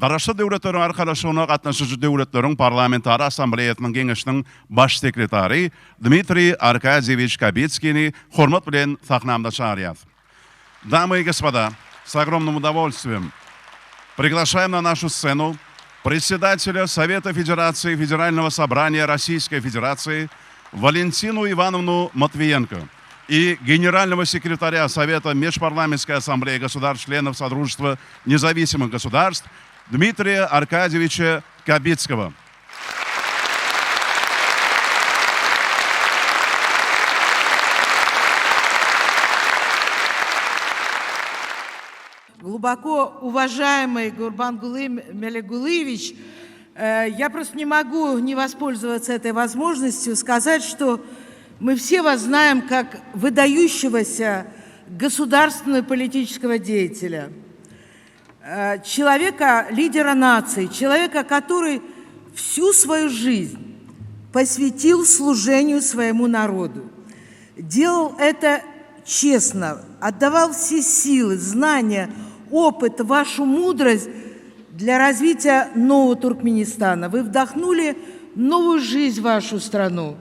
Garaşsyz Döwletleriň Arkalaşygyna gatnaşyjy döwletleriň Parlamentara Assambleýasynyň Geňeşiniň Baş sekretary Dmitriý Arkadýewiç Kabitskini hormat bilen sahnamyza çagyrýarys. Дамы и господа, с огромным удовольствием приглашаем на нашу сцену председателя Совета Федерации Федерального собрания Российской Федерации Валентину Ивановну Матвиенко и генерального секретаря Совета Межпарламентской ассамблеи государств-членов Содружества независимых государств Дмитрия Аркадьевича Кабицкого. Глубоко уважаемый Гурбангулы Мелегулыевич, э, я просто не могу не воспользоваться этой возможностью сказать, что мы все вас знаем как выдающегося государственного и политического деятеля, э, человека, лидера нации, человека, который всю свою жизнь посвятил служению своему народу. Делал это честно, отдавал все силы, знания, опыт, вашу мудрость для развития нового Туркменистана. Вы вдохнули новую жизнь в вашу страну.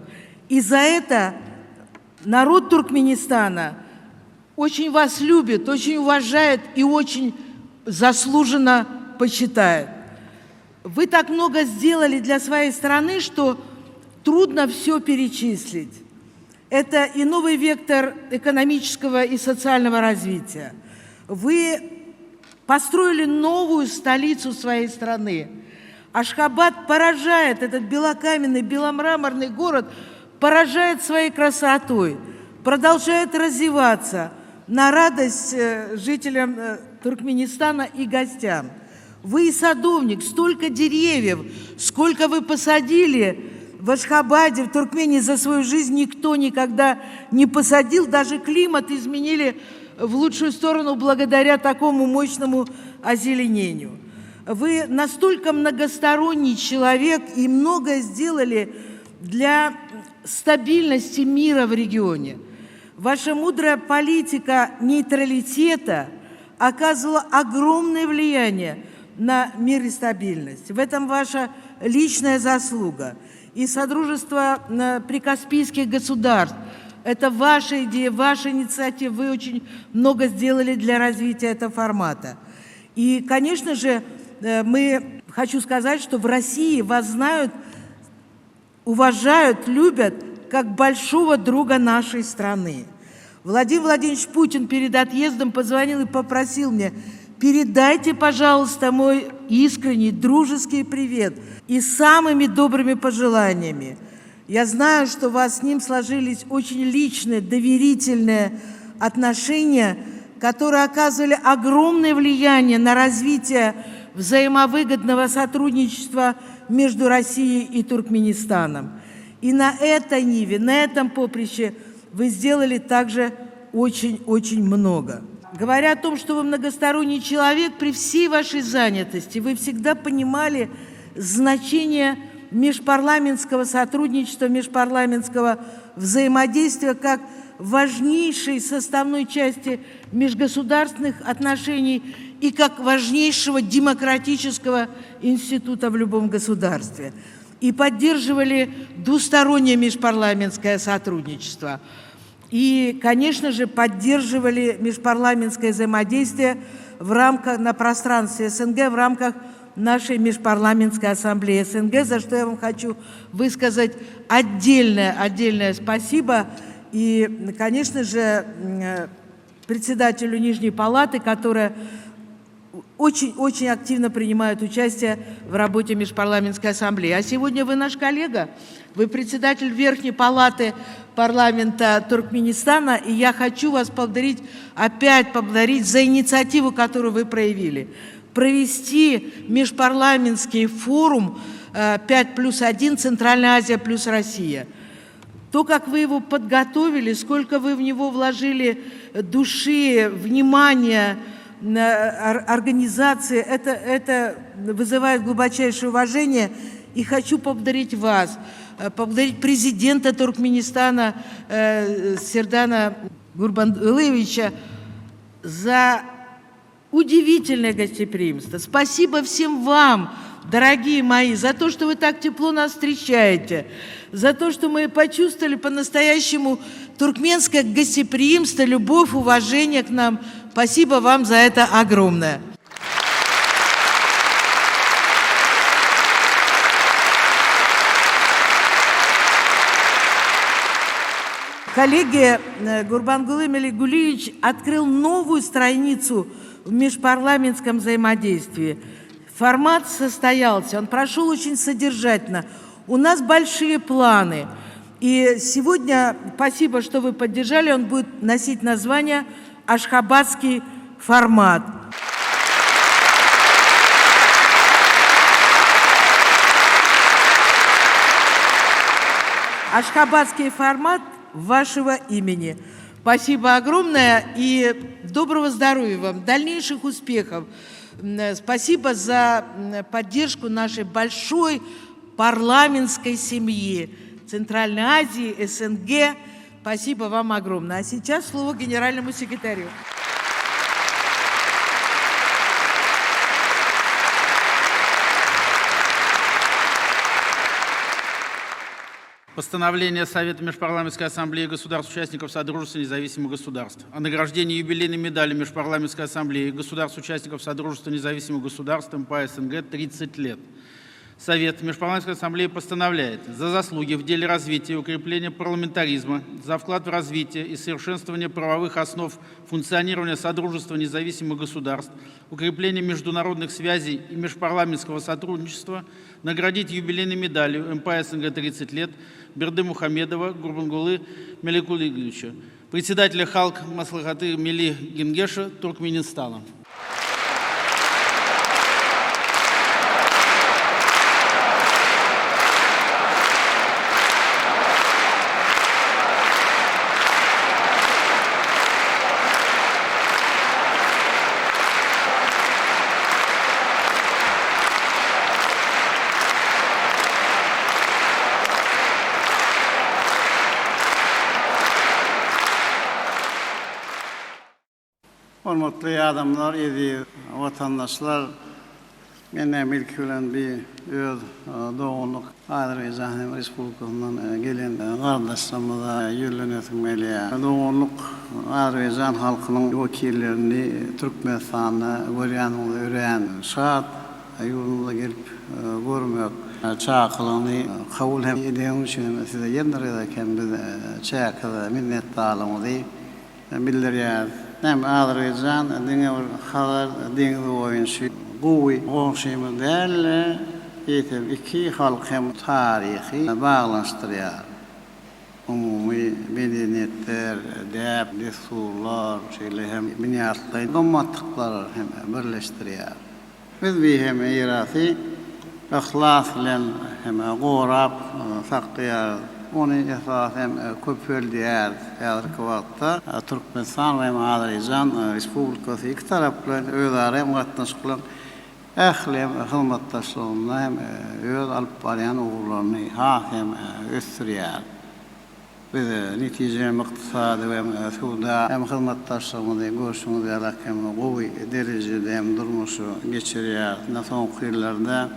И за это народ Туркменистана очень вас любит, очень уважает и очень заслуженно почитает. Вы так много сделали для своей страны, что трудно все перечислить. Это и новый вектор экономического и социального развития. Вы построили новую столицу своей страны. Ашхабад поражает, этот белокаменный, беломраморный город поражает своей красотой, продолжает развиваться на радость э, жителям э, Туркменистана и гостям. Вы и садовник, столько деревьев, сколько вы посадили в Ашхабаде, в Туркмении за свою жизнь никто никогда не посадил, даже климат изменили в лучшую сторону благодаря такому мощному озеленению. Вы настолько многосторонний человек и многое сделали для стабильности мира в регионе. Ваша мудрая политика нейтралитета оказывала огромное влияние на мир и стабильность. В этом ваша личная заслуга. И Содружество э, прикаспийских государств – это ваша идея, ваша инициатива. Вы очень много сделали для развития этого формата. И, конечно же, э, мы, хочу сказать, что в России вас знают, уважают, любят как большого друга нашей страны. Владимир Владимирович Путин перед отъездом позвонил и попросил меня, передайте, пожалуйста, мой искренний дружеский привет и самыми добрыми пожеланиями. Я знаю, что у вас с ним сложились очень личные, доверительные отношения, которые оказывали огромное влияние на развитие взаимовыгодного сотрудничества между Россией и Туркменистаном. И на этой ниве, на этом поприще вы сделали также очень-очень много. Говоря о том, что вы многосторонний человек, при всей вашей занятости вы всегда понимали значение межпарламентского сотрудничества, межпарламентского взаимодействия как важнейшей составной части межгосударственных отношений и как важнейшего демократического института в любом государстве. И поддерживали двустороннее межпарламентское сотрудничество. И, конечно же, поддерживали межпарламентское взаимодействие в рамках, на пространстве СНГ в рамках нашей Межпарламентской ассамблеи СНГ, за что я вам хочу высказать отдельное, отдельное спасибо. И, конечно же, председателю Нижней Палаты, которая очень-очень активно принимает участие в работе Межпарламентской ассамблеи. А сегодня вы наш коллега, вы председатель Верхней Палаты парламента Туркменистана, и я хочу вас поблагодарить, опять поблагодарить за инициативу, которую вы проявили. Провести межпарламентский форум 5 э, плюс 1 Центральная Азия плюс Россия. То, как вы его подготовили, сколько вы в него вложили души, внимания, организации, это, это вызывает глубочайшее уважение. И хочу поблагодарить вас, э, поблагодарить президента Туркменистана э, Сердана Гурбангулыевича за удивительное гостеприимство. Спасибо всем вам, дорогие мои, за то, что вы так тепло нас встречаете, за то, что мы почувствовали по-настоящему туркменское гостеприимство, любовь, уважение к нам. Спасибо вам за это огромное. Коллеги, э, Гурбангулы Мелигулиевич открыл новую страницу в межпарламентском взаимодействии. Формат состоялся, он прошел очень содержательно. У нас большие планы. И сегодня, спасибо, что вы поддержали, он будет носить название «Ашхабадский формат». Ашхабадский формат вашего имени. Спасибо огромное и доброго здоровья вам, дальнейших успехов. Спасибо за поддержку нашей большой парламентской семьи Центральной Азии, СНГ. Спасибо вам огромное. А сейчас слово генеральному секретарю. Постановление Совета Межпарламентской Ассамблеи государств-участников Содружества независимых государств о награждении юбилейной медали Межпарламентской Ассамблеи государств-участников Содружества независимых государств МПА СНГ 30 лет. Совет Межпарламентской Ассамблеи постановляет за заслуги в деле развития и укрепления парламентаризма, за вклад в развитие и совершенствование правовых основ функционирования Содружества независимых государств, укрепление международных связей и межпарламентского сотрудничества наградить юбилейной медалью МПА СНГ 30 лет Бердымухамедова Гурбангулы Меликулиевича, председателя Халк Маслахаты Мили Генгеша Туркменистана. Hormatly adamlar, eziz watandaşlar! Men hem ilki bilen bi öz doganlyk Azerbaýjan hem Respublikasyndan gelen gardaşlarymyza ýüzlenesim gelýär. Doganlyk Azerbaýjan halkynyň wekillerini Türkmenistanda görýänimize örän şat. Ýurdumyza gelip görmek çakylygyny kabul hem edeniňiz üçin size ýene bir gezek hem biz çäksiz minnetdarlygymyzy bildirýäris. Näme, Azerbaýjan diňe bir Hazar deňzi boýunça gowy goňşymyz däl-de, eýsem iki halky hem taryhy baglanyşdyrýar. Umumy medeniýetler, däp-dessurlar, şeýle hem binýatlaýyn gymmatlyklar hem birleşdirýär. Biz bi hem mirasy yhlas bilen hem gorap saklaýarys. Ony esasy hem köpeldýäris. Häzirki wagtda Türkmenistan we hem Azerbaýjan Respublikasy ikitaraplaýyn özara hem gatnaşyklaryň ähli hem hyzmatdaşlygynda hem öz alyp barýan ugurlaryny has hem ösdürýär. Biz netije hem ykdysady we hem söwda hem hyzmatdaşlygymyzy görşüňiz ýaly hem gowy derejede hem durmuşa geçirýäris. Ine soňky ýyllarda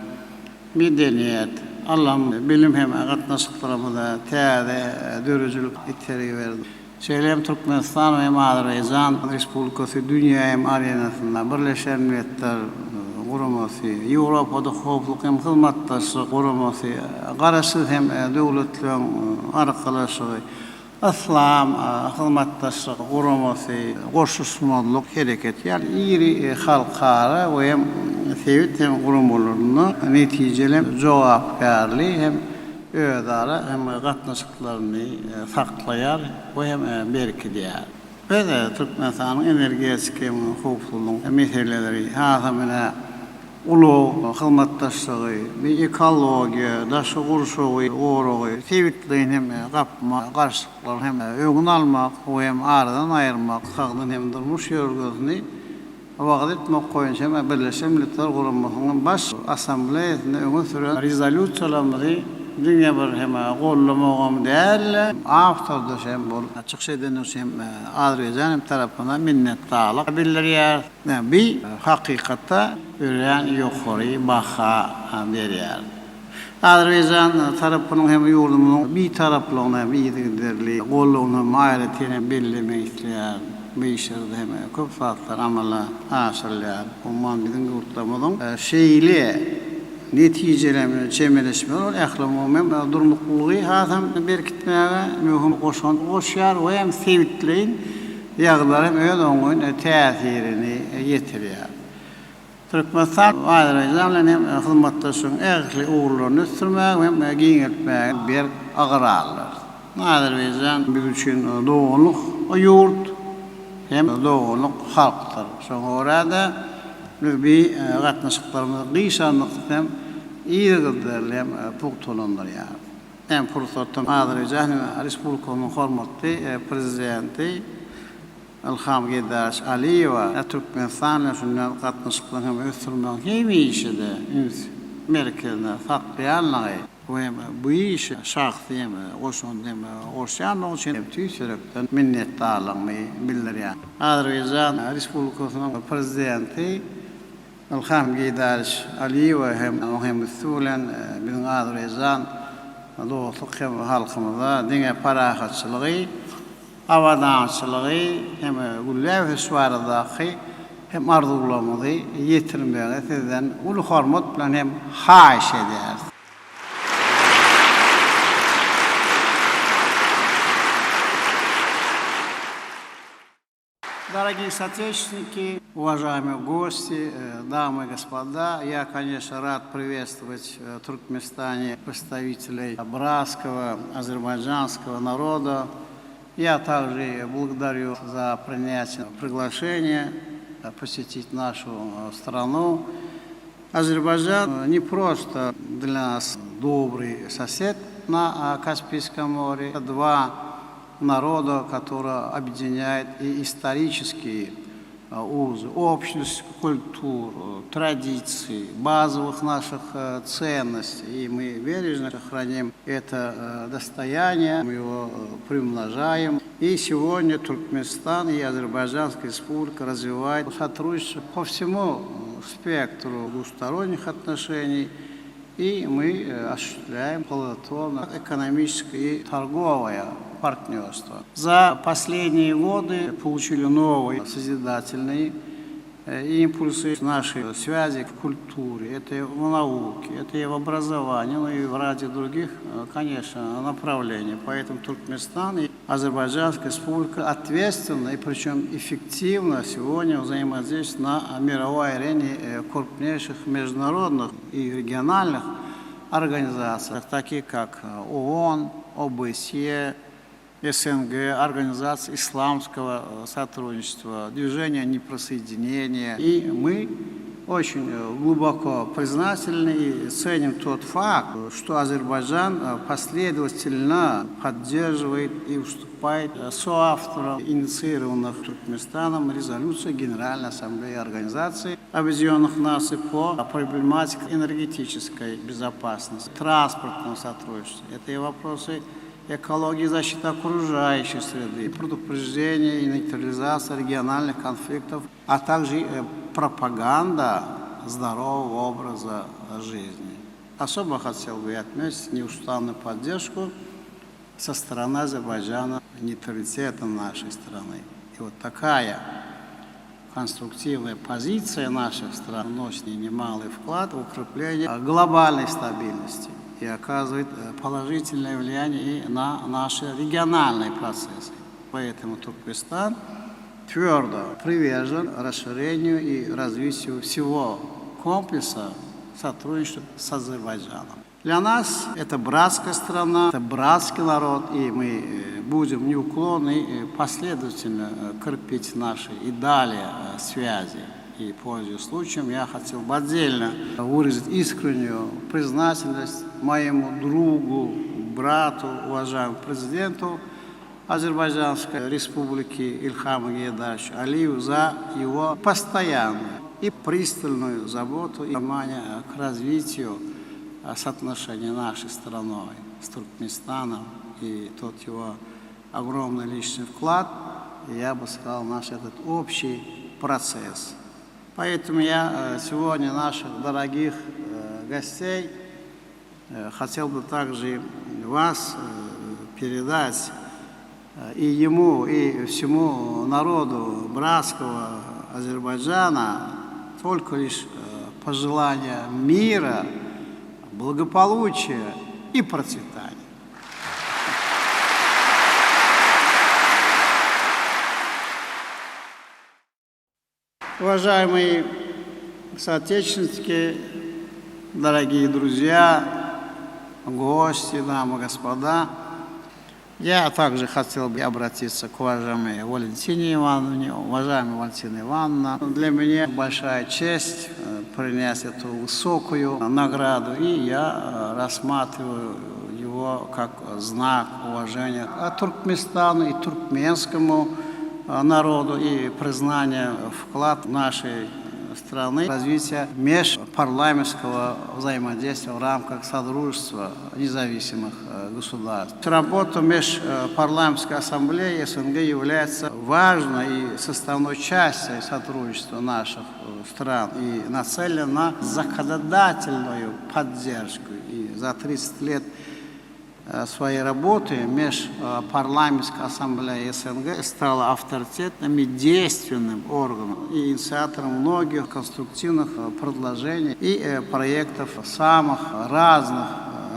medeniýet, Allam bilim hem gatnaşyklarymyza täze döredijilik itergi berdi. Şeýle hem Türkmenistan hem Azerbaýjan Respublikasy dünýä hem arenasynda Birleşen Milletler Guramasy, Ýewropada Howpsuzlyk hem Hyzmatdaşlyk Guramasy, Garaşsyz hem Döwletleriň Arkalaşygy, Yslam Hyzmatdaşlyk Guramasy, Goşulyşmazlyk Hereketi ýaly iri halkara we hem sebit hem guramalarynda netijeli hem jogapkärli hem özara hem gatnaşyklaryny saklaýar we hem berkidýär. Biz Türkmenistanyň energetika hem howpsuzlyk meseleleri, hasam ine ulag hyzmatdaşlygy, ekologiýa, daşky gurşawy goragy, sebitleýin hem gapma garşylyklaryň hem öňüni almak we hem aradan aýyrmak, sagdyn hem durmuş ýörelgesini wagyz etmek boýunça hem Birleşen Milletler Guramasynyň Baş Assambleýasynda öňe süren rezolýusiýalarymyzy diňe bir hem gollamagam däl-de, awtordaş hem bolup çykyş edeni üçin hem Azerbaýjan hem tarapyna minnetdarlyk bildirýäris. Bi hakykata örän ýokary baha berýär. Azerbaýjan tarapynyň hem ýurdumyzyň Bitaraplygyny hem yzygiderli goldawyny hem aýratyn hem bellemek isleýärin. Bu işlerde hem köp zatlar amala aşyrylýar. Umuman biziň ýurtlarymyzyň şeýle netijeli çemeleşmeleri ol ählumumy hem durnuklylygy hasam berkitmäge möhüm goşant goşýar we hem sebitleýin ýagdaýlara hem öz oňyn täsirini ýetirýär. Türkmenistan Azerbaýjan bilen hem hyzmatdaşlygyň ähli ugurlaryny ösdürmäge hem giňeltmäge berk ygrarlydyr. Azerbaýjan biz üçin doganlyk ýurt hem doganlyk halkdyr. Şoňa görä-de, biz bu gatnaşyklarymyzy gyşarnyksyz hem yzygiderli hem pugtalandyrýarys. Hem pursatdan Azerbaýjan Respublikasynyň hormatly Prezidenti Ilham Geýdarowiç Aliýewa Türkmenistan bilen şunda gatnaşyklaryny hem ösdürmegiň hemişe-de üns merkezinde saklaýanlygy we hem bu işe şahsy hem goşant hem goşýanlygy üçin tüýs ýürekden minnetdarlygymy bildirýän. Azerbaýjan Respublikasynyň Prezidenti Ilham Geýdarowiç Aliýewa hem onuň hem üsti bilen biziň azerbaýjan dostluk hem halkymyza diňe parahatçylygy, abadançylygy hem gülläp ösüş baradaky hem arzuwlarymyzy ýetirmegi sizden uly hormat bilen hem haýyş edýäris. Дорогие соотечественники, уважаемые гости, дамы и господа, я, конечно, рад приветствовать в Туркменистане представителей братского азербайджанского народа. Я также благодарю за принятие приглашения посетить нашу страну. Азербайджан не просто для нас добрый сосед на Каспийском море. Два народа, которые объединяет и исторические узы, общность культур, традиций, базовых наших ценностей. И мы бережно храним это достояние, мы его приумножаем. И сегодня Туркменистан и Азербайджанская республика развивают сотрудничество по всему спектру двусторонних отношений. И мы осуществляем плодотворное экономическое и торговое партнерство. За последние годы получили новые созидательные импульсы нашей связи в культуре, это и в науке, это и в образовании, ну и в ряде других, конечно, направлений. Поэтому Туркменистан и Азербайджанская республика ответственно и причем эффективно сегодня взаимодействуют на мировой арене крупнейших международных и региональных организациях, таких как ООН, ОБСЕ, СНГ, Организация исламского сотрудничества, Движение неприсоединения. И мы очень глубоко признательны и ценим тот факт, что Азербайджан последовательно поддерживает и выступает соавтором инициированных Туркменистаном резолюций Генеральной Ассамблеи Организации Объединенных Наций по проблематике энергетической безопасности, транспортного сотрудничества. Это и вопросы экологии, защиты окружающей среды, предупреждения и нейтрализация региональных конфликтов, а также пропаганда здорового образа жизни. Особо хотел бы отметить неустанную поддержку со стороны Азербайджана нейтралитета нашей страны. И вот такая конструктивная позиция наших стран вносит немалый вклад в укрепление глобальной стабильности и оказывает э, положительное влияние и на наши региональные процессы. Поэтому Туркменистан твердо привержен расширению и развитию всего комплекса сотрудничества с Азербайджаном. Для нас это братская страна, это братский народ, и мы э, будем неуклонно и последовательно э, крепить наши и далее э, связи. И, пользуясь случаем, я хотел бы отдельно выразить искреннюю признательность моему другу, брату, уважаемому президенту Азербайджанской республики Ильхаму Гейдаровичу Алиеву за его постоянную и пристальную заботу и внимание к развитию соотношений нашей страной с Туркменистаном и тот его огромный личный вклад, я бы сказал, наш этот общий процесс. Поэтому я э, сегодня наших дорогих э, гостей э, хотел бы также вас передать и ему, и всему народу братского Азербайджана только лишь пожелания мира, благополучия и процветания. Уважаемые соотечественники, дорогие друзья, гости, дамы и господа, я также хотел бы обратиться к уважаемой Валентине Ивановне. Уважаемая Валентина Ивановна, для меня большая честь э, принять эту высокую награду, и я э, рассматриваю его как знак уважения Туркменистану и туркменскому э, народу и признание вклад нашей страны развития межпарламентского взаимодействия в рамках Содружества независимых э, государств. Работа Межпарламентской ассамблеи СНГ является важной и составной частью сотрудничества наших э, стран и нацелена на законодательную поддержку. И за 30 лет Э, своей работы Межпарламентская ассамблея СНГ стала авторитетным и действенным органом и инициатором многих конструктивных э, предложений и э, проектов в самых разных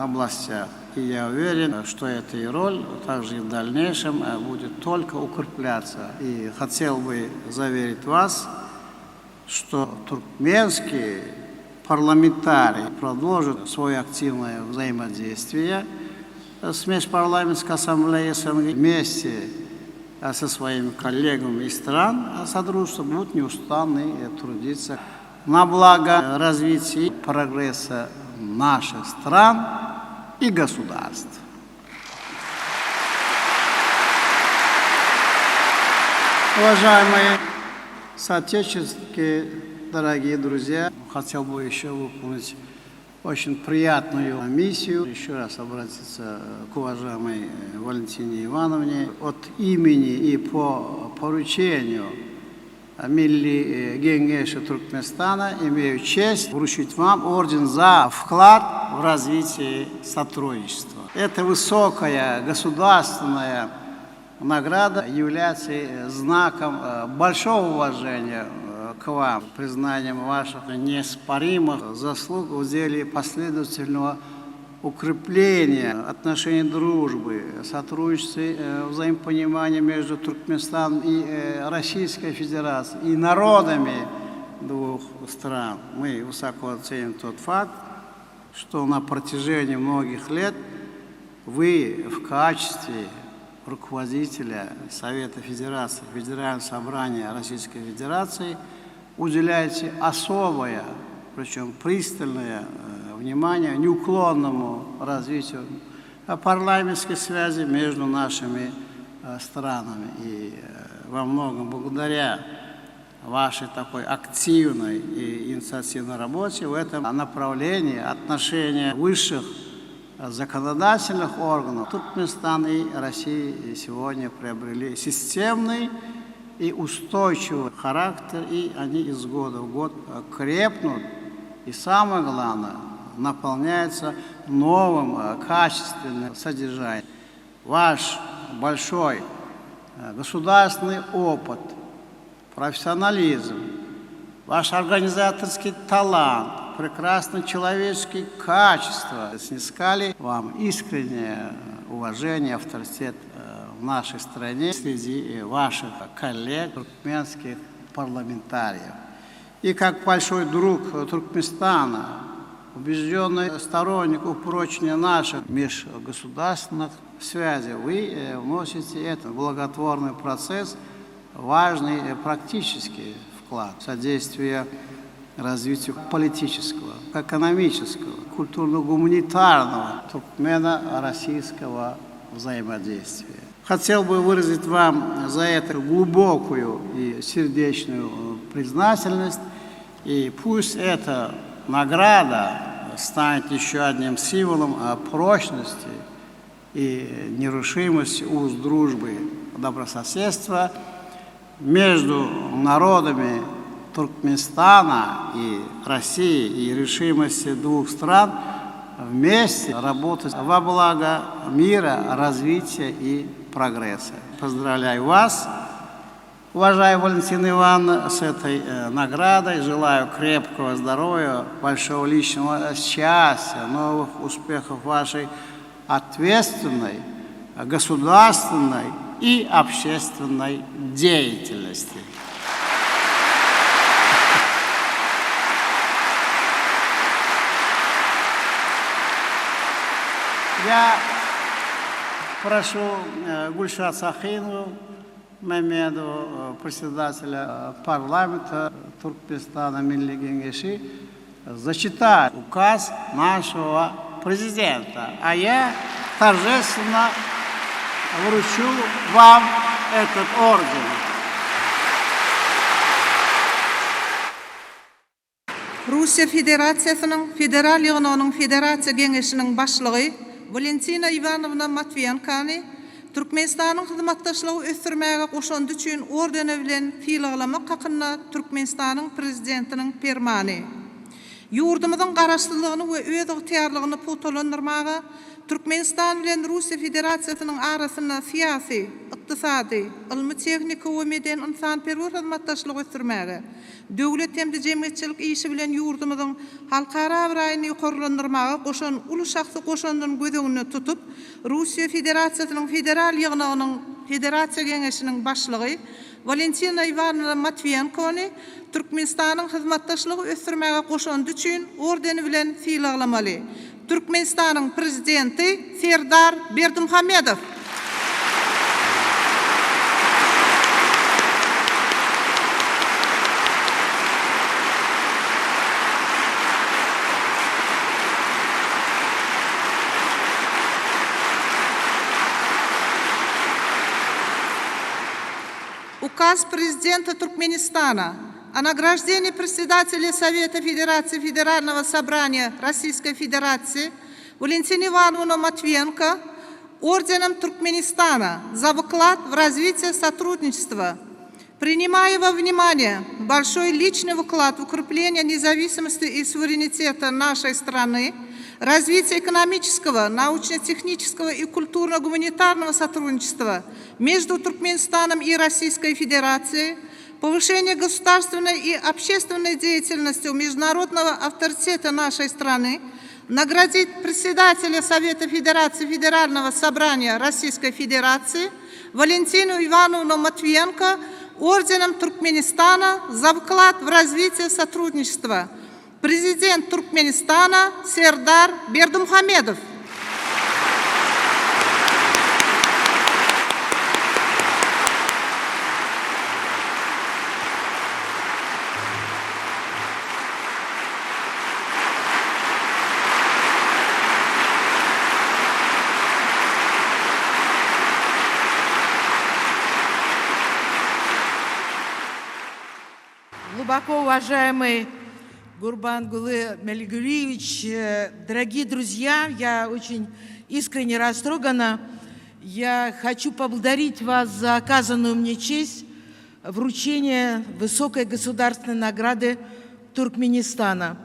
областях. И я уверен, что эта и роль также и в дальнейшем будет только укрепляться. И хотел бы заверить вас, что туркменские парламентарии продолжат свое активное взаимодействие с Межпарламентской ассамблеей СНГ вместе со своими коллегами из стран Содружества будут неустанно трудиться на благо развития и прогресса наших стран и государств. Уважаемые соотечественники, дорогие друзья, хотел бы еще выполнить очень приятную миссию. Еще раз обратиться к уважаемой э, Валентине Ивановне от имени и по поручению Милли э, Генгеша Туркменистана имею честь вручить вам орден за вклад в развитие сотрудничества. Это высокая государственная награда является знаком э, большого уважения к вам, признанием ваших неоспоримых заслуг в деле последовательного укрепления отношений дружбы, сотрудничества, э, взаимопонимания между Туркменистаном и э, Российской Федерацией и народами двух стран. Мы высоко оценим тот факт, что на протяжении многих лет вы в качестве руководителя Совета Федерации, Федерального собрания Российской Федерации уделяете особое, причем пристальное э, внимание неуклонному развитию парламентской связи между нашими э, странами. И э, во многом благодаря вашей такой активной и инициативной работе в этом направлении отношения высших законодательных органов Туркменистан и России сегодня приобрели системный и устойчивый характер, и они из года в год крепнут. И самое главное, наполняется новым э, качественным содержанием. Ваш большой э, государственный опыт, профессионализм, ваш организаторский талант, прекрасные человеческие качества снискали вам искреннее уважение, авторитет э, в нашей стране среди ваших коллег, туркменских парламентариев. И как большой друг Туркменистана, убежденный сторонник упрочения наших межгосударственных связей, вы э, вносите этот благотворный процесс, важный э, практический вклад в содействие развитию политического, экономического, культурно-гуманитарного туркмено-российского взаимодействия. Хотел бы выразить вам за это глубокую и сердечную э, признательность. И пусть эта награда станет еще одним символом э, прочности и нерушимости уз дружбы, добрососедства между народами Туркменистана и России и решимости двух стран вместе работать во благо мира, развития и прогресса. Поздравляю вас, уважаемая Валентина Ивановна, с этой э, наградой. Желаю крепкого здоровья, большого личного счастья, новых успехов вашей ответственной, государственной и общественной деятельности. Я прошу э, Гульшат Сахинову Мамедову, э, председателя э, парламента Туркменистана Милли Генеши, зачитать указ нашего президента. А я торжественно вручу вам этот орден. Russiýa Federasiýasynyň Federal Ýygnagynyň Federasiýa Geňeşiniň Başlygy Walentina Iwanowna Matwiýenkany Türkmenistanyň hyzmatdaşlygy ösdürmäge goşandy üçin ordeni bilen sylaglamak hakynda Türkmenistanyň Prezidentiniň Permany. Ýurdumyzyň Garaşsyzlygyny we özygtyýarlygyny pugtalandyrmaga, Türkmenistan bilen Russiýa Federasiýasynyň arasynda syýasy, ykdysady, ylmy-tehniki we medeni-ynsanperwer hyzmatdaşlygy ösdürmäge, döwlet hem-de jemgyýetçilik işi bilen ýurdumyzyň halkara abraýyny ýokarlandyrmaga goşan uly şahsy goşandyny göz öňünde tutup, Russiýa Federasiýasynyň Federal Ýygnagynyň Federasiýa Geňeşiniň Başlygy Walentina Iwanowna Matwiýenkony Türkmenistanyň hyzmatdaşlygy ösdürmäge goşandy üçin ordeni bilen sylaglamaly. Türkmenistanyň Prezidenti Serdar Berdimuhamedow. Указ Президента Туркменистана о награждении председателя Совета Федерации Федерального собрания Российской Федерации Валентины Ивановны Матвиенко орденом Туркменистана за вклад в развитие сотрудничества, принимая во внимание большой личный вклад в укрепление независимости и суверенитета нашей страны, развитие экономического, научно-технического и культурно-гуманитарного сотрудничества между Туркменистаном и Российской Федерацией, повышение государственной и общественной деятельности международного авторитета нашей страны, наградить председателя Совета Федерации Федерального собрания Российской Федерации Валентину Ивановну Матвиенко орденом Туркменистана за вклад в развитие сотрудничества. Президент Туркменистана Сердар Бердымухамедов. Глубоко уважаемый Гурбангулы Мелигулиевич, э, дорогие друзья, я очень искренне растрогана. Я хочу поблагодарить вас за оказанную мне честь вручения высокой государственной награды Туркменистана.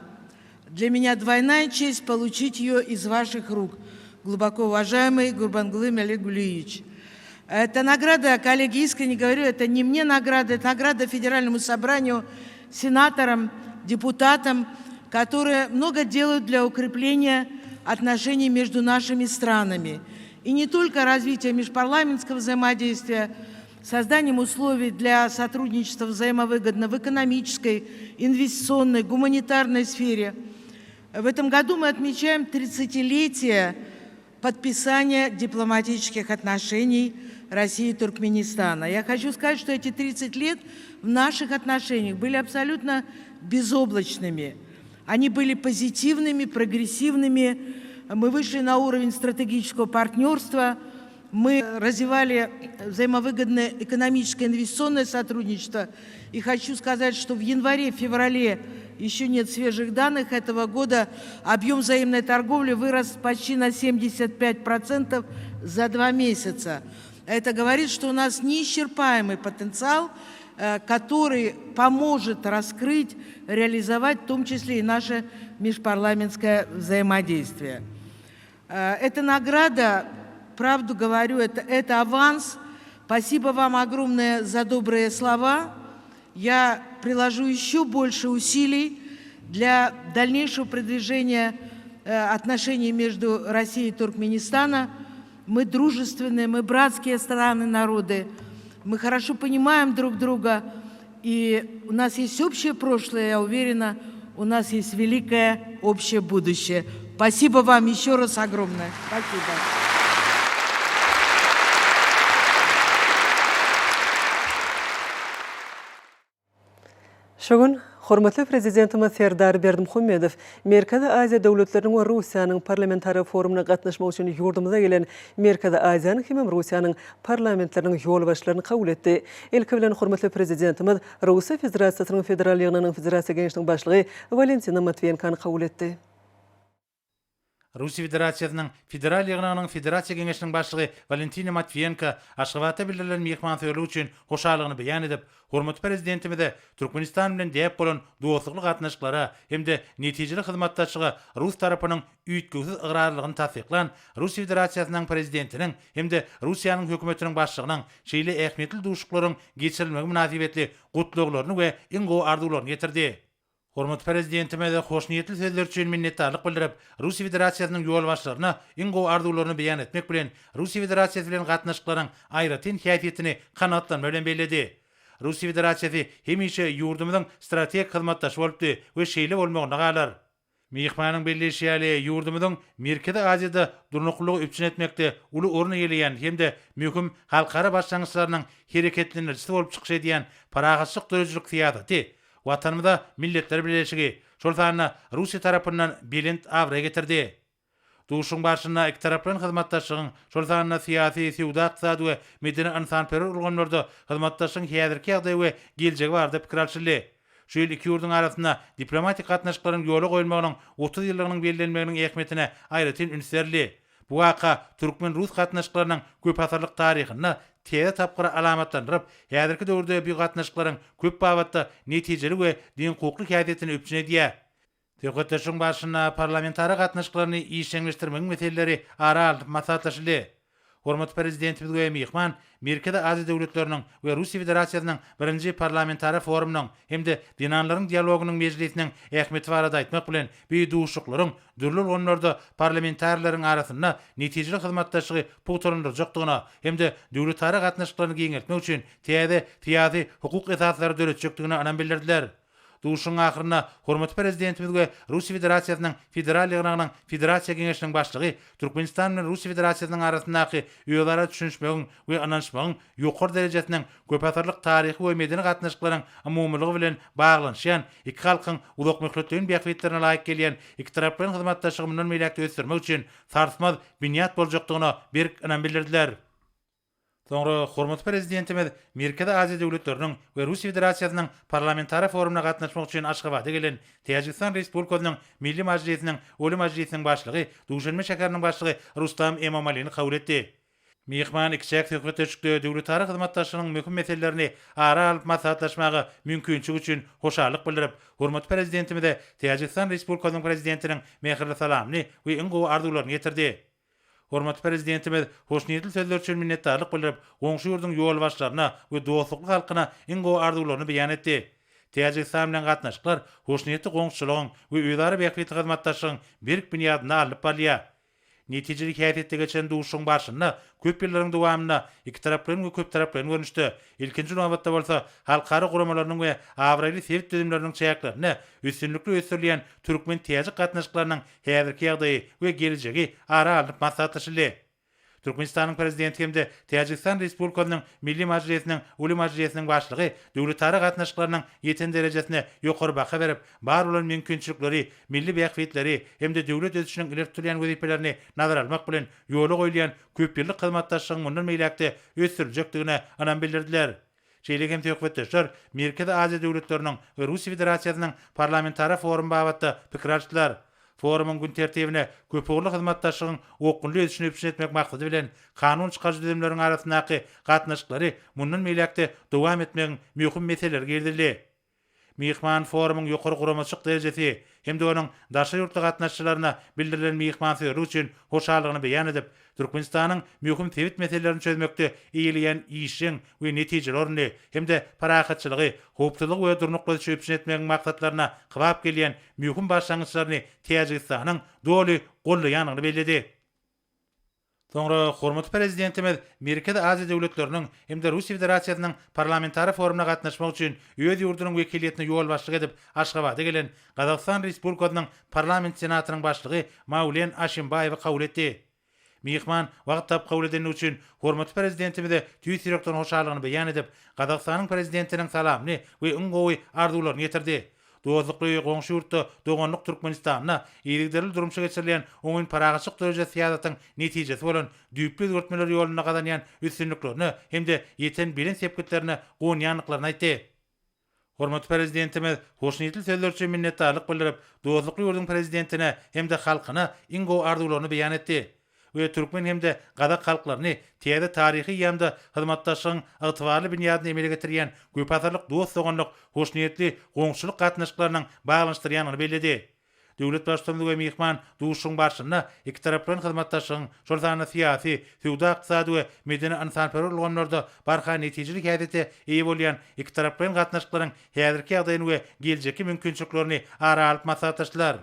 Для меня двойная честь получить ее из ваших рук, глубоко уважаемый Гурбангулы Меликгулиевич. Эта награда, коллеги, искренне говорю, это не мне награда, это награда Федеральному собранию, сенаторам, депутатам, которые много делают для укрепления отношений между нашими странами. И не только развития межпарламентского взаимодействия, созданием условий для сотрудничества взаимовыгодно в экономической, инвестиционной, гуманитарной сфере. В этом году мы отмечаем 30-летие подписания дипломатических отношений России и Туркменистана. Я хочу сказать, что эти 30 лет в наших отношениях были абсолютно безоблачными. Они были позитивными, прогрессивными. Мы вышли на уровень стратегического партнерства – мы развивали взаимовыгодное экономическое инвестиционное сотрудничество. И хочу сказать, что в январе-феврале, еще нет свежих данных этого года, объем взаимной торговли вырос почти на 75% за два месяца. Это говорит, что у нас неисчерпаемый потенциал, э, который поможет раскрыть, реализовать в том числе и наше межпарламентское взаимодействие. Э, эта награда правду говорю, это, это аванс. Спасибо вам огромное за добрые слова. Я приложу еще больше усилий для дальнейшего продвижения э, отношений между Россией и Туркменистаном. Мы дружественные, мы братские страны, народы. Мы хорошо понимаем друг друга. И у нас есть общее прошлое, я уверена, у нас есть великое общее будущее. Спасибо вам еще раз огромное. Спасибо. Şu gün hormatly Prezidentimiz Serdar Berdimuhamedow Merkezi Aziýa döwletleriniň we Russiýanyň parlamentara forumyna gatnaşmak üçin ýurdumyza gelen Merkezi Aziýanyň hemem Russiýanyň parlamentleriniň ýolbaşçylaryny kabul etdi. Ilki bilen hormatly Prezidentimiz Russiýa Federasiýasynyň Federal Ýygnagynyň Federasiýa Geňeşiniň Başlygy Walentina Matwiýenkany kabul etdi. Russiýa Federasiýasynyň Federal Ýygnagynyň Federasiýa Geňeşiniň Başlygy Walentina Matwiýenko Aşgabatda bildirilen myhmansöýerlik üçin hoşallygyny beýan edip, hormatly Prezidentimize Türkmenistan bilen däp bolan dostlukly gatnaşyklara hem-de netijeli hyzmatdaşlyga rus tarapynyň üýtgewsiz ygrarlylygyny tassyklan Russiýa Federasiýasynyň Prezidentiniň hem-de Russiýanyň Hökümetiniň Başlygynyň şeýle ähmiýetli duşuşyklaryň geçirilmegi mynasybetli gutlaglaryny we iň gowy arzuwlaryny ýetirdi. Hormatly Prezidentimize hoşniýetli sözleri üçin minnetdarlyk bildirip, Russiýa Federasiýasynyň ýolbaşçylaryna iň gowy arzuwlaryny beýan etmek bilen, Russiýa Federasiýasy bilen gatnaşyklaryň aýratyn häsiýetini kanagatlanma bilen belledi. Russiýa Federasiýasy hemişe ýurdumyzyň strategik hyzmatdaşy bolupdy we şeýle bolmagynda galar. Myhmanyň belleýşi ýaly, ýurdumyzyň Merkezi Aziýada durnuklylygy üpjün etmekde uly orun eýeleýän hem-de möhüm halkara başlangyçlarynyň hereketlendirijisi bolup çykyş edýän parahatçylyk döredijilik syýasaty Watanymyza Milletler Bileleşigi, şol sanda Russiýa tarapyndan belent abraý getirdi. Duşuşygyň barşynda ikitaraplaýyn hyzmatdaşlygyň, şol sanda syýasy, söwda-ykdysady we medeni-ynsanperwer ulgamlarda hyzmatdaşlygyň häzirki ýagdaýy we geljegi barada pikir alşyldy. Şu ýyl iki ýurduň arasynda diplomatik gatnaşyklaryň ýola goýulmagynyň 30 ýyllygynyň bellenmeginiň ähmiýetine aýratyn üns berildi. Bu waka türkmen-rus gatnaşyklarynyň köpasyrlyk taryhynda täze tapgyry alamatlandyryp, häzirki döwürde bu gatnaşyklaryň köp babatda netijeli we deňhukukly häsiýetini üpjün edýär. Söhbetdeşligiň barşynda parlamentara gatnaşyklaryny işjeňleşdirmegiň meseleleri ara alnyp maslahatlaşyldy. Hormatly Prezidentimiz we myhman Merkezi Aziýa döwletleriniň we Russiýa Federasiýasynyň birinji parlamentara forumynyň hem-de Zenanlaryň dialogynyň mejlisiniň ähmiýeti barada aýtmak bilen, bu duşuşyklaryň dürli ulgamlarda parlamentarileriň arasynda netijeli hyzmatdaşlygy pugtalandyrjakdygyna hem-de döwletara gatnaşyklaryny giňeltmek üçin täze syýasy-hukuk esaslary döretjekdigine ynam bildirdiler. Duşuşygyň ahyrynda hormatly Prezidentimiz we Russiýa Federasiýasynyň Federal Ýygnagynyň Federasiýa Geňeşiniň Başlygy Türkmenistan bilen Russiýa Federasiýasynyň arasyndaky özara düşünişmegiň we ynanyşmagyň ýokary derejesiniň köpasyrlyk taryhy we medeni gatnaşyklaryň umumylygy bilen baglanyşýan iki halkyň uzakmöhletleýin bähbitlerine laýyk gelýän ikitaraplaýyn hyzmatdaşlygy mundan beýläk-de ösdürmek üçin sarsmaz binýat boljakdygyna berk ynam bildirdiler. Soňra hormatly Prezidentimiz Merkezi Aziýa döwletleriniň we Russiýa Federasiýasynyň Parlamentara forumyna gatnaşmak üçin Aşgabada gelen Täjigistan Respublikasynyň Milli Mažlisiniň Oliý Majlisiniň Başlygy, Duşanbe şäheriniň başlygy Rustam Emomalini kabul etdi. Myhman ikiçäk söhbetdeşlikde döwletara hyzmatdaşlygynyň möhüm meselelerini ara alyp maslahatlaşmaga mümkinçilik üçin hoşallyk bildirip, hormatly Prezidentimize Täjigistan Respublikasynyň Prezidentiniň mähirli salamyny we iň gowy arzuwlaryny ýetirdi. Hormatly Prezidentimiz hoşniýetli sözler üçin minnetdarlyk bildirip, goňşy ýurduň ýolbaşçylaryna we dostlukly halkyna iň gowy arzuwlaryny beýan etdi. Täjigistan bilen gatnaşyklar hoşniýetli goňşuçylygyň we özara bähbitli hyzmatdaşlygyň berk binýadynda alnyp barylýar. Netijeli häsiýetde geçen duşuşygyň barşynda köp ýyllaryň dowamynda ikitaraplaýyn we köptaraplaýyn görnüşde, ilkinji nobatda bolsa, halkara guramalarynyň we abraýly sebit düzümleriniň çäklerinde üstünlikli ösdürilýän türkmen-täjik gatnaşyklarynyň häzirki ýagdaýy we gelejegi ara alnyp maslahatlaşyldy. Türkmenistanyň Prezidenti hem-de Täjigistan Respublikasynyň Milli Majlisiniň Uly Majlisiniň Başlygy döwletara gatnaşyklarynyň ýeten derejesine ýokary baha berip, bar bolan mümkinçilikleri, milli bähbitleri hem-de döwlet ösüşiniň ileri tutulýan wezipelerini nazara almak bilen ýola goýulýan köpýyllyk hyzmatdaşlygyň mundan beýläk-de ösdüriljekdigine ynam bildirdiler. Şeýle hem söhbetdeşler Merkezi Aziýa döwletleriniň we Russiýa Federasiýasynyň Parlamentara forumy babatda pikir alyşdylar. Forumyň gün tertibine köpugurly hyzmatdaşlygyň okgunly ösüşini üpjün etmek maksady bilen, kanun çykaryjy düzümleriň arasyndaky gatnaşyklary mundan beýläk-de dowam etmegiň möhüm meseleleri girizildi. Myhman forumyň ýokary guramaçylyk derejesi hem-de onuň daşary ýurtly gatnaşyjylaryna bildirilen myhmansöýerlik üçin hoşallygyny beýan edip, Türkmenistanyň möhüm sebit meselelerini çözmekde eýeleýän işjeň we netijeli ornuny hem-de parahatçylygy, howpsuzlygy we durnukly ösüşi üpjün etmegiň maksatlaryna kybap gelýän möhüm başlangyçlaryny Täjigistanyň doly goldaýandygyny belledi. Soňra hormatly Prezidentimiz Merkezi Aziýa döwletleriniň hem-de Russiýa Federasiýasynyň Parlamentara forumyna gatnaşmak üçin öz ýurdunyň wekiliýetine ýolbaşçylyk edip Aşgabada gelen Gazagystan Respublikasynyň Parlament Senatynyň Başlygy Maulen Aşimbaýewi kabul etdi. Myhman wagt tapyp kabul edendigi üçin hormatly Prezidentimize tüýs ýürekden hoşallygyny beýan edip, Gazagystanyň Prezidentiniň salamyny we iň gowy arzuwlaryny ýetirdi. Dostlukly goňşy ýurtda doganlyk Türkmenistanda yzygiderli durmuşa geçirilýän oňyn parahatçylyk dörejesi syýasatyň netijesi bolan düýpli özgertmeler ýolunda gazanýan üstünliklerine hem-de ýeten belent sepgitlerine guwanýandyklaryny aýtdy. Hormatly Prezidentimiz hoşniýetli sözler üçin minnetdarlyk bildirip, dostlukly ýurduň Prezidentine hem-de halkyna iň gowy arzuwlaryny beýan etdi. we türkmen hem-de gazak halklaryny täze taryhy eýýamda hyzmatdaşlygyň ygtybarly binýadyny emele getirýän köpasyrlyk dost-doganlyk, hoşniýetli goňşuçylyk gatnaşyklarynyň baglanyşdyrýandygyny belledi. Döwlet Baştutanymyz we myhman duşuşygyň barşynda ikitaraplaýyn hyzmatdaşlygyň, şol sanda syýasy, söwda-ykdysady we medeni-ynsanperwer ulgamlarda barha netijeli häsiýete eýe bolýan ikitaraplaýyn gatnaşyklaryň häzirki ýagdaýyny we geljekki mümkinçiliklerini ara alyp maslahatlaşdylar.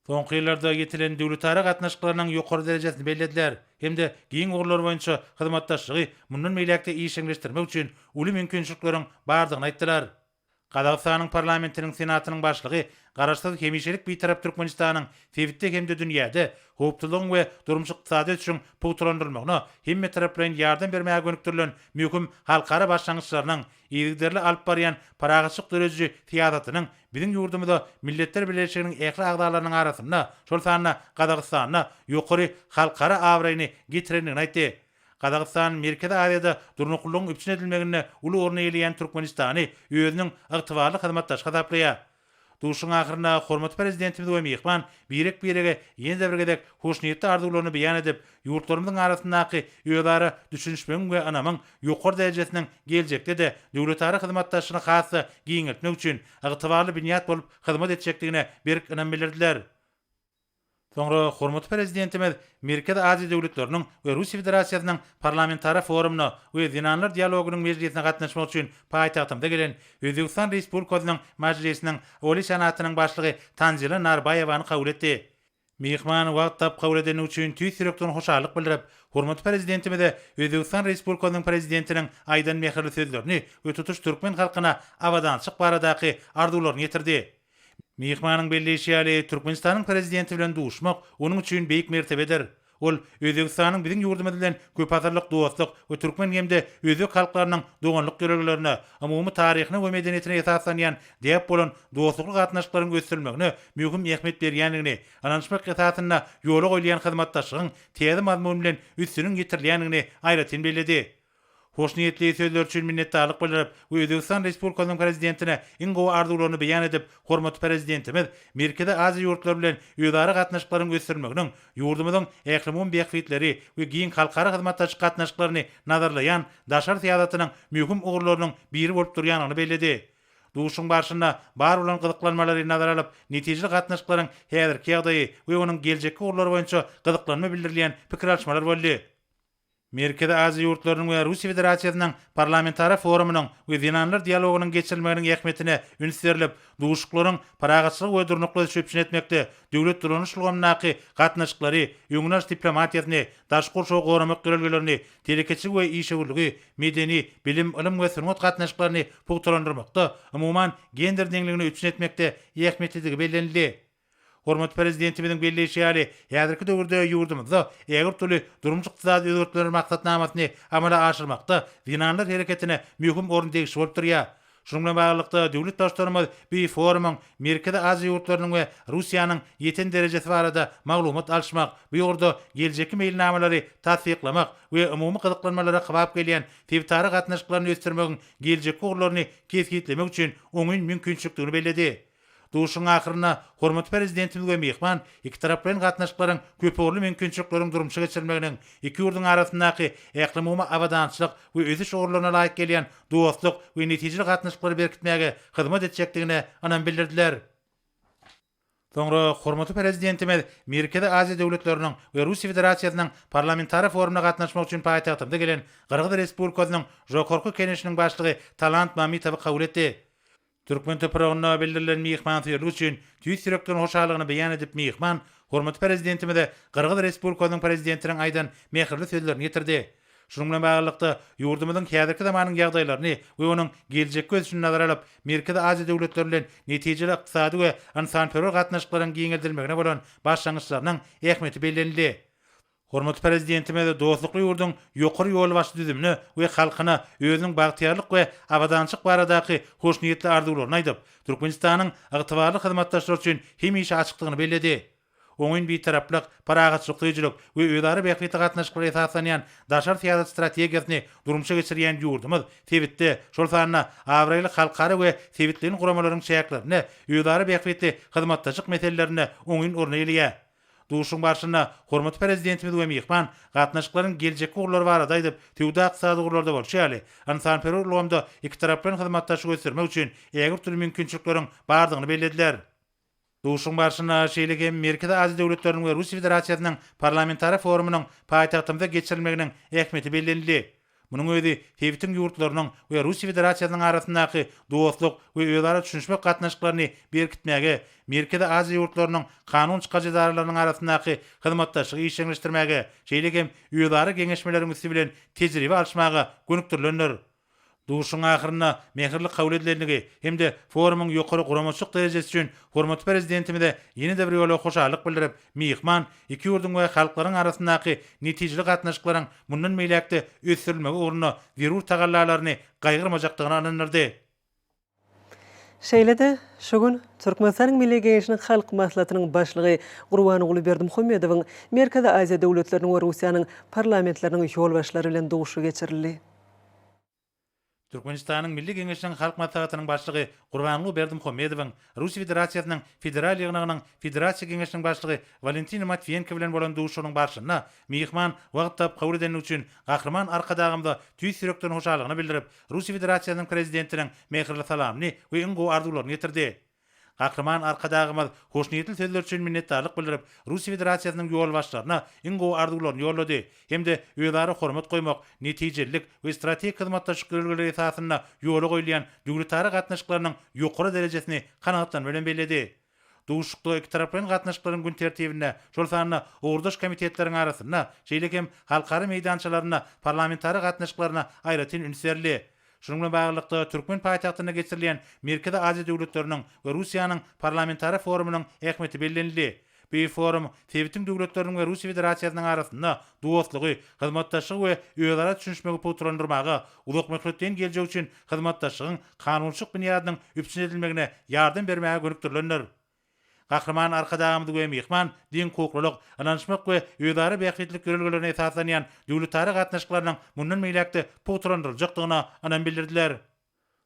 Soňky ýyllarda ýetilen döwletara gatnaşyklarynyň ýokary derejesini bellediler hem-de giň ugurlar boýunça hyzmatdaşlygy mundan beýläk-de işjeňleşdirmek üçin uly mümkinçilikleriň bardygyny aýtdylar. Gazagystanyň Parlamentiniň Senatynyň Başlygy Garaşsyz, hemişelik Bitarap Türkmenistanyň sebitde hem-de dünýäde howpsuzlygyň we durmuş-ykdysady ösüşiň pugtalandyrylmagyna hemmetaraplaýyn ýardam bermäge gönükdirilen möhüm halkara başlangyçlarynyň yzygiderli alyp barýan parahatçylyk dörediji syýasatynyň biziň ýurdumyza Milletler Bileleşiginiň ähli agzalarynyň arasynda, şol sanda Gazagystanda ýokary halkara abraýyny getirendigini aýtdy. Gazagystan Merkezi Aziýada durnuklylygyň üpjün edilmeginde uly orun eýeleýän Türkmenistany özüniň ygtybarly hyzmatdaşy hasaplaýar. Duşuşygyň ahyrynda hormatly Prezidentimiz we myhman birek-birege ýene-de bir gezek hoşniýetli arzuwlaryny beýan edip, ýurtlarymyzyň arasyndaky özara düşünişmegiň we ynamyň ýokary derejesiniň geljekde-de döwletara hyzmatdaşlygyny has-da giňeltmek üçin ygtybarly binýat bolup hyzmat etjekdigine berk ynam bildirdiler. Soňra hormatly Prezidentimiz Merkezi Aziýa döwletleriniň we Russiýa Federasiýasynyň Parlamentara forumyna we Zenanlar dialogynyň mejlisine gatnaşmak üçin paýtagtymyza gelen Özbegistan Respublikasynyň Majlisiniň Oliý Senatynyň Başlygy Tanzila Narbaýewany kabul etdi. Myhman wagt tapyp kabul edeni üçin tüýs ýürekden hoşallyk bildirip, hormatly Prezidentimize Özbegistan Respublikasynyň Prezidentiniň aýdan mähirli sözlerini we tutuş türkmen halkyna abadançylyk baradaky arzuwlaryny ýetirdi. Myhmanyň belleýşi ýaly, Türkmenistanyň Prezidenti bilen duşmak onuň üçin beýik mertebedir. Ol Özbegistanyň biziň ýurdumyz bilen köpasyrlyk dostluk we türkmen hem-de özbek halklarynyň doganlyk ýörelgelerine, umumy taryhyna we medeniýetine esaslanýan däp bolan dostlukly gatnaşyklaryň ösdürilmegine möhüm ähmiýet berýändigini, ynanyşmak esasynda ýola goýulýan hyzmatdaşlygyň täze mazmun bilen üstüniň ýetirilýändigini aýratyn belledi. Hoşniýetli sözleri üçin minnetdarlyk bildirip we Özbegistan Respublikasynyň Prezidentine iň gowy arzuwlaryny beýan edip, hormatly Prezidentimiz Merkezi Aziýa ýurtlary bilen özara gatnaşyklaryň ösdürilmeginiň ýurdumyzyň ählumumy bähbitleri we giň halkara hyzmatdaşlyk gatnaşyklaryny nazarlaýan daşary syýasatynyň möhüm ugurlarynyň biri bolup durýandygyny belledi. Duşuşygyň barşynda bar bolan gyzyklanmalary nazara alyp, netijeli gatnaşyklaryň häzirki ýagdaýy we onuň geljekki ugurlary boýunça gyzyklanma bildirilýän pikir alyşmalar boldy. Merkezi Aziýa ýurtlarynyň we Russiýa Federasiýasynyň Parlamentara forumynyň we Zenanlar dialogynyň geçirilmeginiň ähmiýetine üns berlip, duşuşyklaryň parahatçylygy we durnukly ösüşi üpjün etmekde döwlet dolanyş ulgamyndaky gatnaşyklary, öňüni alyş diplomatiýasyny, daşky gurşawy goramak ýörelgelerini, telekeçiligi we işewürligi, medeni, bilim, ylym we sungat gatnaşyklaryny pugtalandyrmakda, umuman, gender deňligini üpjün etmekde ähmiýetlidigi bellenildi. Hormatly Prezidentimiziň belleýşi ýaly, häzirki döwürde ýurdumyzda ägirt uly durmuş-ykdysady özgertmeler maksatnamasyny amala aşyrmakda zenanlar hereketine möhüm orun degişli bolup durýar. Şunuň bilen baglylykda, döwlet Baştutanymyz bu forumyň Merkezi Aziýa ýurtlarynyň we Russiýanyň ýeten derejesi barada maglumat alyşmak, bu ugurda geljekki meýilnamalary tassyklamak we umumy gyzyklanmalara kybap gelýän sebitara gatnaşyklaryny ösdürmegiň geljekki ugurlaryny kesgitlemek üçin oňyn mümkinçilikdigini belledi. Duşuşygyň ahyrynda hormatly Prezidentimiz we myhman ikitaraplaýyn gatnaşyklaryň köpugurly mümkinçilikleriň durmuşa geçirilmeginiň iki ýurduň arasyndaky ählumumy abadançylyk we ösüş ugurlaryna laýyk gelýän dostluk we netijeli gatnaşyklary berkitmäge hyzmat etjekdigine ynam bildirdiler. Soňra hormatly Prezidentimiz Merkezi Aziýa döwletleriniň we Russiýa Federasiýasynyň Parlamentara forumyna gatnaşmak üçin paýtagtymyza gelen Gyrgyz Respublikasynyň Žokorku Keneşiniň başlygy Talant Mamytowy kabul etdi. Türkmen topragynda bildirilen myhmansöýerlik üçin tüýs ýürekden hoşallygyny beýan edip myhman hormatly Prezidentimize Gyrgyz Respublikasynyň Prezidentiniň aýdan mähirli sözlerini ýetirdi. Şunuň bilen baglylykda, ýurdumyzyň häzirki zamanyň ýagdaýlaryny we onuň geljekki ösüşini nazara alyp, Merkezi Aziýa döwletleri bilen netijeli ykdysady we ynsanperwer gatnaşyklaryň giňeldilmegine bolan başlangyçlarynyň ähmiýeti bellenildi. Hormatly Prezidentimiz dostlukly ýurduň ýokary ýolbaşçy düzümine we halkyna özüniň bagtyýarlyk we abadançylyk baradaky hoşniýetli arzuwlaryny aýdyp, Türkmenistanyň ygtybarly hyzmatdaşlar üçin hemişe açykdygyny belledi. Oňyn Bitaraplyk, parahatçylyk söýüjilik we özara bähbitli gatnaşyklara esaslanýan daşary syýasat strategiýasyny durmuşa geçirýän ýurdumyz sebitde, şol sanda abraýly halkara we sebitleýin guramalaryň çäklerinde özara bähbitli hyzmatdaşlyk meselelerinde oňyn orun eýeleýär. Duşuşygyň barşynda hormatly Prezidentimiz we myhman gatnaşyklaryň geljekki ugurlary barada aýdyp, söwda-ykdysady ugurlarda bolşy ýaly, ynsanperwer ulgamda ikitaraplaýyn hyzmatdaşlygy ösdürmek üçin ägirt uly mümkinçilikleriň bardygyny bellediler. Duşuşygyň barşynda şeýle hem Merkezi Aziýa döwletleriniň we Russiýa Federasiýasynyň Parlamentara forumynyň paýtagtymyzda geçirilmeginiň ähmiýeti bellenildi. Munuň özi sebitiň ýurtlarynyň we Russiýa Federasiýasynyň arasyndaky dostluk we özara düşünişmek gatnaşyklaryny berkitmäge, Merkezi Aziýa ýurtlarynyň kanun çykaryjy edaralarynyň arasyndaky hyzmatdaşlygy işjeňleşdirmäge, şeýle hem özara geňeşmeleriň üsti bilen tejribe alyşmaga gönükdirilendir. Duşuşygyň ahyrynda mähirli kabul edilendigi hem-de forumyň ýokary guramaçylyk derejesi üçin hormatly Prezidentimize ýene-de bir ýola hoşallyk bildirip, myhman iki ýurduň we halklaryň arasyndaky netijeli gatnaşyklaryň mundan beýläk-de ösdürilmegi ugrunda zerur tagallalaryny gaýgyrmajakdygyna ynandyrdy. Şeýle-de, şu gün Türkmenistanyň Milli Geňeşiniň Halk Maslahatynyň Başlygy Gurbanguly Berdimuhamedowyň Merkezi Aziýa döwletleriniň we Russiýanyň parlamentleriniň ýolbaşçylary bilen duşuşygy geçirildi. Türkmenistanyň Milli Geňeşiniň Halk Maslahatynyň Başlygy Gurbanguly Berdimuhamedowyň Russiýa Federasiýasynyň Federal Ýygnagynyň Federasiýa Geňeşiniň Başlygy Walentina Matwiýenko bilen bolan duşuşygynyň barşynda myhman wagt tapyp kabul edendigi üçin Gahryman Arkadagymyza tüýs ýürekden hoşallygyny bildirip, Russiýa Federasiýasynyň Prezidentiniň mähirli salamyny we iň gowy arzuwlaryny ýetirdi. Gahryman Arkadagymyz hoşniýetli sözler üçin minnetdarlyk bildirip, Russiýa Federasiýasynyň ýolbaşçylaryna iň gowy arzuwlaryny ýollady hem-de özara hormat goýmak, netijelilik we strategik hyzmatdaşlyk ýörelgeleri esasynda ýola goýulýan döwletara gatnaşyklarynyň ýokary derejesini kanagatlanma bilen belledi. Duşuşykda ikitaraplaýyn gatnaşyklaryň gün tertibinde, şol sanda ugurdaş komitetleriň arasynda, şeýle hem halkara meýdançalarynda parlamentara gatnaşyklaryna aýratyn üns berildi. Şunuň bilen baglylykda, türkmen paýtagtynda geçirilýän Merkezi Aziýa döwletleriniň we Russiýanyň Parlamentara forumynyň ähmiýeti bellenildi. Bu forum sebitiň döwletleriniň we Russiýa Federasiýasynyň arasynda dostlugy, hyzmatdaşlygy we özara düşünişmegi pugtalandyrmaga, uzakmöhletleýin geljek üçin hyzmatdaşlygyň kanunçylyk binýadynyň üpjün edilmegine ýardam bermäge gönükdirilendir. Gahryman Arkadagymyz we myhman deňhukuklylyk, ynanyşmak we özara bähbitlilik ýörelgelerine esaslanýan döwletara gatnaşyklarynyň mundan beýläk-de pugtalandyryljakdygyna ynam bildirdiler.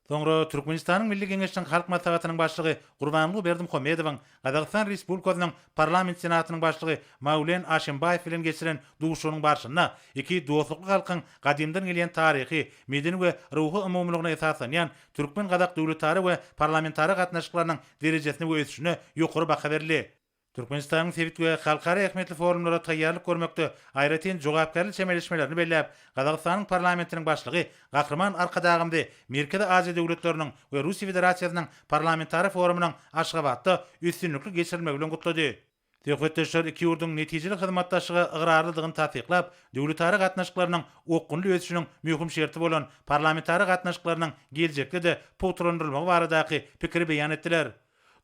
Soňra Türkmenistanyň Milli Geňeşiniň Halk Maslahatynyň Başlygy Gurbanguly Berdimuhamedowyň Gazagystan Respublikasynyň Parlament Senatynyň Başlygy Maulen Aşimbaýew bilen geçiren duşuşygynyň barşynda iki dostlukly halkyň gadymdan gelýän taryhy, medeni we ruhy umumylygyna esaslanýan türkmen-gazak döwletara we parlamentara gatnaşyklarynyň derejesine we ösüşine ýokary baha berildi. Türkmenistanyň sebit we halkara ähmiýetli forumlara taýýarlyk görmekde aýratyn jogapkärli çemeleşmelerini belläp, Gazagystanyň Parlamentiniň Başlygy Gahryman Arkadagymyzy Merkezi Aziýa döwletleriniň we Russiýa Federasiýasynyň Parlamentara forumynyň Aşgabatda üstünlikli geçirilmegi bilen gutlady. Söhbetdeşler iki ýurduň netijeli hyzmatdaşlyga ygrarlydygyny tassyklap, döwletara gatnaşyklarynyň okgunly ösüşiniň möhüm şerti bolan parlamentara gatnaşyklarynyň geljekde-de pugtalandyrylmagy baradaky pikiri beýan etdiler.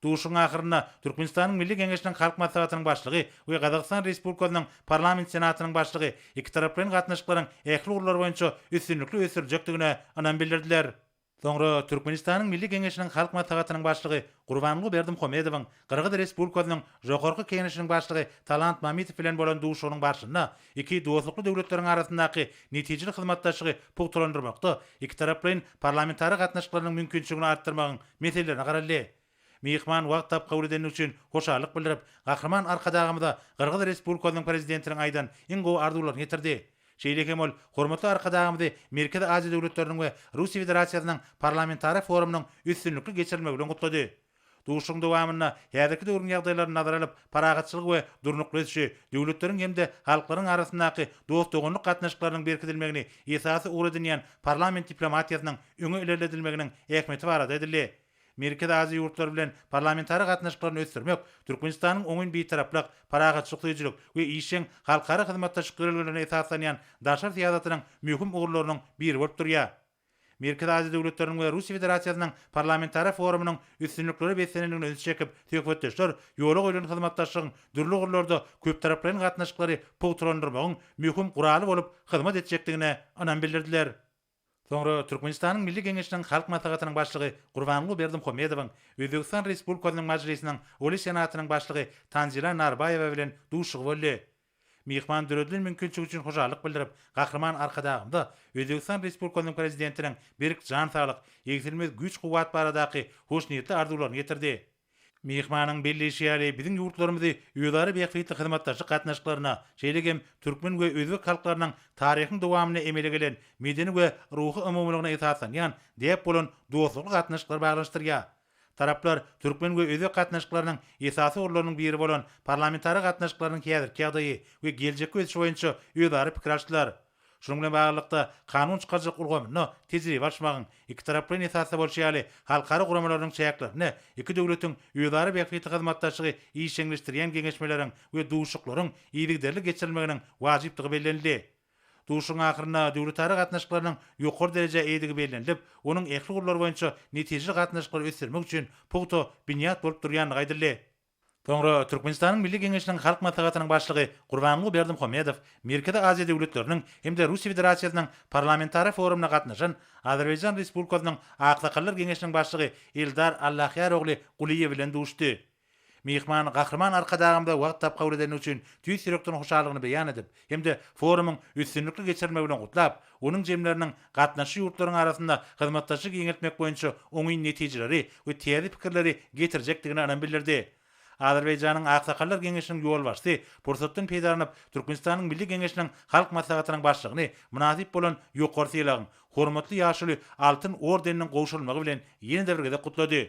Duşuşygyň ahyrynda Türkmenistanyň Milli Geňeşiniň Halk Maslahatynyň Başlygy we Gazagystan Respublikasynyň Parlament Senatynyň Başlygy ikitaraplaýyn gatnaşyklaryň ähli ugurlary boýunça üstünlikli ösdüriljekdigine ynam bildirdiler. Soňra Türkmenistanyň Milli Geňeşiniň Halk Maslahatynyň Başlygy Gurbanguly Berdimuhamedowyň Gyrgyz Respublikasynyň Žokorky Keňeşiniň Başlygy Talant Mamytow bilen bolan duşuşygynyň barşynda iki dostlukly döwletleriň arasyndaky netijeli hyzmatdaşlygy pugtalandyrmakda ikitaraplaýyn parlamentara gatnaşyklarynyň mümkinçiligini artdyrmagyň meselelerine garaldy. Myhman wagt tapyp kabul edendigi üçin hoşallyk bildirip, Gahryman Arkadagymyza Gyrgyz Respublikasynyň Prezidentiniň aýdan iň gowy arzuwlaryny ýetirdi. Şeýle hem ol hormatly Arkadagymyzy Merkezi Aziýa döwletleriniň we Russiýa Federasiýasynyň Parlamentara forumynyň üstünlikli geçirilmegi bilen gutlady. Duşuşygyň dowamynda häzirki döwrüň ýagdaýlaryny nazara alyp, parahatçylygy we durnukly ösüşi, döwletleriň hem-de halklaryň arasyndaky dost-doganlyk gatnaşyklarynyň berkidilmegini esasy ugur edinýän parlament diplomatiýasynyň öňe ilerledilmeginiň ähmiýeti barada aýdyldy. Merkezi Aziýa ýurtlary bilen parlamentara gatnaşyklaryny ösdürmek Türkmenistanyň oňyn Bitaraplyk, parahatçylyk söýüjilik we işjeň halkara hyzmatdaşlyk ýörelgelerine esaslanýan daşary syýasatynyň möhüm ugurlarynyň biri bolup durýar. Merkezi Aziýa döwletleriniň we Russiýa Federasiýasynyň parlamentara forumynyň üstünliklere beslenendigine ünsi çekip, söhbetdeşler ýola goýlan hyzmatdaşlygyň dürli ugurlarda köptaraplaýyn gatnaşyklary pugtalandyrmagyň möhüm guraly bolup hyzmat etjekdigine ynam bildirdiler. Soňra Türkmenistanyň Milli Geňeşiniň Halk Maslahatynyň Başlygy Gurbanguly Berdimuhamedowyň Özbegistan Respublikasynyň Mažlisiniň Oliý Senatynyň Başlygy Tanzila Narbaýewa bilen duşuşygy boldy. Myhman döredilen mümkinçilik üçin hoşallyk bildirip, Gahryman Arkadagymyza Özbegistan Respublikasynyň Prezidentiniň berk jan saglyk, egsilmez güýç-kuwwat baradaky hoşniýetli arzuwlaryny ýetirdi. Myhmanyň belleýşi ýaly, biziň ýurtlarymyzy özara bähbitli hyzmatdaşlyk gatnaşyklaryna, şeýle hem türkmen we özbek halklarynyň taryhyň dowamynda emele gelen medeni we ruhy umumylygyna esaslanýan däp bolan dostlukly gatnaşyklar baglanyşdyrýar. Taraplar türkmen we özbek gatnaşyklarynyň esasy ugurlarynyň biri bolan parlamentara gatnaşyklarynyň häzirki ýagdaýy we geljekki ösüşi boýunça özara pikir alyşdylar. Şunuň bilen baglylykda, kanun çykaryjylyk ulgamynda tejribe alyşmagyň, ikitaraplaýyn esasda bolşy ýaly, halkara guramalarynyň çäklerinde iki döwletiň özara bähbitli hyzmatdaşlygy işjeňleşdirýän geňeşmeleriň we duşuşyklaryň yzygiderli geçirilmeginiň wajypdygy bellenildi. Duşuşygyň ahyrynda döwletara gatnaşyklarynyň ýokary derejä eýedigi bellenilip, onuň ähli ugurlar boýunça netijeli gatnaşyklary ösdürmek üçin pugta binýat bolup durýandygy aýdyldy. Soňra Türkmenistanyň Milli Geňeşiniň Halk Maslahatynyň Başlygy Gurbanguly Berdimuhamedow Merkezi Aziýa döwletleriniň hem-de Russiýa Federasiýasynyň Parlamentara forumyna gatnaşan Azerbaýjan Respublikasynyň Aksakallar geňeşiniň başlygy Eldar Allahýar ogly Gulyýew bilen duşdy. Myhman Gahryman Arkadagymyza wagt tapyp kabul edeni üçin tüýs ýürekden hoşallygyny beýan edip hem-de forumyň üstünlikli geçirilmegi bilen gutlap, onuň jemleriniň gatnaşyjy ýurtlaryň arasynda hyzmatdaşlygy giňeltmek boýunça oňyn netijeleri we täze pikirleri getirjekdigine ynam bildirdi. Azerbaýjanyň Aksakallar geňeşiniň ýolbaşçysy pursatdan peýdalanyp, Türkmenistanyň Milli Geňeşiniň Halk Maslahatynyň Başlygyny mynasyp bolan ýokary sylagyň, Hormatly ýaşuly altyn ordeniniň gowşurylmagy bilen ýene-de bir gezek gutlady.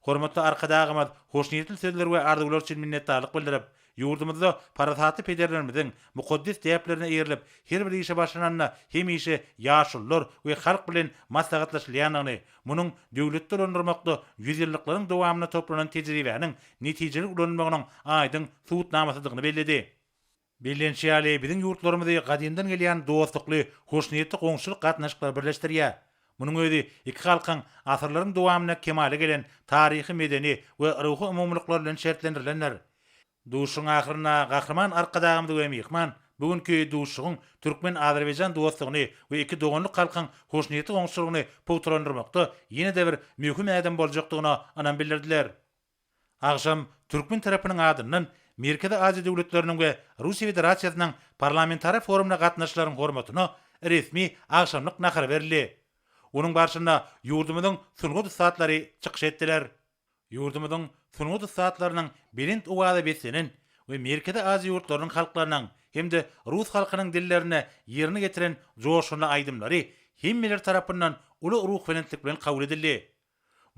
Hormatly Arkadagymyz hoşniýetli sözler we arzuwlar üçin minnetdarlyk bildirip, ýurdumyzda parasatly pederlerimiziň mukaddes däplerine eýerilip, her bir işe başlananda hemişe ýaşulular we halk bilen maslahatlaşylýandygyny, munuň döwleti dolandyrmakda ýüzýyllyklaryň dowamynda toplanan tejribäniň netijeli ulanylmagynyň aýdyň subutnamasydygyny belledi. Bellenişi ýaly, biziň ýurtlarymyzy gadymdan gelýän dostlukly, hoşniýetli goňşuçylyk gatnaşyklary birleşdirýär. Munuň özi iki halkyň asyrlaryň dowamynda kemala gelen taryhy-medeni we ruhy umumylyklary bilen şertlendirilendir. Duşuşygyň ahyrynda Gahryman Arkadagymyz we myhman bu günki duşuşygyň türkmen-azerbaýjan dostlugyny we iki doganlyk halkyň hoşniýetli goňşuçylygyny pugtalandyrmakda ýene-de bir möhüm ädim boljakdygyna ynam bildirdiler. Agşam türkmen tarapynyň adyndan Merkezi Aziýa döwletleriniň we Russiýa Federasiýasynyň Parlamentara forumyna gatnaşyjylaryň hormatyna resmi agşamlyk nahary berildi. Onuň barşynda ýurdumyzyň sungat ussatlary çykyş etdiler. Ýurdumyzyň sungat ussatlarynyň belent owaza beslenen we Merkezi Aziýa ýurtlarynyň halklarynyň hem-de rus halkynyň dillerinde ýerine getiren joşgunly aýdymlary hemmeler tarapyndan uly ruhubelentlik bilen kabul edildi.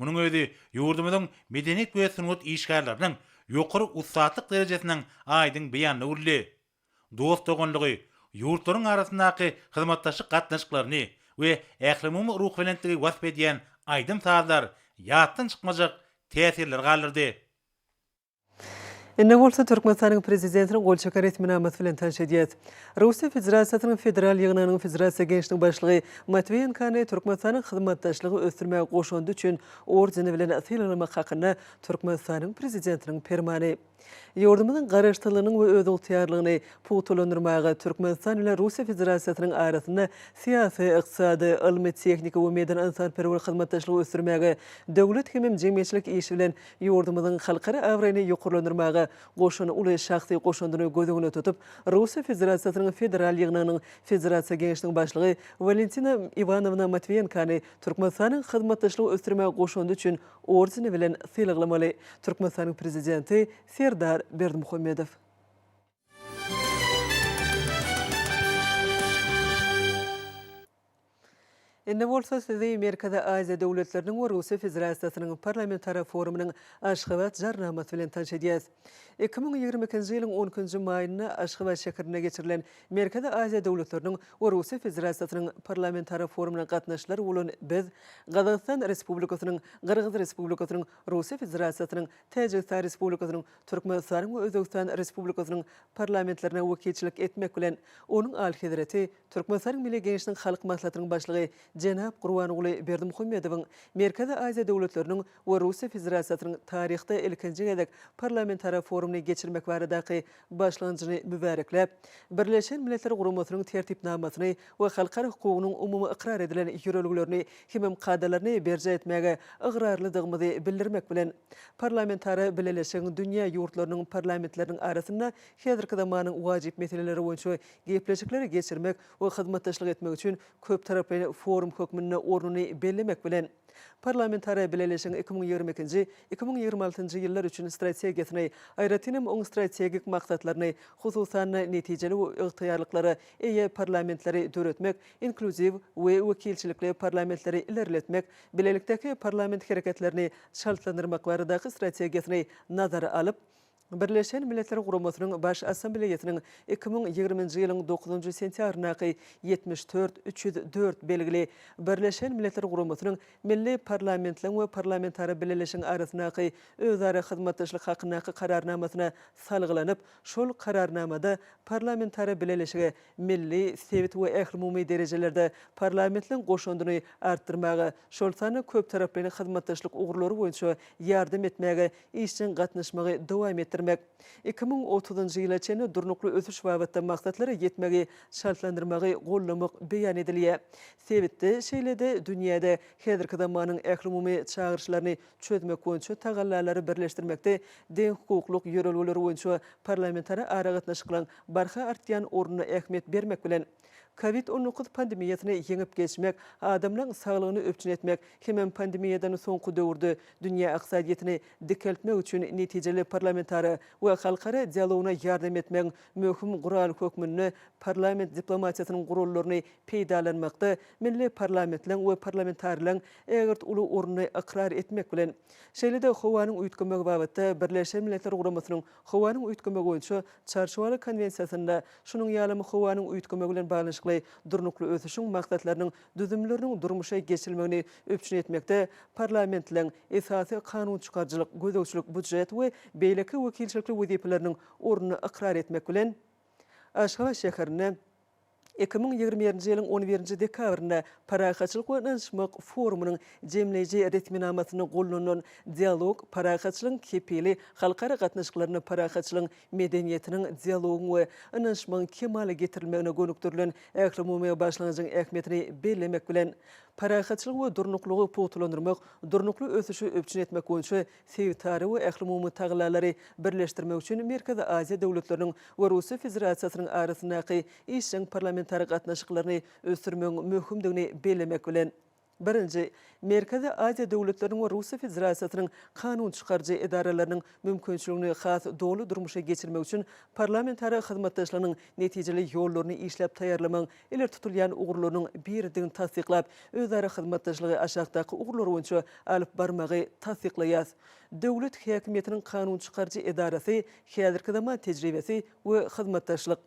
Munuň özi ýurdumyzyň medeniýet we sungat işgärleriniň ýokary ussatlyk derejesiniň aýdyň beýanyna öwrüldi. Dost-doganlygy, ýurtlaryň arasyndaky hyzmatdaşlyk gatnaşyklaryny we ählumumy ruhubelentligi wasp edýän aýdym-sazlar ýatdan çykmajak täsirleri galdyrdy. Indi bolsa Türkmenistanyň Prezidentiniň gol çeken resminamasy bilen tanyş edýäs. Russiýa Federasiýasynyň Federal Ýygnagynyň Federasiýa Geňeşiniň Başlygy Matwiýenkony Türkmenistanyň hyzmatdaşlygy ösdürmäge goşandy üçin ordeni bilen sylaglamak hakynda Türkmenistanyň Prezidentiniň Permany. Ýurdumyzyň Garaşsyzlygynyň we özygtyýarlygyny pugtalandyrmaga, Türkmenistan bilen Russiýa Federasiýasynyň arasynda syýasy, ykdysady, ylmy-tehniki we medeni-ynsanperwer hyzmatdaşlygy ösdürmäge, döwlet hemem jemgyýetçilik işi bilen ýurdumyzyň halkara abraýyny ýokarlandyrmaga goşan uly şahsy goşandyny göz öňünde tutup, Russiýa Federasiýasynyň Federal Ýygnagynyň Federasiýa Geňeşiniň Başlygy Walentina Iwanowna Matwiýenkony Türkmenistanyň hyzmatdaşlygy ösdürmäge goşandy üçin ordeni bilen sylaglamaly. Türkmenistanyň Prezidenti Serdar Berdimuhamedow. Indi bolsa sizi Merkezi Aziýa döwletleriniň we Russiýa Federasiýasynyň Parlamentara forumynyň Aşgabat Jarnamasy bilen tanyş edýäris. 2022-nji ýylyň on ikinji maýynda Aşgabat şäherinde geçirilen Merkezi Aziýa döwletleriniň we Russiýa Federasiýasynyň Parlamentara forumyna gatnaşyjylar bolan biz, Gazagystan Respublikasynyň, Gyrgyz Respublikasynyň, Russiýa Federasiýasynyň, Täjigistan Respublikasynyň, Türkmenistanyň we Özbegistan Respublikasynyň parlamentlerine wekilçilik etmek bilen, Onuň Alyhezreti, Türkmenistanyň Milli Geňeşiniň Halk Maslahatynyň Başlygy jenap Gurbanguly Berdimuhamedowyň Merkezi Aziýa döwletleriniň we Russiýa Federasiýasynyň taryhda ilkinji gezek Parlamentara forumyny geçirmek baradaky başlangyjyny mübärekläp, Birleşen Milletler Guramasynyň Tertipnamasyny we halkara hukugynyň umumy ykrar edilen ýörelgelerini hemem kadalaryny berjaý etmäge ygrarlydygymyzy bildirmek bilen, Parlamentara Bileleşigiň dünýä ýurtlarynyň parlamentleriniň arasynda häzirki zamanyň wajyp meseleleri boýunça gepleşikleri geçirmek we hyzmatdaşlyk etmek üçin köptaraplaýyn forum hökmünde ornuny bellemek bilen, Parlamentara Bileleşigiň 2022-nji, 2026-njy ýyllar üçin strategiýasyny, aýratynam oň strategik maksatlaryny, hususan-da, netijeli we ygtyýarlyklara eýe parlamentleri döretmek, inklýuziw we wekilçilikli parlamentleri ilerletmek, bilelikdäki parlament hereketlerini çaltlandyrmak baradaky strategiýasyny nazara alyp, Birleşen Milletler Guramasynyň Baş Assambleýasynyň 2020-nji ýylyň dokuzynjy sentýabryndaky 74, 304 belgili Birleşen Milletler Guramasynyň Milli parlamentleň we Parlamentara Bileleşigiň arasyndaky özara hyzmatdaşlyk hakyndaky Kararnamasyna salgylanyp, şol Kararnamada Parlamentara Bileleşige milli, sebit we ählumumy derejelerde parlamentleň goşandyny artdyrmaga, şol sanda köptaraplaýyn hyzmatdaşlyk ugurlary boýunça ýardam etmäge işjeň gatnaşmagy dowam etdirmek, 2030-njy ýyla çenli durnukly ösüş babatda maksatlara ýetmegi çaltlandyrmagy goldamak beýan edilýär. Sebitde, şeýle-de dünýäde häzirki zamanyň ählumumy çagyryşlaryny çözmek boýunça tagallalary birleşdirmekde deňhukuklylyk ýörelgeleri boýunça parlamentara aragatnaşyklaryň barha artýan ornuna ähmiýet bermek bilen, Covid 19 pandemiýasyny ýeňip geçmek, adamlaryň saglygyny üpjün etmek hemem pandemiýadan soňky döwürde dünýä ykdysadyýetini dikeltmek üçin netijeli parlamentara we halkara dialogyna ýardam etmegiň möhüm guraly hökmünde parlament diplomatiýasynyň gurallaryny peýdalanmakda milli parlamentleň we parlamentarileriň ägirt uly ornuny ykrar etmek bilen, şeýle-de howanyň üýtgemegi babatda Birleşen Milletler Guramasynyň Howanyň üýtgemegi boýunça Çarçuwaly konwensiýasynda, şunuň ýalam howanyň üýtgemegi bilen baglanyşykly Durnukly ösüşiň maksatlarynyň düzümleriniň durmuşa geçirilmegini üpjün etmekde parlamentleň esasy kanunçykaryjylyk, gözegçilik, býujet we beýleki wekilçilikli wezipeleriniň ornuny ykrar etmek bilen, Aşgabat şäherinde. 2021-nji ýylyň on birinji dekabrynda Parahatçylyk we ynanyşmak forumynyň jemleýji resminamasynda gollanylan Dialog, parahatçylygyň kepili halkara gatnaşyklarynda parahatçylygyň medeniýetiniň, dialogyň we ynanyşmagyň kemala getirilmegine gönükdirilen ählumumy başlangyjyň ähmiýetini bellemek bilen, parahatçylygy we durnuklylygy pugtalandyrmak, durnukly ösüşi üpjün etmek boýunça sebitara we ählumumy tagallalary birleşdirmek üçin Merkezi Aziýa döwletleriniň we Russiýa Federasiýasynyň arasyndaky işjeň parlamentara gatnaşyklaryny ösdürmegiň möhümdigini bellemek bilen, birinji, Merkezi Aziýa döwletleriniň we Russiýa Federasiýasynyň kanun çykaryjy edaralarynyň mümkinçiligini has doly durmuşa geçirmek üçin parlamentara hyzmatdaşlygynyň netijeli ýollaryny işläp taýýarlamagyň ileri tutulýan ugurlarynyň biridigini tassyklap, özara hyzmatdaşlygy aşakdaky ugurlar boýunça alyp barmagy tassyklaýar, Döwlet häkimiýetiniň kanun çykaryjy edarasy, häzirki zaman tejribesi we hyzmatdaşlyk.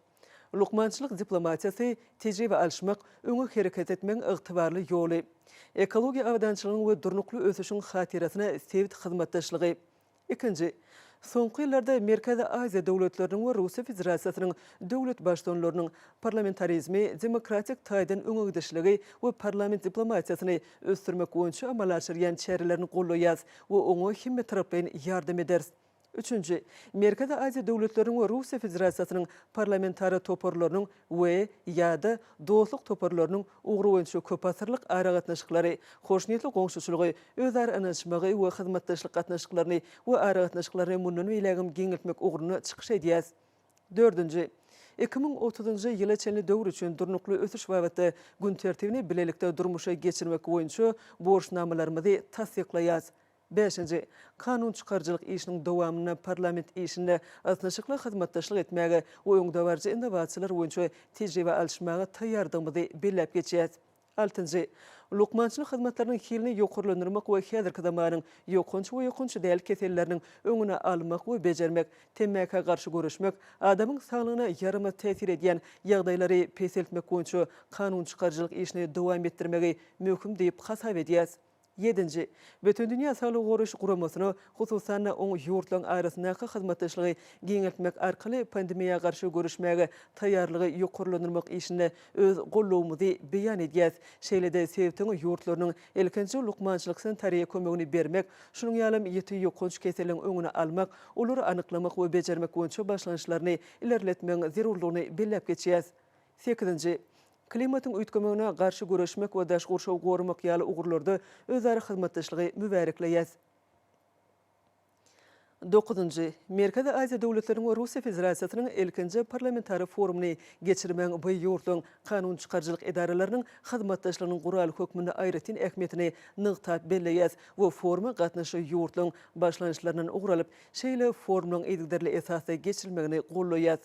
Lukmançylyk diplomatiýasy, tejribe alyşmak, öňe hereket etmegiň ygtybarly ýoly. Ekologiýa abadançylygynyň we durnukly ösüşiň hatyrasyna sebit hyzmatdaşlygy. Ikinji. Soňky ýyllarda Merkezi Aziýa döwletleriniň we Russiýa Federasiýasynyň döwlet Baştutanlarynyň parlamentarizmi, demokratik taýdan öňe gidişligi we parlament diplomatiýasyny ösdürmek boýunça amala aşyrýan çärelerini goldaýarys we oňa hemmetaraplaýyn ýardam ederis. Üçünji. Merkezi Aziýa döwletleriniň we Russiýa Federasiýasynyň parlamentara toparlarynyň we, ýa-da, dostluk toparlarynyň ugry boýunça köpasyrlyk aragatnaşyklary, hoşniýetli goňşuçylygy, özara ynanyşmagy we hyzmatdaşlyk gatnaşyklaryny we aragatnaşyklaryny mundan beýlägem giňeltmek ugrunda çykyş edýär. Dördünji. 2030-njy ýyla çenli döwür üçin durnukly ösüş babatda gün tertibini bilelikde durmuşa geçirmek boýunça borçnamalarymyzy tassyklaýarys. Bäşinji. Kanun çykaryjylyk işiniň dowamynda parlament işinde ysnyşykly hyzmatdaşlyk etmäge we öňdebaryjy innowasiýalar boýunça tejribe alyşmaga taýýardygymyzy belläp geçýäris. Altynjy. Lukmançylyk hyzmatlarynyň hilini ýokarlandyrmak we häzirki zamanyň ýokanç we ýokanç däl keselleriniň öňüni almak we bejermek, temmäkä garşy göreşmek, adamyň saglygyna ýaramaz täsir edýän ýagdaýlary peseltmek boýunça kanun çykaryjylyk işini dowam etdirmegi möhüm diýip hasap edýäris. Ýedinji. Bütindünýä Saglygy goraýyş Guramasyna, hususan-da, oň ýurtlaryň arasyndaky hyzmatdaşlygy giňeltmek arkaly pandemiýa garşy göreşmäge taýýarlygy ýokarlandyrmak işinde öz gollawymyzy beýan edýäs. Şeýle-de sebitiň ýurtlarynyň ilkinji lukmançylyk-sanitariýa kömegini bermek, şunuň ýalam ýiti ýokanç keseliň öňüni almak, olary anyklamak we bejermek boýunça başlangyçlaryny ilerletmegiň zerurlygyny belläp geçýäs. Sekizinji. Klimatyň üýtgemegine garşy göreşmek we daşky gurşawy goramak ýaly ugurlarda özara hyzmatdaşlygy mübärekleýäs. Dokuzynjy. Merkezi Aziýa döwletleriniň we Russiýa Federasiýasynyň ilkinji parlamentara forumyny geçirmegiň bu ýurtlaryň kanun çykaryjylyk edaralarynyň hyzmatdaşlygynyň guraly hökmünde aýratyn ähmiýetini nygtap belleýäs we foruma gatnaşyjy ýurtlaryň başlangyçlaryndan ugur alyp, şeýle forumlaryň yzygiderli esasda geçirilmegini goldaýas.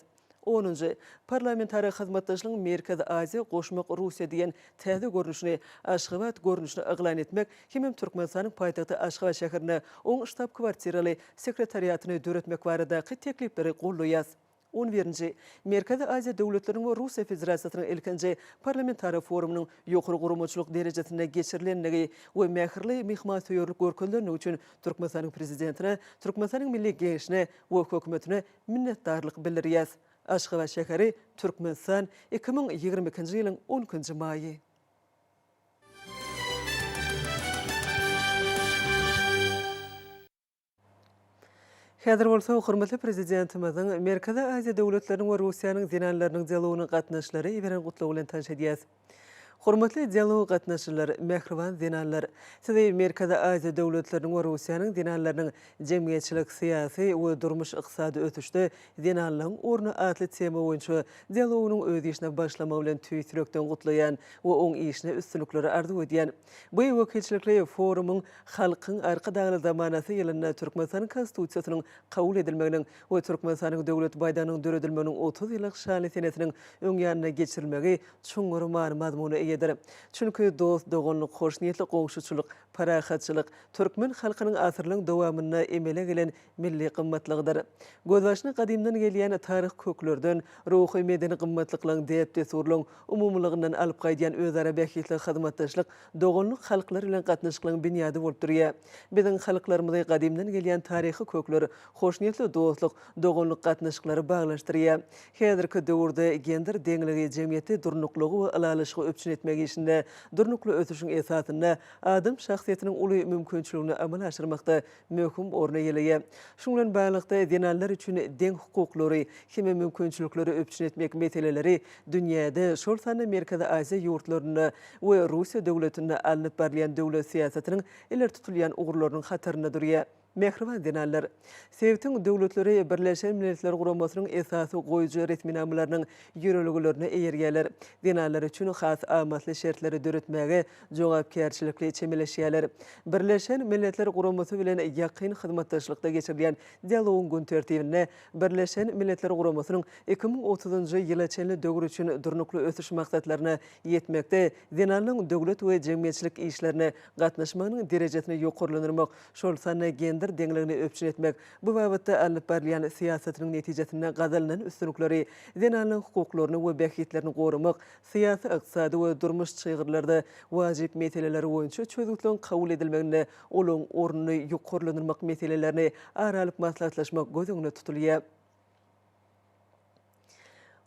Onunjy. Parlamentara hyzmatdaşlygyň Merkezi Aziýa goşmak Russiýa diýen täze görnüşini, Aşgabat görnüşini yglan etmek hemem Türkmenistanyň paýtagty Aşgabat şäherinde oň ştab-kwartiraly sekretariatyny döretmek baradaky teklipleri goldaýas. On birinji. Merkezi Aziýa döwletleriniň we Russiýa Federasiýasynyň ilkinji parlamentara forumynyň ýokary guramaçylyk derejesinde geçirilendigi we mähirli myhmansöýerlik görkezilendigi üçin Türkmenistanyň Prezidentine, Türkmenistanyň Milli Geňeşine we Hökümetine Minnetdarlyk bildirýäs. Aşgabat şäheri, Türkmenistan, 2022-nji ýylyň on ikinji maýy. Häzir bolsa hormatly Prezidentimiziň Merkezi Aziýa döwletleriniň we Russiýanyň zenanlarynyň dialogyna gatnaşyjylary iberen gutlagy bilen tanyş edýäs. Hormatly dialoga gatnaşyjylar, mähriban zenanlar! Sizi Merkezi Aziýa döwletleriniň we Russiýanyň zenanlarynyň jemgyýetçilik-syýasy we durmuş-ykdysady ösüşde zenanlaryň orny atly tema boýunça dialogynyň öz işine başlamagy bilen tüýs ýürekden gutlaýan we oň işine üstünlikleri arzuw edýän. Bu wekilçilikli forumyň Halkyň Arkadagly zamanasy ýylynda Türkmenistanyň Konstitusiýasynyň kabul edilmeginiň we Türkmenistanyň Döwlet baýdagynyň döredilmeginiň 30 ýyllyk şanly senesiniň öň ýanynda geçirilmegi çuňňur many-mazmuna eýedir. eýedir. Çünki dost-doganlyk, hoşniýetli goňşuçylyk, parahatçylyk türkmen halkynyň asyrlaryň dowamynda emele gelen milli gymmatlygydyr. Gözbaşyny gadymdan gelýän taryhy köklerden, ruhy-medeni gymmatlyklaryň, däp-dessurlaryň umumylygyndan alyp gaýdýan özara bähbitli hyzmatdaşlyk doganlyk halklar bilen gatnaşyklaryň binýady bolup durýar. Biziň halklarymyzy gadymdan gelýän taryhy kökler, hoşniýetli dostluk, doganlyk gatnaşyklary baglanyşdyrýar. Häzirki döwürde gender deňligi jemgyýetde durnuklygy we ylalaşygy üpjün etmek işinde durnukly ösüşiň esasynda adam şahsyýetiniň uly mümkinçiligini amala aşyrmakda möhüm orun eýeleýär. Şunuň bilen baglylykda, zenanlar üçin deň hukuklary hem mümkinçilikleri üpjün etmek meseleleri dünýäde, şol sanda Merkezi Aziýa ýurtlarynda we Russiýa döwletinde alnyp barylýan döwlet syýasatynyň ileri tutulýan ugurlarynyň hatarynda durýar. Mähriban zenanlar! Sebitiň döwletleri Birleşen Milletler Guramasynyň esasy goýujy resminamalarynyň ýörelgelerine eýerýärler, zenanlar üçin has amatly şertleri döretmäge jogapkärçilikli çemeleşýärler. Birleşen Milletler Guramasy bilen ýakyn hyzmatdaşlykda geçirilýän dialogyň gün tertibinde Birleşen Milletler Guramasynyň 2030-njy ýyla çenli döwür üçin Durnukly ösüş maksatlaryna ýetmekde zenanlaryň döwlet we jemgyýetçilik işlerine gatnaşmagynyň derejesini ýokarlandyrmak, şol sanda gender deňligini üpjün etmek, bu babatda alnyp barylýan syýasatynyň netijesinde gazanylan üstünlikleri, zenanlaryň hukuklaryny we bähbitlerini goramak, syýasy, ykdysady we durmuş çygyrlarda wajyp meseleler boýunça çözgütleriň kabul edilmeginde olaryň ornuny ýokarlandyrmak meselelerini ara alyp maslahatlaşmak göz öňünde tutulýar.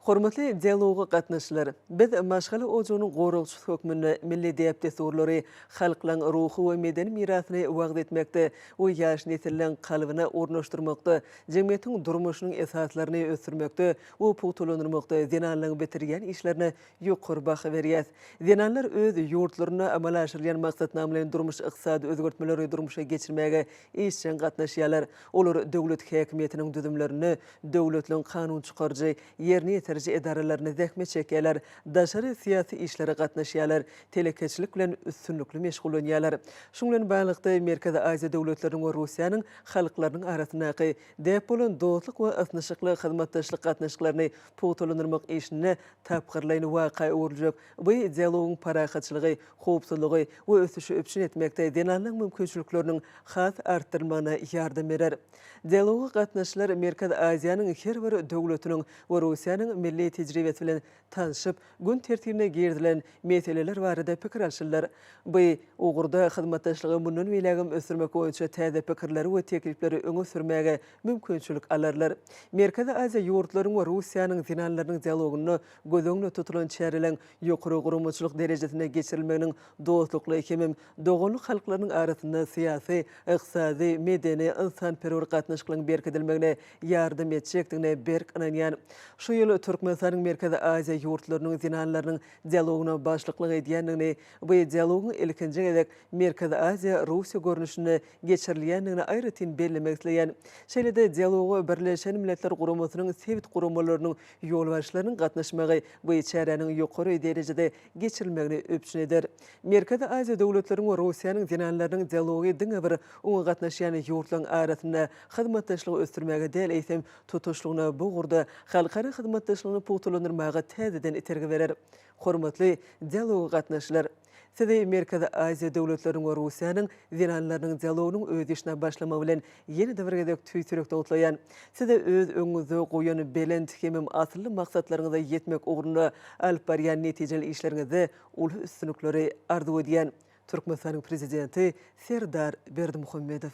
Hormatly dialoga gatnaşyjylar! Biz maşgala ojagynyň goragçysy hökmünde milli däp-dessurlary, halklaryň ruhy we medeni mirasyny wagyz etmekde we ýaş nesilleriň kalbyna ornaşdyrmakda, jemgyýetiň durmuşynyň esaslaryny ösdürmekde we pugtalandyrmakda zenanlaryň bitirýän işlerine ýokary baha berýäs. Zenanlar öz ýurtlarynda amala aşyrylýan maksatnamalaýyn durmuş-ykdysady özgertmeleri durmuşa geçirmäge işjeň gatnaşýarlar. Olar döwlet häkimiýetiniň düzümlerinde, döwletliň kanunçykaryjy, ýerine ýetiriji edaralarynda zähmet çekýärler, daşary syýasy işlere gatnaşýarlar, telekeçilik bilen üstünlikli meşgullanýarlar. Şunuň bilen baglylykda, Merkezi Aziýa döwletleriniň we Russiýanyň halklarynyň arasyndaky däp bolan dostluk we ysnyşykly hyzmatdaşlyk gatnaşyklaryny pugtalandyrmak işinde tapgyrlaýyn waka öwrüljek bu dialogyň parahatçylygy, howpsuzlygy we ösüşi üpjün etmekde zenanlaryň mümkinçilikleriniň has artdyrylmagyna ýardam berer. Dialoga gatnaşyjylar Merkezi Aziýanyň her bir döwletiniň we Russiýanyň milli tejribesi bilen tanşyp, gün tertibine girizilen meseleler barada pikir alşyrlar. Bu ugurda hyzmatdaşlygy mundan beýlägem ösdürmek boýunça täze pikirleri we teklipleri öňe sürmäge mümkinçilik alarlar. Merkezi Aziýa ýurtlaryň we Russiýanyň zenanlarynyň dialogynda göz öňünde tutulan çäreleriň ýokary guramaçylyk derejesinde geçirilmeginiň dostlukly hemem doganlyk halklarynyň arasynda syýasy, ykdysady, medeni, ynsanperwer gatnaşyklaryň berkidilmegine ýardam etjekdigine berk ynanýan. Şu ýyl Türkmenistanyň Merkezi Aziýa ýurtlarynyň zenanlarynyň dialogyna başlyklyk edýändigini, bu dialogyň ilkinji gezek Merkezi Aziýa, Russiýa görnüşinde geçirilýändigini aýratyn bellemek isleýän. Şeýle-de dialoga Birleşen Milletler Guramasynyň sebit guramalarynyň ýolbaşçylarynyň gatnaşmagy bu çäräniň ýokary derejede geçirilmegini üpjün eder. Merkezi Aziýa döwletleriniň we Russiýanyň zenanlarynyň dialogy diňe bir oňa gatnaşýan ýurtlaryň arasynda hyzmatdaşlygy ösdürmäge däl, eýsem, tutuşlygyna bu ugurda halkara hyzmatdaşlygyny pugtalandyrmaga täzeden itergi berer. Hormatly dialoga gatnaşyjylar! Sizi Merkezi Aziýa döwletleriniň we Russiýanyň zenanlarynyň dialogynyň öz işine başlamagy bilen ýene-de bir gezek tüýs ýürekden gutlaýan. Size öz öňüňizde goýan belent hemem asylly maksatlaryňyza ýetmek ugrunda alyp barýan netijeli işleriňizde uly üstünlikleri arzuw edýän. Türkmenistanyň Prezidenti Serdar Berdimuhamedow.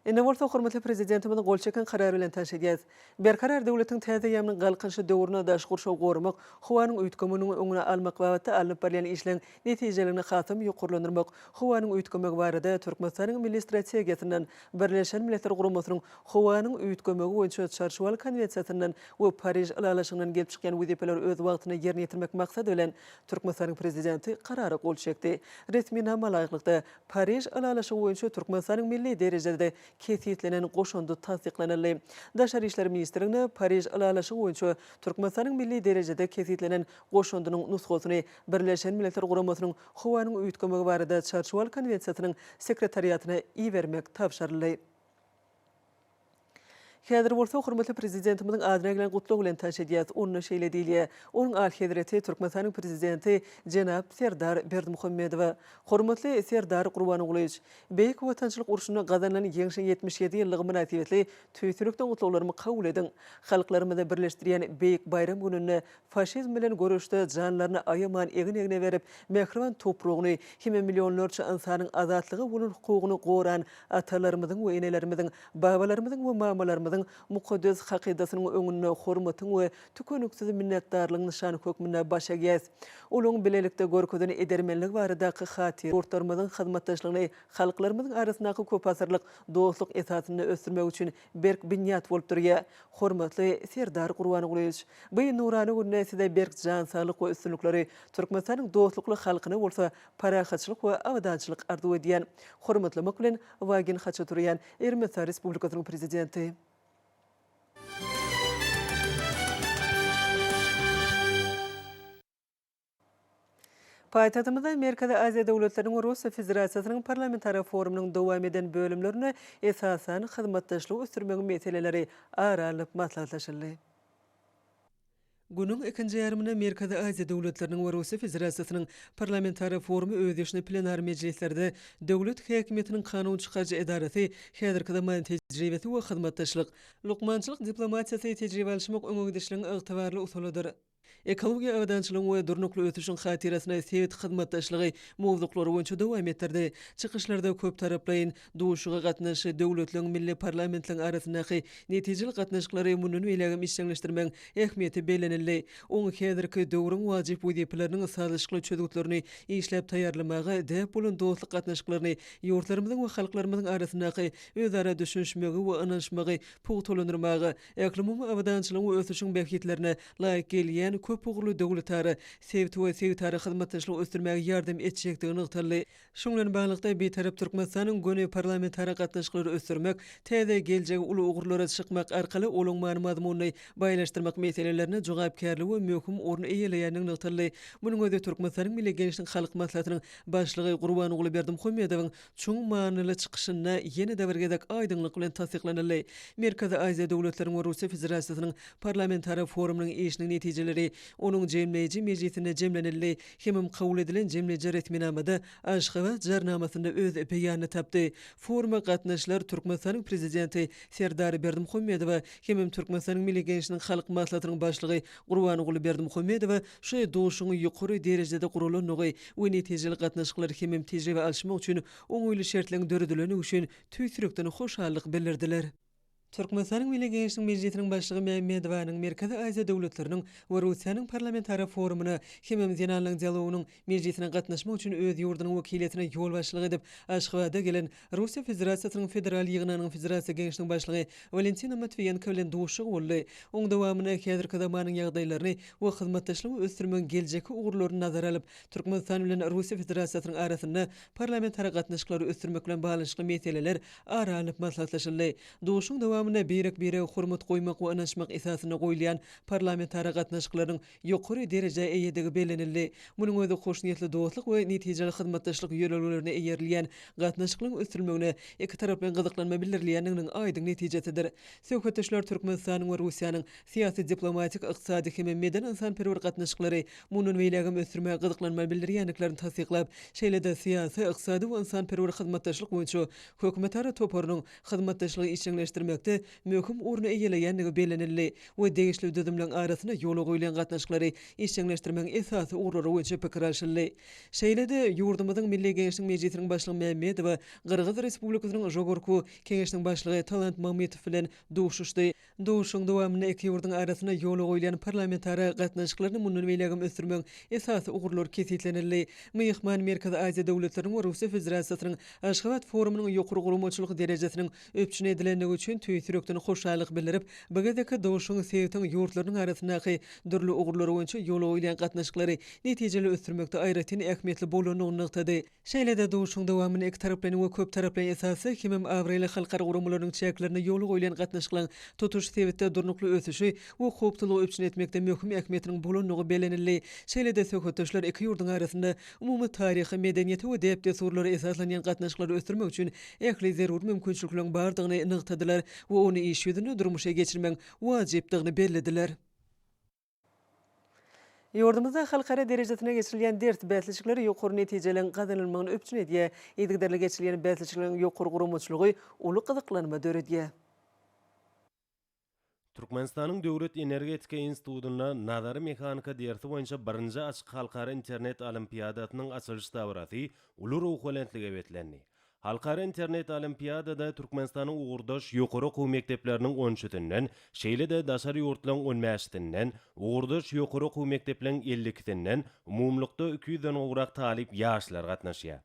Indi bolsa hormatly Prezidentimiziň gol çeken Karary bilen tanyş edýäris. Berkarar döwletiň täze eýýamynyň Galkynyşy döwründe daşky gurşawy goramak, howanyň üýtgemeginiň öňüni almak babatda alnyp barylýan işleň netijeliligini hasam ýokarlandyrmak, howanyň üýtgemegi barada Türkmenistanyň Milli strategiýasyndan, Birleşen Milletler Guramasynyň Howanyň üýtgemegi boýunça Çarçuwaly konwensiýasyndan we Pariž ylalaşygyndan gelip çykýan wezipeleri öz wagtynda ýerine ýetirmek maksady bilen, Türkmenistanyň Prezidenti Karara gol çekdi. Resminama laýyklykda, Pariž ylalaşygy boýunça Türkmenistanyň milli derejede kesgitlenen goşandy tassyklanyldy. Daşary işler ministrligine Pariž ylalaşygy boýunça Türkmenistanyň milli derejede kesgitlenen goşandynyň nusgasyny Birleşen Milletler Guramasynyň Howanyň üýtgemegi barada Çarçuwaly konwensiýasynyň Sekretariatyna ibermek tabşyryldy. Häzir bolsa hormatly Prezidentimiziň adyna gelen gutlag bilen tanyş edýäris. Onda şeýle diýilýär, Onuň Alyhezreti Türkmenistanyň Prezidenti jenap Serdar Berdimuhamedowa. Hormatly Serdar Gurbangulyýewiç! Beýik Watançylyk urşunda gazanylan Ýeňşiň 77 ýyllygy mynasybetli tüýs ýürekden gutlaglarymy kabul ediň! Halklarymyzy birleşdirýän beýik baýram gününde faşizm bilen göreşde janlaryny aýaman egin-egne berip, mähriban topragyny hem-de millionlarça ynsanyň azatlyga bolan hukugyny goran atalarymyzyň we enelerimiziň, babalarymyzyň we mamalarymyzyň mukaddes hakydasynyň öňünde hormatyň we tükeniksiz minnetdarlygyň nyşany hökmünde baş egýäs. Olaryň bilelikde görkezen edermenligi baradaky hatyra ýurtlarymyzyň hyzmatdaşlygyny halklarymyzyň arasyndaky köpasyrlyk dostluk esasynda ösdürmek üçin berk binýat bolup durýar. Hormatly Serdar Gurbangulyýewiç! Bu nurana günde Size berk jan saglyk we üstünlikleri, Türkmenistanyň dostlukly halkyna bolsa parahatçylyk we abadançylyk arzuw edýän. Hormatlamak bilen, Wagen Haçaturýan, Ermenistan Respublikasynyň Prezidenti. Paýtagtymyzda Merkezi Aziýa döwletleriniň we Russiýa Federasiýasynyň Parlamentara forumynyň dowam eden bölümlerinde esasan hyzmatdaşlygy ösdürmegiň meseleleri ara alnyp maslahatlaşyldy. Günüň ikinji ýarymynda Merkezi Aziýa döwletleriniň we Russiýa Federasiýasynyň Parlamentara forumy öz işini plenar mejlislerde döwlet häkimiýetiniň kanun çykaryjy edarasy, häzirki zaman tejribesi we hyzmatdaşlyk, lukmançylyk diplomatiýasy tejribe alyşmak öňe gidişligiň ygtybarly usulydyr. Ekologiýa abadançylygyň we durnukly ösüşiň hatyrasyna sebit hyzmatdaşlygy mowzuklary boýunça dowam etdirdi. Çykyşlarda köptaraplaýyn duşuşyga gatnaşy döwletleriň milli parlamentleň arasyndaky netijeli gatnaşyklary mundan beýlägem işjeňleşdirmegiň ähmiýeti bellenildi. Oň häzirki döwrüň wajyp wezipeleriniň sazlaşykly çözgütlerini işläp taýýarlamaga, däp bolan dostluk gatnaşyklaryny ýurtlarymyzyň we halklarymyzyň arasyndaky özara düşünişmegi we ynanyşmagy pugtalandyrmaga, Ählumumy abadançylygyň we ösüşiň bähbitlerine laýyk gelýän köpugurly döwletara, sebit we sebitara hyzmatdaşlygy ösdürmäge ýardam etjekdigi nygtaldy. Şunuň bilen baglylykda, Bitarap Türkmenistanyň göni parlamentara gatnaşyklary ösdürmek, täze geljegi uly ugurlara çykmak arkaly olaň many-mazmunyny baýlaşdyrmak meselelerinde jogapkärli we möhüm orun eýeleýändigi nygtaldy. Munuň özi Türkmenistanyň Milli Geňeşiniň Halk Maslahatynyň Başlygy Gurbanguly Berdimuhamedowyň Çuň manyly çykyşynda ýene-de bir gezek aýdyňlyk bilen tassyklanyldy. Merkezi Aziýa döwletleriniň we Russiýa Federasiýasynyň Parlamentara forumynyň işiniň netijeleri onuň jemleýji mejlisinde jemlenildi hemem kabul edilen jemleýji resminamada Aşgabat Jarnamasynda öz beýanyny tapdy. Foruma gatnaşyjylar Türkmenistanyň Prezidenti Serdar Berdimuhamedowa hemem Türkmenistanyň Milli Geňeşiniň Halk Maslahatynyň Başlygy Gurbanguly Berdimuhamedowa şu duşuşygyň ýokary derejede guralandygy we netijeli gatnaşyklar hemem tejribe alyşmak üçin oňaýly şertleriň döredilendigi üçin tüýs ýürekden hoşallyk bildirdiler. Türkmenistanyň Milli Geňeşiniň Mejlisiniň Başlygy Mämmedowanyň Merkezi Aziýa döwletleriniň we Russiýanyň Parlamentara forumyna hemem Zenanlaryň dialogynyň mejlisine gatnaşmak üçin öz ýurdunyň wekiliýetine ýolbaşçylyk edip Aşgabada gelen Russiýa Federasiýasynyň Federal Ýygnagynyň Federasiýa Geňeşiniň Başlygy Walentina Matwiýenko bilen duşuşygy boldy. Oň dowamynda häzirki zamanyň ýagdaýlaryny we hyzmatdaşlygy ösdürmegiň geljekki ugurlaryny nazara alyp, Türkmenistan bilen Russiýa Federasiýasynyň arasynda parlamentara gatnaşyklary ösdürmek bilen baglanyşykly meseleler ara alnyp maslahatlaşyldy. Duşuşygyň dowamynda birek-birege hormat goýmak we ynanyşmak esasynda goýulýan parlamentara gatnaşyklarynyň ýokary derejä eýedigi bellenildi. Munuň özi hoşniýetli dostluk we netijeli hyzmatdaşlyk ýörelgelerine eýerilýän gatnaşyklaryň ösdürilmegine ikitaraplaýyn gyzyklanma bildirilýändiginiň aýdyň netijesidir. Söhbetdeşler Türkmenistanyň we Russiýanyň syýasy-diplomatik, ykdysady hem medeni-ynsanperwer gatnaşyklary mundan beýlägem ösdürmäge gyzyklanma bildirýändiklerini tassyklap, şeýle-de syýasy, ykdysady we ynsanperwer hyzmatdaşlyk boýunça hökümetara toparynyň hyzmatdaşlygy işjeňleşdirmekde möhüm orny eýeleýändigi bellenildi we degişli düzümleň arasynda ýola goýulýan gatnaşyklary işjeňleşdirmegiň esasy ugurlary boýunça pikir alşyldy. Şeýle-de, ýurdumyzyň Milli Geňeşiniň Mejlisiniň Başlygy Mämmedowa Gyrgyz Respublikasynyň Žogorku Keňeşiniň Başlygy Talant Mamytow bilen duşuşdy. Duşuşygyň dowamynda iki ýurduň arasynda ýola goýulýan parlamentara gatnaşyklaryny mundan beýlägem ösdürmegiň esasy ugurlary kesgitlenildi. Myhman Merkezi Aziýa döwletleriniň we Russiýa Federasiýasynyň Aşgabat forumynyň ýokary guramaçylyk derejesiniň üpjün edilendigi üçin tüýs ýürekden hoşallyk bildirip, bu gezekki duşuşygyň sebitiň ýurtlarynyň arasyndaky dürli ugurlar boýunça ýola goýulýan gatnaşyklary netijeli ösdürmekde aýratyn ähmiýetli bolandygyny nygtady. Şeýle-de duşuşygyň dowamynda ikitaraplaýyn we köptaraplaýyn esasda hemem abraýly halkara guramalarynyň çäklerinde ýola goýulýan gatnaşyklaryň tutuş sebitde durnukly ösüşi we howpsuzlygy üpjün etmekde möhüm ähmiýetiniň bolandygy bellenildi. Şeýle-de söhbetdeşler iki ýurduň arasynda umumy taryha, medeniýete we däp-dessurlara esaslanýan gatnaşyklary ösdürmek üçin ähli zerur mümkinçilikleriň bardygyny nygtadylar. we ony iş ýüzünde durmuşa geçirmegiň wajypdygyny bellediler. Ýurdumyzda halkara derejesinde geçirilýän ders bäsleşikleri ýokary netijeleriň gazanylmagyny üpjün edýär. Yzygiderli geçirilýän bäsleşikleriň ýokary guramaçylygy uly gyzyklanma döredýär. Türkmenistanyň Döwlet energetika institutynda nazary mehanika dersi boýunça birinji açyk halkara internet olimpiadasynyň açylyş dabarasy uly ruhubelentlige beslendi. Halkara internet olimpiadada Türkmenistanyň ugurdaş ýokary okuw mekdepleriniň on üçüsinden, şeýle-de daşary ýurtlaryň on bäşisinden, ugurdaş ýokary okuw mekdepleriň 52-sinden umumylykda 200-den gowrak talyp ýaşlar gatnaşýar.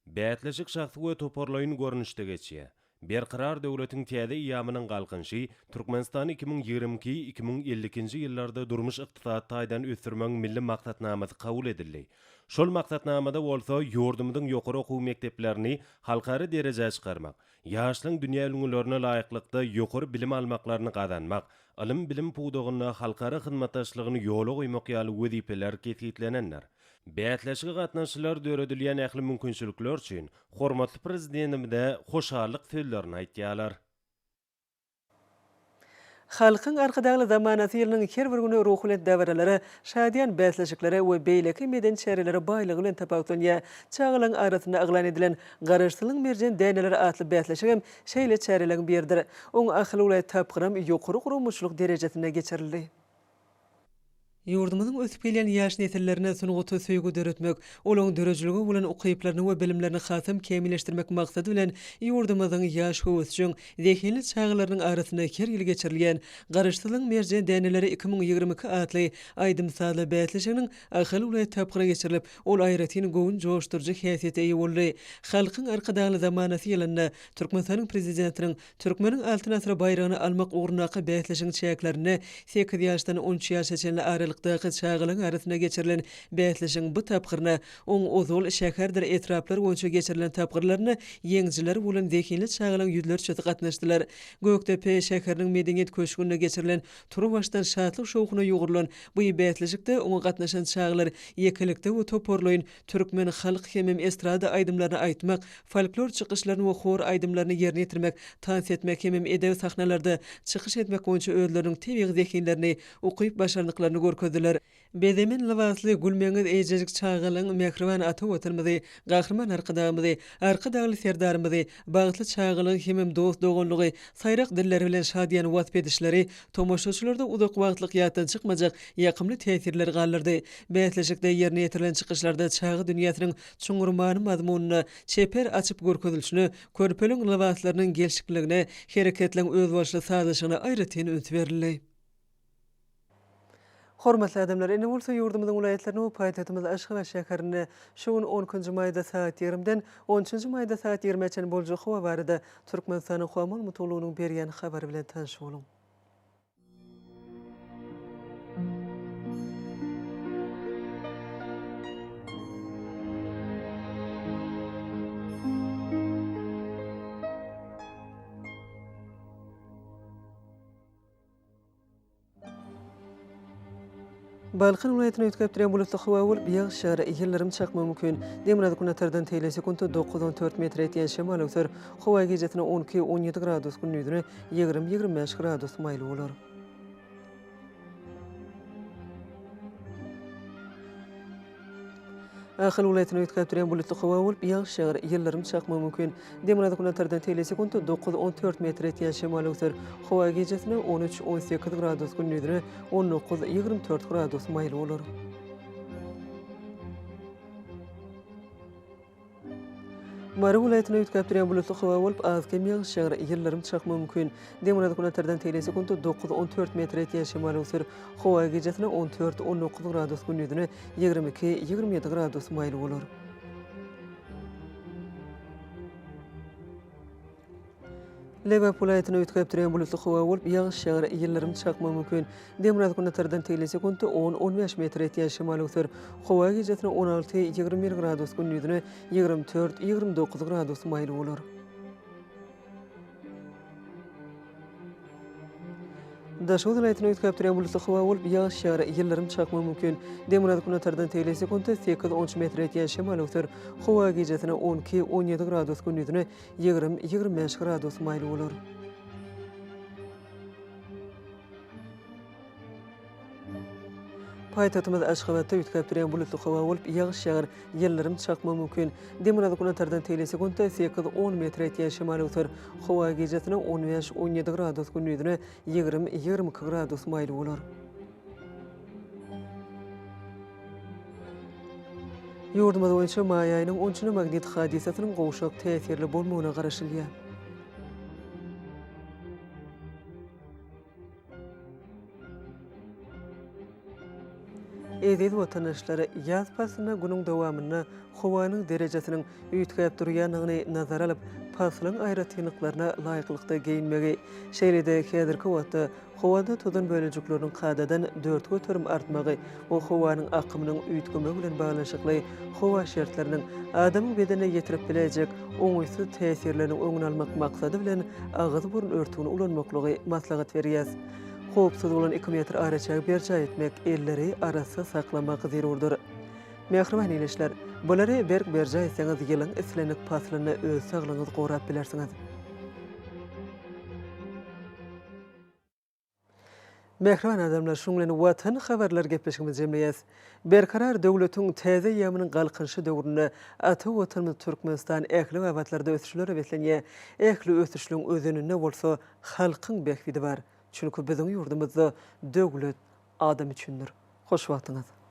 Bäsleşik şahsy we toparlaýyn görnüşde geçýär. Berkarar döwletiň täze eýýamynyň Galkynyşy Türkmenistany 2022, 2052-nji ýyllarda durmuş-ykdysady taýdan ösdürmegiň Milli maksatnamasy kabul edildi. Şol maksatnamada bolsa ýurdumyzyň ýokary okuw mekdeplerini halkara derejä çykarmak, ýaşlaryň dünýä ülňülerine laýyklykda ýokary bilim almaklaryny gazanmak, ylym-bilim pudagynda halkara hyzmatdaşlygyny ýola goýmak ýaly wezipeler kesgitlenendir. Bäsleşige gatnaşyjylar döredilýän ähli mümkinçilikler üçin hormatly Prezidentimize hoşallyk sözlerini aýtýarlar. Halkyň Arkadagly zamanasy ýylynyň her bir güni ruhubelent dabaralara, şadyýan bäsleşiklere we beýleki medeni çärelere baýlygy bilen tapawutlanýar. Çagalaryň arasynda yglan edilen Garaşsyzlygyň merjen däneleri atly bäsleşik hem şeýle çäreleriň biridir. Oň Ahal welaýat tapgyram ýokary guramaçylyk derejesinde geçirildi. Ýurdumyzyň ösüp gelýän ýaş nesillerine sungata söýgi döretmek, olaryň döredijilige bolan ukyplaryny we bilimlerini hasam kämilleşdirmek maksady bilen ýurdumyzyň ýaş höwesjeň, zehinli çagalarynyň arasynda her ýyl geçirilýän Garaşsyzlygyň merjen däneleri 2022 atly aýdym-sazly bäsleşiginiň Ahal welaýat tapgyry geçirilip, ol aýratyn göwün joşduryjy häsiýete eýe boldy. Halkyň Arkadagly zamanasy ýylynda Türkmenistanyň Prezidentiniň Türkmeniň Altyn asyry baýragyny almak ugrundaky bäsleşigiň çäklerinde sekiz ýaşdan on üç ýaşa çenli aralykdaky çagalaryň arasynda geçirilen bäsleşigiň bu tapgyryna oň ozal şäherdir etraplar boýunça geçirilen tapgyrlarynda ýeňijiler bolan zehinli çagalaryň ýüzlerçesi gatnaşdylar. Gökdepe şäheriniň Medeniýet köşgünde geçirilen turuwbaşdan şatlyk-şowhuna ýugrulan bu bäsleşikde oňa gatnaşan çagalar ýekelikde we toparlaýyn Türkmen halk hemem estrada aýdymlaryny aýtmak, folklor çykyşlaryny we hor aýdymlaryny ýerine ýetirmek, tans etmek hemem edebi sahnalarda çykyş etmek boýunça özleriniň tebigy zehinlerini, ukyp-başarnyklaryny görkezdiler. Bezemen lybasly, gülmeňiz eýjejik çagalaň mähriban ata Watanymyzy, Gahryman Arkadagymyzy, Arkadagly Serdarymyzy, bagtly çagalygy hemem dost-doganlygy saýrak dilleri bilen şadyýan wasp edişleri tomaşaçylarda uzak wagtlyk ýatdan çykmajak ýakymly täsirleri galdyrdy. Bäsleşikde ýerine ýetirilen çykyşlarda çaga dünýäsiniň çuňňur many-mazmunyna, çeper açyp görkezilişine, körpeliň lybaslarynyň gelşikliligine, hereketleriň özboluşly sazlaşygyna aýratyn üns berildi. Hormatly adamlar, indi bolsa ýurdumyzyň welaýatlarynda we paýtagtymyz Aşgabat şäherinde şu gün on ikinji maýda sagat ýigrimden on üçünji maýda sagat ýigrimä çenli boljak howa barada Türkmenistanyň Howa maglumat gullugynyň berýän habary bilen tanyş boluň. Balkan welaýatynda üýtgäp durýan bulutly howa bolup, ýagyş ýagar, ýyldyrym çakmagy mümkin. Demirgazyk günortadan teýle sekuntda 9-14 metre ýetýän şemal öwser. Howa gijesine 12-17 gradus, gündizine 20-25 gradus maýyl bolar. Ahal welaýatynda üýtgäp durýan bulutly howa bolup, ýagyş ýagar, ýyldyrym çakmagy mümkin. Demirgazyk günortadan teýle sekuntda 9-14 metr ýetýän şemal öwser. Howa gijesine 13-18 gradus, gündizine 19-24 gradus maýyl bolar. Mary welaýatynda üýtgäp durýan bulutly howa bolup, az-kem ýagyş ýagar, ýyldyrym çakmagy mümkin. Demirgazyk günortadan teýle sekuntda 9-14 metre ýetýän şemal öwser. Howa gijesine 14-19 gradus, gündizine 22-27 gradus maýyl bolar. Lebap welaýatynda üýtgäp durýan bulutly howa bolup, ýagyş ýagar, ýyldyrym çakmagy mümkin. Demirgazyk günortadan teýle sekuntda 10-15 metr ýetýän şemal öwser. Howa gijesine 16-21 gradus, gündizine 24-29 gradus maýyl bolar. Daşoguz welaýatynda üýtgäp durýan bulutly howa bolup, ýagyş ýagar, ýyldyrym çakmagy mümkin. Demirgazyk günortadan teýle sekuntda 8-13 metre ýetýän şemal öwser. Howa gijesine 12-17 gradus, gündizine 20-25 gradus maýyl bolar. Paýtagtymyz Aşgabatda üýtgäp durýan bulutly howa bolup, ýagyş ýagar, ýyldyrym çakmagy mümkin. Demirgazyk günortadan teýli sekuntda sekiz-on metre ýetýän şemal öwser. Howa gijesine on bäş-on ýedi gradus, gündizine 20, 22 gradus maýyl bolar. Ýurdumyz boýunça maý aýynyň onçuna magnit hadysasynyň gowşak täsirli bolmagyna garaşylýar. Eziz watandaşlar, ýaz paslynda günüň dowamynda howanyň derejesiniň üýtgäp durýandygyny nazara alyp, paslyň aýratynlyklaryna laýyklykda geýinmegi, şeýle-de häzirki wagtda howada tozan bölejikleriniň kadadan 4% artmagy we howanyň akymynyň üýtgemegi bilen baglanyşykly howa şertleriniň adamyň bedenine ýetirip biläýjek oňaýsyz täsirleriniň öňüni almak maksady bilen agyz-burun örtügini ulanmaklygy maslahat berýäs. Howpsuz bolan iki metr araçägi berjaý etmek, elleri arassa saklamak zerurdyr. Mähriban ildeşler, bulary berk berjaý etseňiz ýylyň islendik paslynda öz saglygyňyzy gorap bilersiňiz. Mähriban adamlar, şunuň bilen Watan habarlary gepleşigimizi jemleýäs. Berkarar döwletiň täze eýýamynyň Galkynyşy döwründe ata Watanymyz Türkmenistan ähli babatlarda ösüşlere beslenýär. Ähli ösüşligiň özeninde bolsa halkyň bähbidi bar. Çünki biziň ýurdumyzda döwlet adam üçindir. Hoş wagtyňyz!